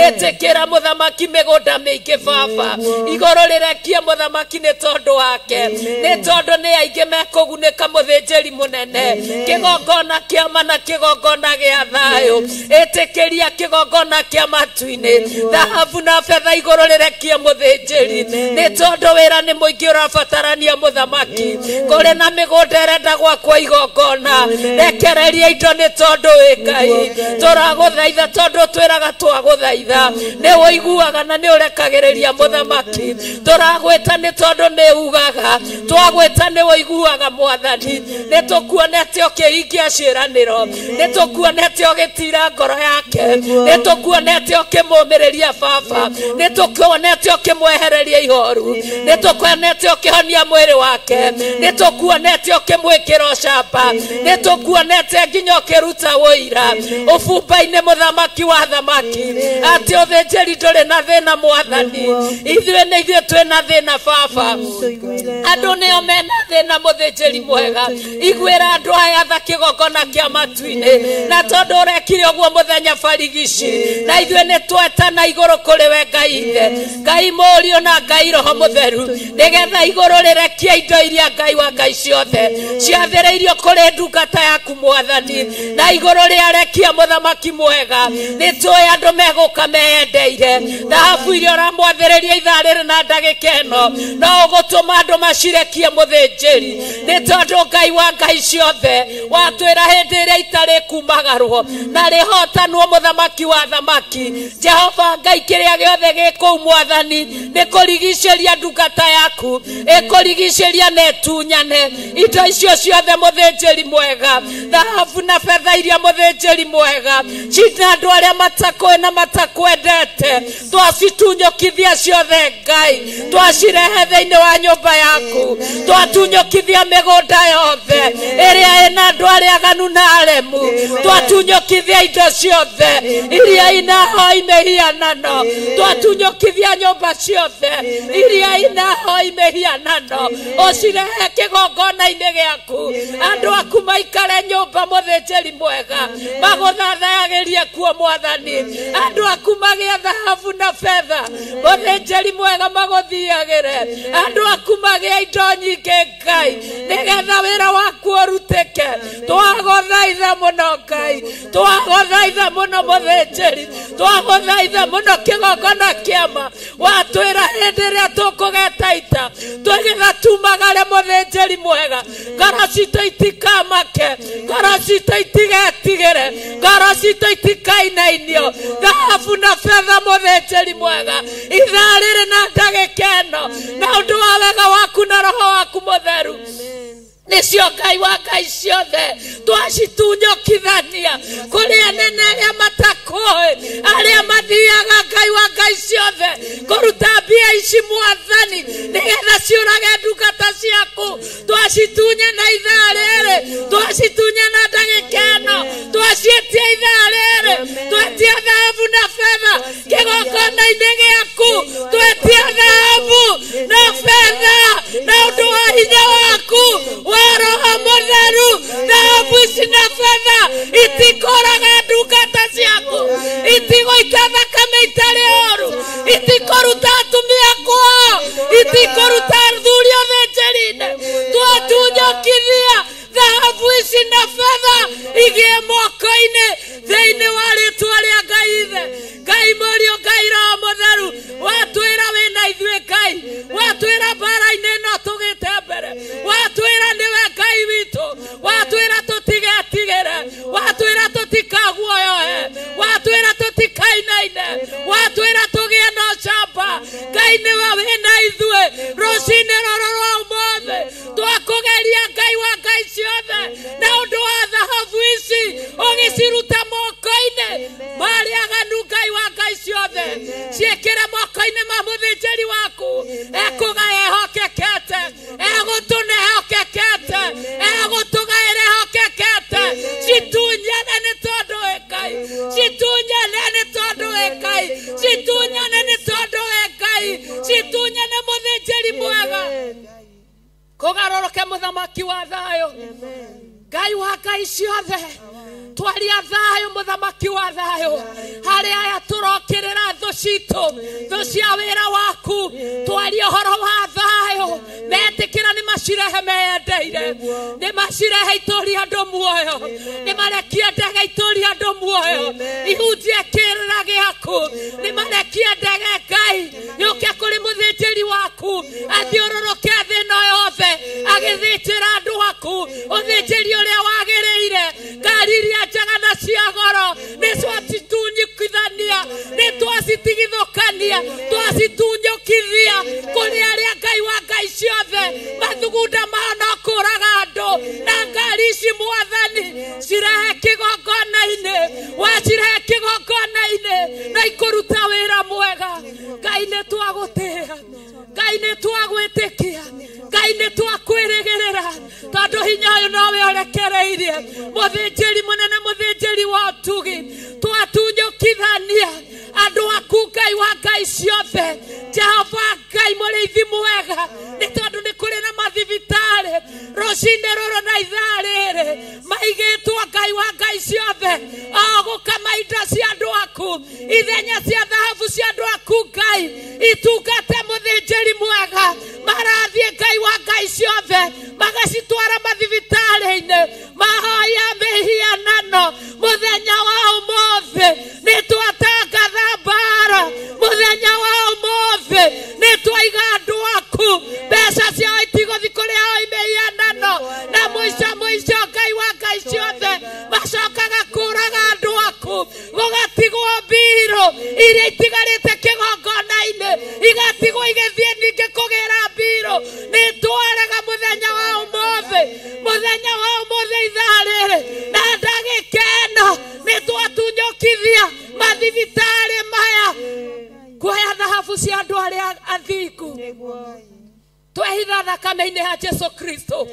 ĩtĩkĩra mũthamaki mĩgũnda mĩingĩ baba igũrũ rĩrekie mũthamaki nĩ tondũ wake nĩ tondũ nĩ aingĩ mekũgunĩka mũthĩnjĩri mũnene kĩgongona kĩama na kĩgongona gĩa thayũ ĩtĩkĩria kĩgongona kĩa matu-inĩ thahabu na betha igũrũ rĩrekie mũthĩnjĩri nĩ tondũ wĩra nĩ mũingĩ ũrabatarania mũthamaki kũrĩ na mĩgũnda ĩrenda gwakwo igongona rekereria indo nĩ tondũ wĩ Ngai tũragũthaitha tondũ twĩraga twagũthaitha nĩ ũiguaga na nĩ ũrekagĩrĩria mũthamaki tũragwĩta nĩ tondũ nĩ ugaga twagwĩta nĩ ũiguaga mwathani nĩ tũkuonete ũkĩhingia ciĩranĩro nĩ tũkuonete ũgĩtira ngoro yake nĩ tũkuonete ũkĩmũmĩrĩria baba nĩ tũkuonete ũkĩmwehereria ihoru nĩ tũkuonete ũkĩhonia mwĩrĩ wake nĩ tũkuonete ũkĩmwĩkĩra ũcamba nĩ tũkuonete nginya ũkĩruta ũira ũbumba-inĩ mũthamaki wa thamaki atĩ ũthĩnjĩri ndũrĩ na thĩna mwathani ithuĩ nĩ ithuĩ twĩna thĩna baba andũ nĩo mena thĩna mũthĩnjĩri mwega iguĩra andũ aya tha kĩgongona kĩa matu-inĩ na tondũ ũrekire ũguo mũthenya barigici na ithuĩ nĩ twetana igũrũ kũrĩ we Ngai ithe Ngai Mũriũ na Ngai Roho Mũtheru nĩgetha igũrũ rĩrekie indo iria Ngai wa Ngai ciothe ciathĩrĩirio kũrĩ ndungata yaku mwathani na igũrũ rĩarekia mũthamaki mwega nĩ tũĩ andũ megũka meyendeire thahabu iria ũramwathĩrĩria ithaa rĩrĩ na ndagĩka ĩno no ũgũtũma andũ macirekie mũthĩnjĩri nĩ tondũ Ngai wa Ngai ciothe watwĩra hĩndĩ ĩrĩa itarĩ kumagarwo na rĩhotanwo mũthamaki wa thamaki Jehova Ngai kĩrĩa gĩothe gĩ kũu mwathani nĩ kũrigicĩria ndungata yaku ĩkũrigicĩria na ĩtunyane indo icio ciothe mũthĩnjĩri mwega thahabu na betha iria mũthĩnjĩri mwega cina andũ arĩa matakũĩ na matakwendete twacitunyũkithia ciothe Ngai twacirehe thĩinĩ wa nyũmba yaku twatunyũkithia mĩgũnda yothe ĩrĩa ĩna andũ arĩa aganu na aremu twatunyũkithia indo ciothe iria inahoi mĩhianano twatunyũkithia nyũmba ciothe iria inahoi mĩhianano ũcirehe kĩgongona-inĩ gĩaku andũ aku maikare nyũmba mũthĩnjĩri mwega magũthathayagĩrie kuo mwathani andũ aku magĩe thahabu na betha mũthĩnjĩri mwega magũthiagĩre andũ aku magĩe indo nyingĩ Ngai nĩgetha wĩra waku ũrutĩke twagũthaitha mũno Ngai twagũthaitha mũno mũthĩnjĩri twagũthaitha mũno kĩgongona kĩama watwĩra hĩndĩ ĩrĩa tũkũgeta ita twĩgetha tumagare mũthĩnjĩri mwega ngoro citũ itikamake ngoro citũ itigetigĩre ngoro citũ itikainainio thahabu na betha mũthĩnjĩri mwega ithaa rĩrĩ na ndagĩka ĩno na ũndũ wa wega waku na roho waku mũtheru nĩcio Ngai wa Ngai ciothe twacitunyũkithania kũrĩ anene arĩa matakũĩ arĩa mathiaga Ngai wa Ngai ciothe kũruta mbia ici mwathani nĩgetha ciũrage ndungata ciaku twacitunya na ithaa rĩrĩ twacitunya na ndagĩka ĩno twaciĩtia ithaa rĩrĩ twetia thahabu na betha kĩgongona-inĩ gĩaku twetia thahabu na betha na ũndũ wa hinya waku wa Roho Mũtheru thahabu ici na betha itikoraga ndungata ciaku itigũita thakame itarĩ ũru itikũruta atumia kwao itikũruta athuri ũthĩnjĩri-inĩ twatunyũkithia thahabu ici na betha igĩe moko-inĩ thĩinĩ wa rĩtwa rĩa Ngai ithe Ngai Mũriũ Ngai Roho Mũtheru watwĩra wĩna ithuĩ Ngai watwĩra mbara-inĩ ĩno tũgĩte mbere watwĩra nĩwe Ngai witũ watwĩra tũtigetigĩre watwĩra tũtikaguoyohe watwĩra tũtikainaine watwĩra tũgĩe na ũcamba Ngai nĩwe wĩna ithuĩ rũcinĩ rũrũ rwa ũmũthĩ twakũgeria Ngai wa Ngai ciothe na ũndũ wa thahabu ciothe ciĩkĩre moko-inĩ ma mũthĩnjĩri waku ekũgaya ehokekete egũtũne ehokekete egũtũgaĩra ehokekete citunyane nĩ tondũ wĩ Ngai citunyane nĩ tondũ wĩ Ngai citunyane nĩ tondũ wĩ Ngai citunyane mũthĩnjĩri mwega kũgarũrũke mũthamaki wa thayũ Ngai wa Ngai ciothe twaria thayũ mũthamaki wa thayũ harĩ aya tũrokĩrĩra thũ citũ thũ cia wĩra waku twaria ũhoro wa thayũ metĩkĩra nĩ macirehe meyendeire nĩ macirehe itũrie andũ muoyo nĩ marekie ndege itũrie andũ muoyo ihunjie kĩrĩra gĩaku nĩ marekie ndege Ngai yũke kũrĩ mũthĩnjĩri waku athiũrũrũke thĩ ĩno yothe agĩthĩnjĩra andũ aku ũthĩnjĩri ũrĩa wagĩrĩire ngari iria njega na cia goro nĩ twacitunyukithania nĩ twacitigithũkania twacitunyũkithia kũrĩ arĩa Ngai wa Ngai ciothe mathugunda mao no kũraga andũ na ngari ici mwathani cirehe kĩgongona-inĩ wacirehe kĩgongona-inĩ na ikũruta wĩra mwega Ngai nĩ twagũtĩĩa Ngai nĩ twagwĩtĩkia Ngai nĩ twakwĩrĩgĩrĩra tondũ hinya ũyũ nowe ũrekereirie mũthĩnjĩri mũnene mũthĩnjĩri wa ũtugi twatunyũkithania andũ aku Ngai wa Ngai ciothe Jehova Ngai mũrĩithi mwega nĩ tondũ nĩ kũrĩ na mathibitarĩ rũcinĩ rũrũ na ithaa rĩrĩ maigĩtwo Ngai wa Ngai ciothe o gũkama indo cia andũ aku ithenya cia thahabu cia andũ aku Ngai itungate mũthĩnjĩri mwega marathiĩ Ngai wa Ngai ciothe magacitwara mathibitarĩ-inĩ mahoya mĩhianano mũthenya wa ũmũthĩ nĩ twatangatha mbara mũthenya wa ũmũthĩ nĩ twaiga andũ aku mbeca ciao itigũthiĩ kũrĩ ahoi mĩhianano na mũico mũico Ngai wa Ngai ciothe macokaga kũraga andũ aku gũgatigwo mbirũ iria itigarĩte kĩgongona-inĩ igatigwo igĩthiĩ ningĩ kũgĩra mbirũ nĩ twarega mũthenya wa ũmũthĩ mũthenya wa ũmũthĩ ithaa rĩrĩ na ndagĩka ĩno nĩ twatunyũkithia mathibitarĩ maya kuoya thahabu cia andũ arĩa athingu twehitha thakame-inĩ ya Jesu Kristo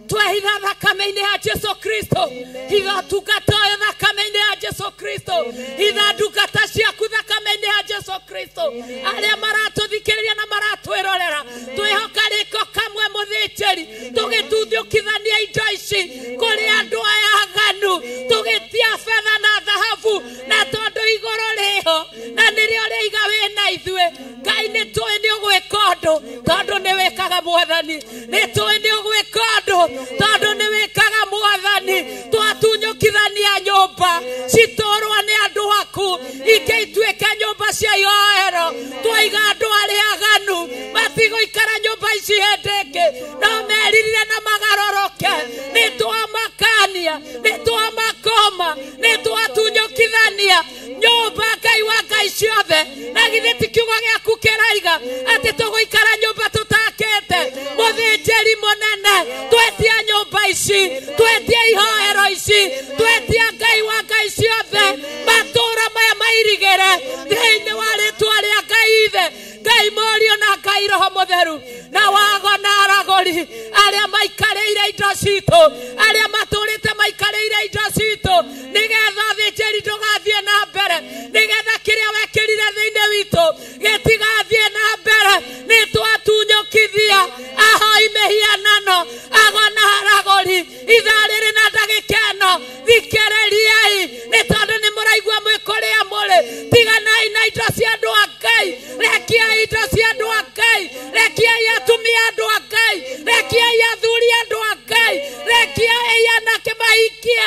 twehitha thakame-inĩ ya Jesu Kristo hitha ũtungata ũyũ thakame-inĩ ya Jesu Kristo hitha ndungata ciaku thakame-inĩ ya Jesu Kristo arĩa maratũthikĩrĩria na maratwĩrorera twĩhoka rĩko kamwe mũthĩnjĩri tũgĩtuthũkithania indo ici kũrĩ andũ aya aganu tũgĩtia betha na thahabu na tondũ igũrũ rĩho na nĩrĩo rĩiga wĩna ithuĩ Ngai nĩ tũĩ nĩ ũgwĩka ũndũ tondũ nĩ wĩkaga mwathani nĩ tũĩ nĩ ũgwĩka ũndũ tondũ nĩ wĩkaga mwathani twatunyũkithania nyũmba citũrwo nĩ andũ aku ingĩ ituĩke nyũmba cia ihoero twaiga andũ arĩa aganu matigũikara nyũmba ici hĩndĩ ĩngĩ no meririre na magarũrũke nĩ twamakania nĩ twamakoma nĩ twatunyũkithania nyũmba Ngai wa Ngai ciothe na githĩ ti kiugo gĩaku kĩraiga atĩ tũgũikara nyũmba tũtakĩte mũthĩnjĩri mũnene twetia nyũmba ici twetia ihoero ici twetia Ngai wa Ngai ciothe matũũra maya mairigĩre thĩinĩ wa rĩtwa rĩa Ngai ithe Ngai Mũriũ na Ngai Roho Mũtheru na wago na aragũri arĩa maikarĩire indo citũ arĩa matũrĩte maikarĩire indo citũ nĩgetha ũthĩnjĩri ndũgathiĩ na mbere nĩgetha kĩrĩa wekĩrire thĩinĩ witũ gĩtigathiĩ na mbere nĩ twatunyũkithia ahoi mĩhianano ago na aragũri ithaa rĩrĩ na ndagĩka ĩno thikĩrĩriai nĩ tondũ nĩ mũraigua mwĩ kũrĩa mũrĩ tiganai na indo cia andũ a Ngai rekiai indo cia andũ a Ngai rekiai atumia andũ a Ngai rekiai athuri andũ a Ngai rekiai anake mahikie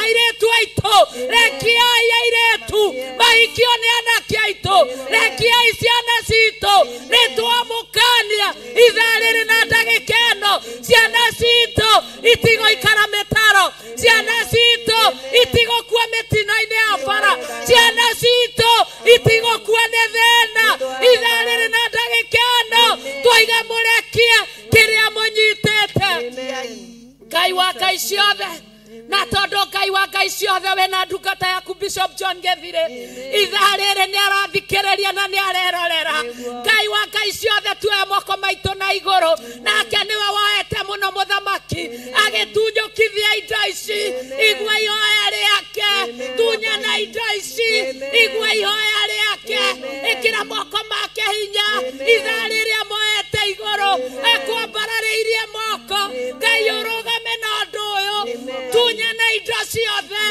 airĩtu aitũ rekiai airĩtu mahikio nĩ anake aitũ rekiai ciana citũ nĩ twamũkania ithaa rĩrĩ na ndagĩka ĩno ciana citũ itigũikara mĩtaro ciana citũ itigũkua mĩtino-inĩ ya bara ciana citũ itigũkua nĩ thĩna ithaa rĩrĩ na ndagĩka ĩno twaiga mũrekie kĩrĩa mũnyitĩte Ngai wa Ngai ciothe na tondũ Ngai wa Ngai ciothe wĩna ndungata yaku Bishop John 23 ithaa rĩrĩ nĩ arathikĩrĩria na nĩ arerorera. Ngai wa ngai ciothe tuoe moko maitũ na igũrũ, nake nĩwe woete mũno mũthamaki agĩtunyũkithia indo ici. Igua ihoya rĩake, tunyana indo ici, igua ihoya rĩake, ĩkĩra moko make hinya. Ithaa rĩrĩa moete igũrũ ekwambararĩirie moko, Ngai ũrũgame na ũndũ ũyũ, tunyana indo ciothe.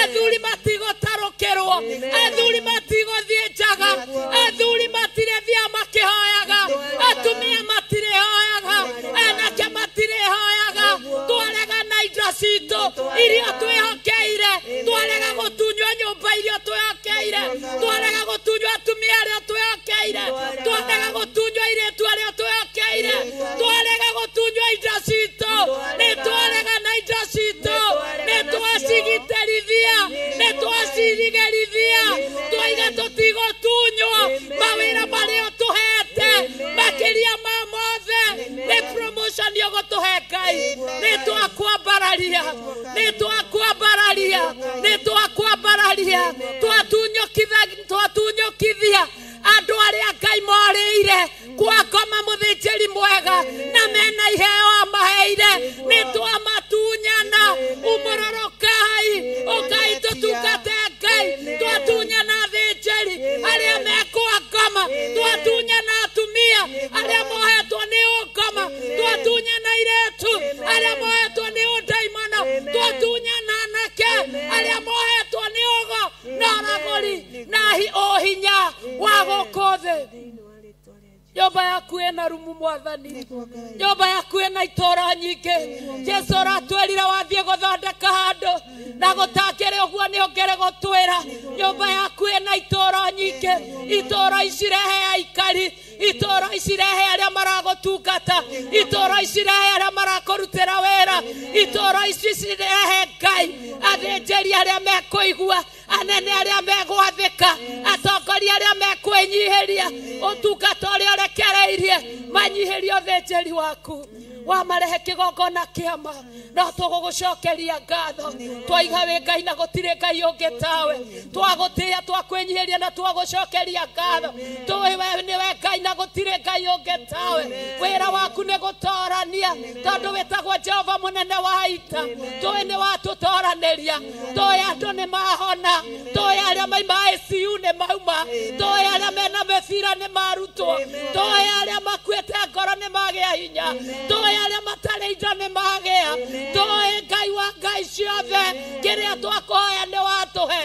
Athuri matigũtarũkĩrwo, athuri matigũthiĩ njaga, athuri matirĩthiaga makĩhoyaga, atumia matirĩhoyaga, anake matirĩhoyaga. Twarega na indo citũ iria twĩhokeire, twarega gũtunywo nyũmba iria twĩhokeire, twarega gũtunywo atumia arĩa twĩhokeire, twarega gũtunywo airĩtu arĩa twĩhokeire, twarega gũtunywo indo citũ. Nĩ twarega na indo citũ, nĩ twacigitĩrithia, nĩ twacirigerithia, twaiga tũtigũtunywo mawĩra marĩa ũtũhete makĩria ma mothe nĩ promotion ũgũtũhe Ngai. Nĩ twakwambararia, nĩ twakwambararia, nĩ twakwambararia, twatunyũkithia andũ arĩa Ngai morĩire kwa ngoma mũthĩnjĩri mwega na mena iheo amaheire. Nĩ twamatunyana umũrũrũkai, ũkai tũtungate Ngai. Twatunyana athĩnjĩri arĩa mekwa ngoma, twatunyana atumia arĩa mohetwo nĩ ũngoma, twatunyana airĩtu arĩa mohetwo nĩ ũndaimono, twatunyana anake arĩa mohetwo nĩ ũgo na ũragũri na ũhinya wa gũkũ thĩ. Nyũmba yaku ĩna rumu mwathani, nyũmba yaku ĩna itũũra nyingĩ. Jesũ ũratwĩrire wathiĩ gũthondeka handũ na gũtakĩrĩ ũguo nĩ ũngĩrĩ gũtwĩra. Nyũmba yaku ĩna itũũra nyingĩ, itũũra ici rehe aikari, itũũra ici rehe arĩa maragũtungata, itũũra ici rehe arĩa marakũrutĩra wĩra, itũũra ici cirehe Ngai athĩnjĩri arĩa mekũigua, anene arĩa megwathĩka, atongoria arĩa mekwĩnyihĩria ũtungata ũrĩa ũrekereirie manyihĩrie ũthĩnjĩri waku. Wamarehe kĩgongona kĩama no tũgũgũcokeria ngatho. Twaiga wĩ Ngai na gũtirĩ Ngai ũngĩ tawe. Twagũtĩĩa, twakwĩnyihĩria na twagũcokeria ngatho. Tũĩ we nĩwe Ngai na gũtirĩ Ngai ũngĩ tawe. Wĩra waku nĩ gũtorania tondũ wĩtagwo Jehova mũnene wa ita. Tũĩ nĩ watũtoranĩria, tũĩ andũ nĩ mahona, tũĩ arĩa maima ICU nĩ mauma, tũĩ arĩa mena mĩbira nĩ marutwo, tũĩ arĩa makuĩte ngoro nĩ magĩa hinya, tũĩ arĩa matarĩ indo nĩ magĩa. Tũĩ Ngai wa ngai ciothe kĩrĩa twakũhoya nĩ watũhe.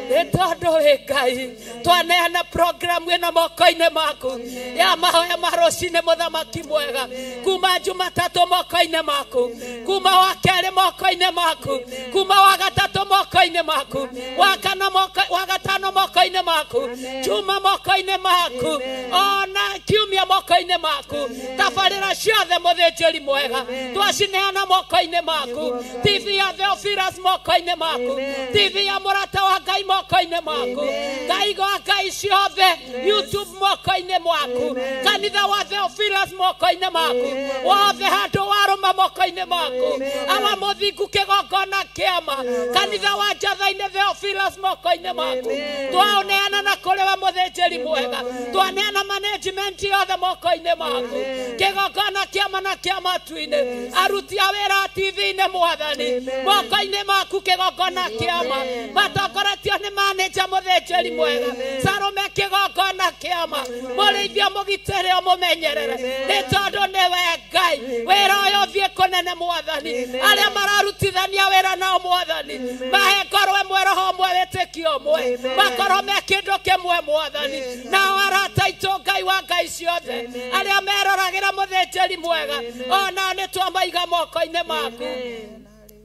Nĩ tondũ wĩ Ngai twaneana programu ĩno moko-inĩ maku ya mahoya ma rũcinĩ mũthamaki mwega, kuma Jumatatũ moko-inĩ maku, kuma wa kerĩ moko-inĩ maku, kuma wa gatatũ moko-inĩ maku, wa kana wa gatano moko-inĩ maku, Juma moko-inĩ maku, ona kiumia moko-inĩ maku, tabarĩra ciothe mũthĩnjĩri mwega twacineana moko-inĩ maku, TV ya Theophilus moko-inĩ maku, TV ya mũrata wa Ngai moko-inĩ maku, Ngai wa ngai ciothe YouTube moko-inĩ maku, kanitha wa Theophilus moko-inĩ maku, wothe handũ warũma moko-inĩ maku, awa mũthingu kĩgongona kĩama, kanitha wa Njatha-inĩ Theophilus moko-inĩ maku, twaũneana na kũrĩ we mũthĩnjĩri mwega, twaneana management yothe moko-inĩ maku, kĩgongona kĩama na kĩa matu-inĩ, aruti a wĩra TV-inĩ mwathani moko-inĩ maku, kĩgongona kĩama matongoretio nĩ manager mũthĩnjĩri mwega Salome, kĩgongona kĩama mũrĩithia mũgitĩre ũmũmenyerere, nĩ tondũ nĩwe Ngai. Wĩra ũyũ ũthiĩ kũnene mwathani, arĩa mararutithania wĩra nao mwathani mahe ngoro ĩmwe, roho ũmwe, wĩtĩkio ũmwe, makorwo me kĩndũ kĩmwe mwathani. Nao arata aitũ Ngai wa ngai ciothe arĩa meroragĩra mũthĩnjĩri mwega onao nĩ twamaiga moko-inĩ maku.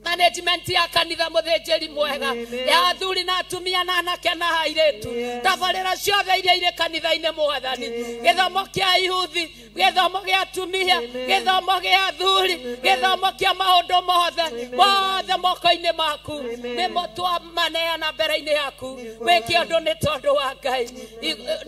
Management ya kanitha mũthĩnjĩri mwega ya athuri na atumia na anake na airĩtu, tabarĩra ciothe iria irĩ kanitha-inĩ mwathani, gĩthomo kĩa ihuthi Gĩthomo gĩa atumia, gĩthomo gĩa athuri, gĩthomo kĩa maũndũ mothe mothe moko-inĩ maku nĩmo twamaneana mbere-inĩ yaku. Wĩke ũndũ nĩ tondũ wa Ngai,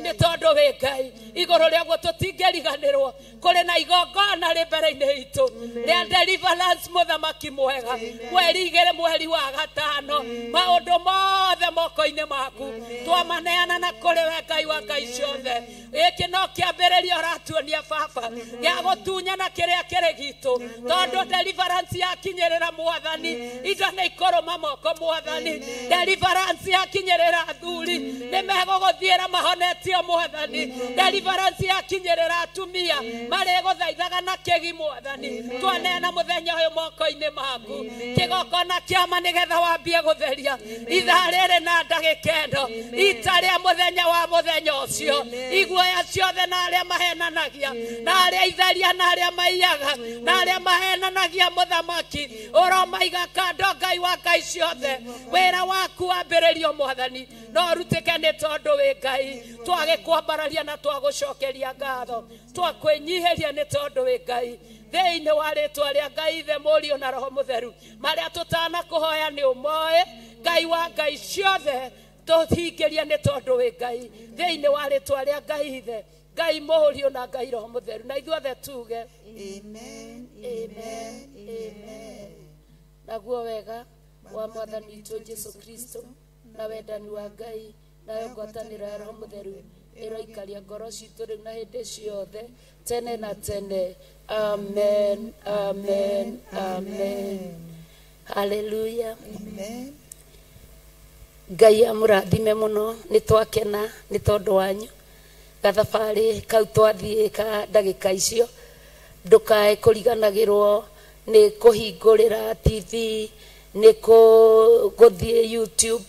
nĩ tondũ wĩ Ngai. Igũrũ rĩaguo tũtingĩriganĩrwo, kũrĩ na igongona rĩ mbere-inĩ itũ rĩa deliverance, mũthamaki mwega, mweri 2 mweri wa 5, maũndũ mothe moko-inĩ maku twamaneana na kũrĩ we Ngai wa Ngai ciothe. Gĩkĩ no kĩambĩrĩria ũratuonia baba gĩa gũtunyana kĩrĩa kĩrĩ gitũ, tondũ deliverance yakinyĩrĩra mwathani indo nĩ ikũrũma moko mwathani. Deliverance yakinyĩrĩra athuri nĩ megũgũthiĩra mahonetio mwathani. Deliverance yakinyĩrĩra atumia marĩgũthaithaga na kĩgi mwathani. Twaneana mũthenya ũyũ moko-inĩ maku, kĩgongona kĩama nĩgetha wambie gũtheria ithaa rĩrĩ na ndagĩka ĩno, ita rĩa mũthenya wa mũthenya ũcio, iguoya ciothe na arĩa mahenanagia na arĩa itheria na arĩa maiyaga na arĩa mahenanagia mũthamaki, ũromaiga kando Ngai wa Ngai ciothe. Wĩra waku wambĩrĩrio mwathani no ũrutĩke nĩ tondũ wĩ Ngai. Twagĩkwambararia na twagũcokeria ngatho, twakwĩnyihĩria nĩ tondũ wĩ Ngai. Thĩinĩ wa rĩtwa rĩa Ngai Ithe, Mũriũ na Roho Mũtheru, marĩa tũtanakũhoya nĩ ũmoĩ Ngai wa Ngai ciothe, tũhingĩrie nĩ tondũ wĩ Ngai. Thĩinĩ wa rĩtwa rĩa Ngai Ithe, Ngai Mũriũ na Ngai Roho Mũtheru, na ithuothe tuge amen, amen, amen. Naguo wega wa mwathani witũ Jesu Kristo na wendani wa Ngai nayo ngwatanĩro ya Roho Mũtheru ĩroikaria ngoro citũ rĩu na hĩndĩ ciothe tene na tene. Amen, amen, amen. Haleluya. Amen. Ngai amũrathime mũno, nĩ twakena nĩ tondũ wanyu. Gathabarĩ kau twathiĩ ka ndagĩka icio, ndũkae kũriganagĩrwo nĩ kũhingũrĩra TV, nĩ gũthiĩ YouTube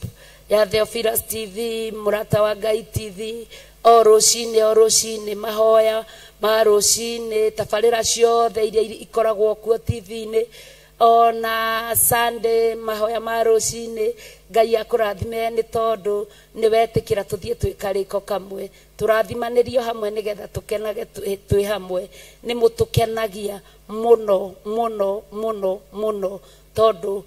ya Theophilus TV, Mũrata wa Ngai TV, o rũcinĩ o rũcinĩ mahoya ma rũcinĩ, tabarĩra ciothe iria ikoragwo kuo TV-inĩ, ona Sunday mahoya ma rũcinĩ. Ngai akũrathime nĩ tondũ nĩ wetĩkĩra tũthiĩ twĩkarĩko kamwe, tũrathimanĩrio hamwe nĩgetha tũkenage twĩ hamwe. Nĩ mũtũkenagia mũno mũno mũno mũno, tondũ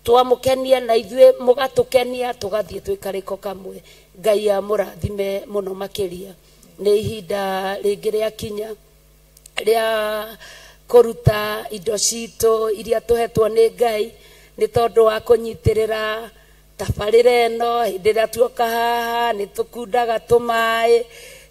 twamũkenia na ithuĩ mũgatũkenia, tũgathiĩ twĩkarĩko kamwe. Ngai amũrathime mũno makĩria. Nĩ ihinda rĩngĩ rĩakinya rĩa kũruta indo citũ iria tũhetwo nĩ Ngai nĩ tondũ wa kũnyitĩrĩra tabarĩra ĩno. Hĩndĩ ĩrĩa tuoka haha nĩ tũkundaga tũmaĩ,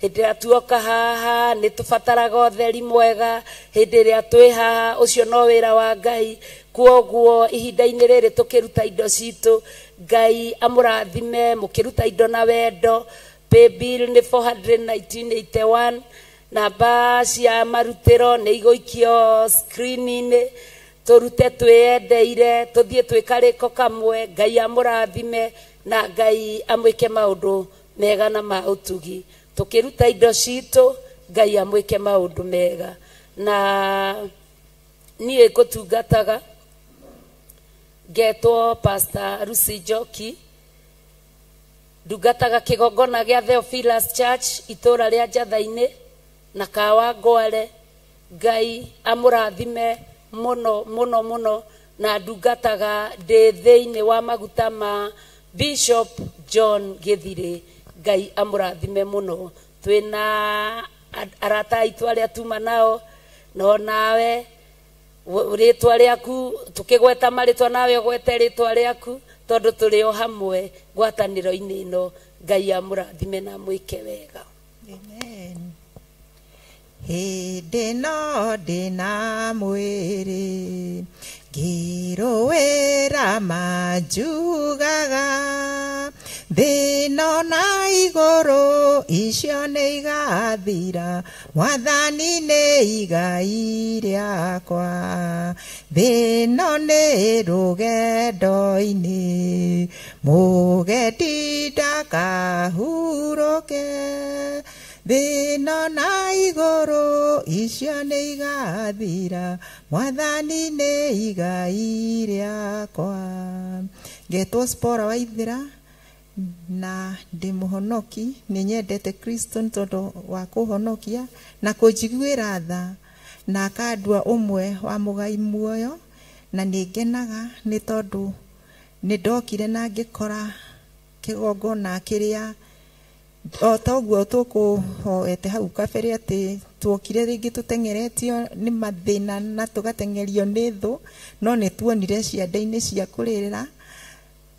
hĩndĩ ĩrĩa tuoka haha nĩ tũbataraga ũtheri mwega, hĩndĩ ĩrĩa twĩ haha ũcio no wĩra wa Ngai. Kwoguo ihinda-inĩ rĩrĩ tũkĩruta indo citũ, Ngai amũrathime mũkĩruta indo na wendo. Paybill nĩ 41981, namba cia marutĩro nĩ igũikio screen-inĩ, tũrute twĩyendeire, tũthiĩ twĩkarĩko kamwe. Ngai amũrathime na Ngai amwĩke maũndũ mega na ma ũtugi. Tũkĩruta indo citũ, Ngai amwĩke maũndũ mega. Na niĩ ngũtungataga ngetwo Pastor Lucy Njoki, ndungataga kĩgongona gĩa Theophilus Church itũra rĩa Njatha-inĩ na Kawangware. Ngai amũrathime mũno mũno mũno, na ndungataga ndĩ thĩinĩ wa maguta ma Bishop John Gĩthirĩ. Ngai amũrathime mũno. Twĩna arata aitũ arĩa tuma nao, no nawe rĩtwa rĩaku tũkĩgweta marĩtwa, nawe ũgwete rĩtwa rĩaku, tondũ tũrĩ o hamwe ngwatanĩro-inĩ ĩno. Ngai amũrathime na amwĩke wega. Amen. Hĩndĩ no ndĩna mwĩrĩ ngĩrũĩra manjugaga, thĩ ĩno na igũrũ icio nĩ igathira, mwathani nĩ igai rĩakwa. Thĩ ĩno nĩ rũgendo-inĩ, mũgendi ndakahurũke, thĩ ĩno na igũrũ icio nĩ igathira, mwathani nĩ igai rĩakwa. Ngetwo Spora Waithira, Na ndĩ mũhonoki, nĩ nyendete Kristo nĩ tondũ wa kũhonokia na kũnjiguĩra tha na akandua ũmwe wa mũgai muoyo, na nĩ ngenaga nĩ tondũ nĩ ndokire na ngĩkora kĩgongona kĩrĩa o ta ũguo tũkũhoete hau kabere atĩ tuokire rĩngĩ tũteng'eretio nĩ mathĩna na tũgateng'erio nĩ thũ, no nĩ tuonire ciande-inĩ cia kũrĩrĩra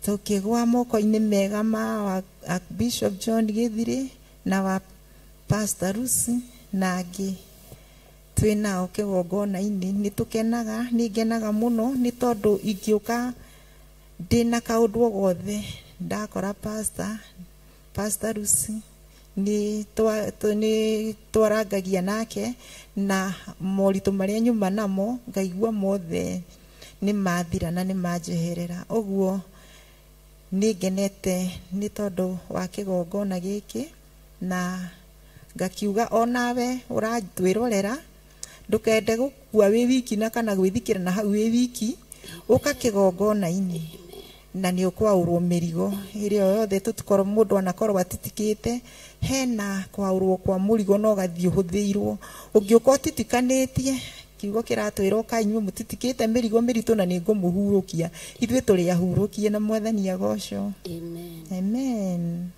tũkĩgwa moko-inĩ mega ma wa Bishop John Gĩthirĩ na wa Pastor Lucy na angĩ twĩ nao kĩgongona-inĩ. Nĩ tũkenaga, nĩ ngenaga mũno nĩ tondũ ingĩũka ndĩna kaũndũ o gothe ndakora Pastor Lucy nĩ twarangagia nake na moritũ marĩa nyuma namo ngaigua mothe nĩ mathira na nĩ manjeherera. Ũguo nĩ ngenete nĩ tondũ wa kĩgongona gĩkĩ, na ngakiuga onawe ũratwĩrorera ndũkende gũkua wĩ wiki na kana gwĩthikĩra na hau wĩ wiki, ũka kĩgongona-inĩ na nĩ ũkwaũrwo mĩrigo ĩrĩa yothe tũtikorwo mũndũ anakorwo atitikĩte. Hena kwaũrwo kwa mũrigo no gathiĩ ũhũthĩirwo, ũngĩũka ũtitikanĩtie kiugo kĩratwĩra ũka inyuĩ mũtitikĩte mĩrigo mĩritũ na nĩ ngũmũhurũkia. Ithuĩ tũrĩ ahurũkie na Mwathani agocwo. Amen. Amen.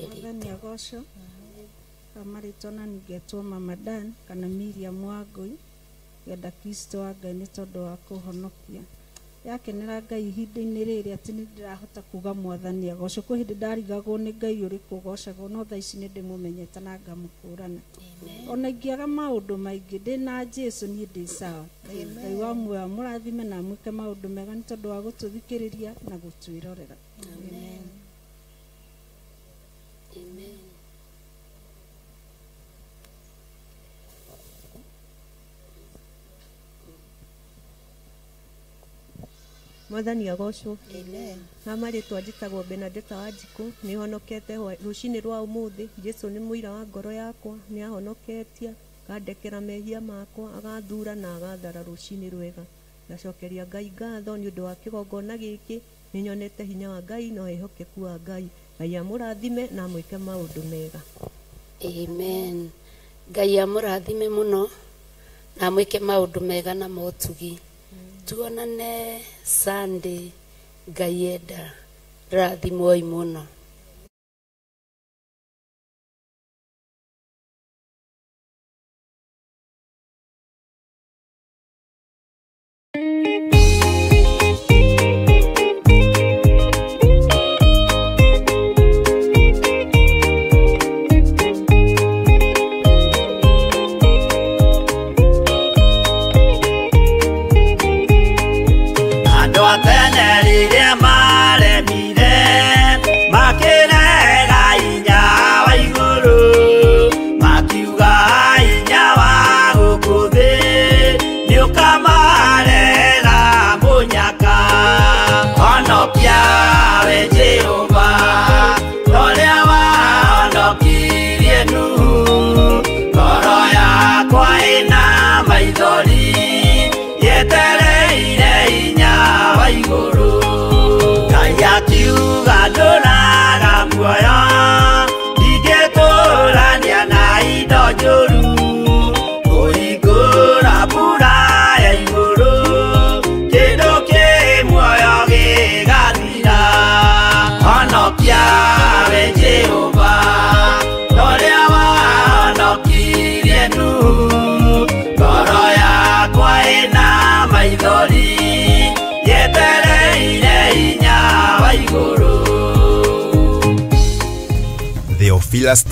Mwathani agocwo. Marĩtwa na nĩngetwo Mama Dan kana Miriam Wangũi, ngenda Kristo wa Ngai nĩ tondũ wa kũhonokia. Yakenera Ngai ihinda-inĩ rĩrĩ atĩ nĩ ndĩrahota kuga Mwathani agocwo. Kwĩ hĩndĩ ndarigagwo nĩ Ngai ũrĩkũ ũgocagwo, no thaa ici nĩ ndĩmũmenyete na ngamũkũrana. Ona ingĩaga maũndũ maingĩ ndĩna Jesu niĩ ndĩ sawa. Ngai wa muoyo amũrathime na amwĩke maũndũ mega nĩ tondũ wa gũtũthikĩrĩria na gũtwĩrorera. Amen. Amen. Mwathani agocwo. Amen. Na marĩtwa njĩtagwo Benadetta Wanjikũ, nĩ honokete rũcinĩ rwa ũmũthĩ. Jesu nĩ mũira wa ngoro yakwa, nĩ ahonoketie akandekera mehia makwa, agathura na agathara rũcinĩ rwega. Ndacokeria Ngai ngatho nĩ ũndũ wa kĩgongona gĩkĩ, nĩ nyonete hinya wa Ngai na wĩhokeku wa Ngai. Ngai amũrathime na amwĩke maũndũ mega. Amen. Ngai amũrathime mũno na amwĩke maũndũ mega na motugi. Tuonane Sunday, Ngai enda. Rathimwoi mũno. Theophilus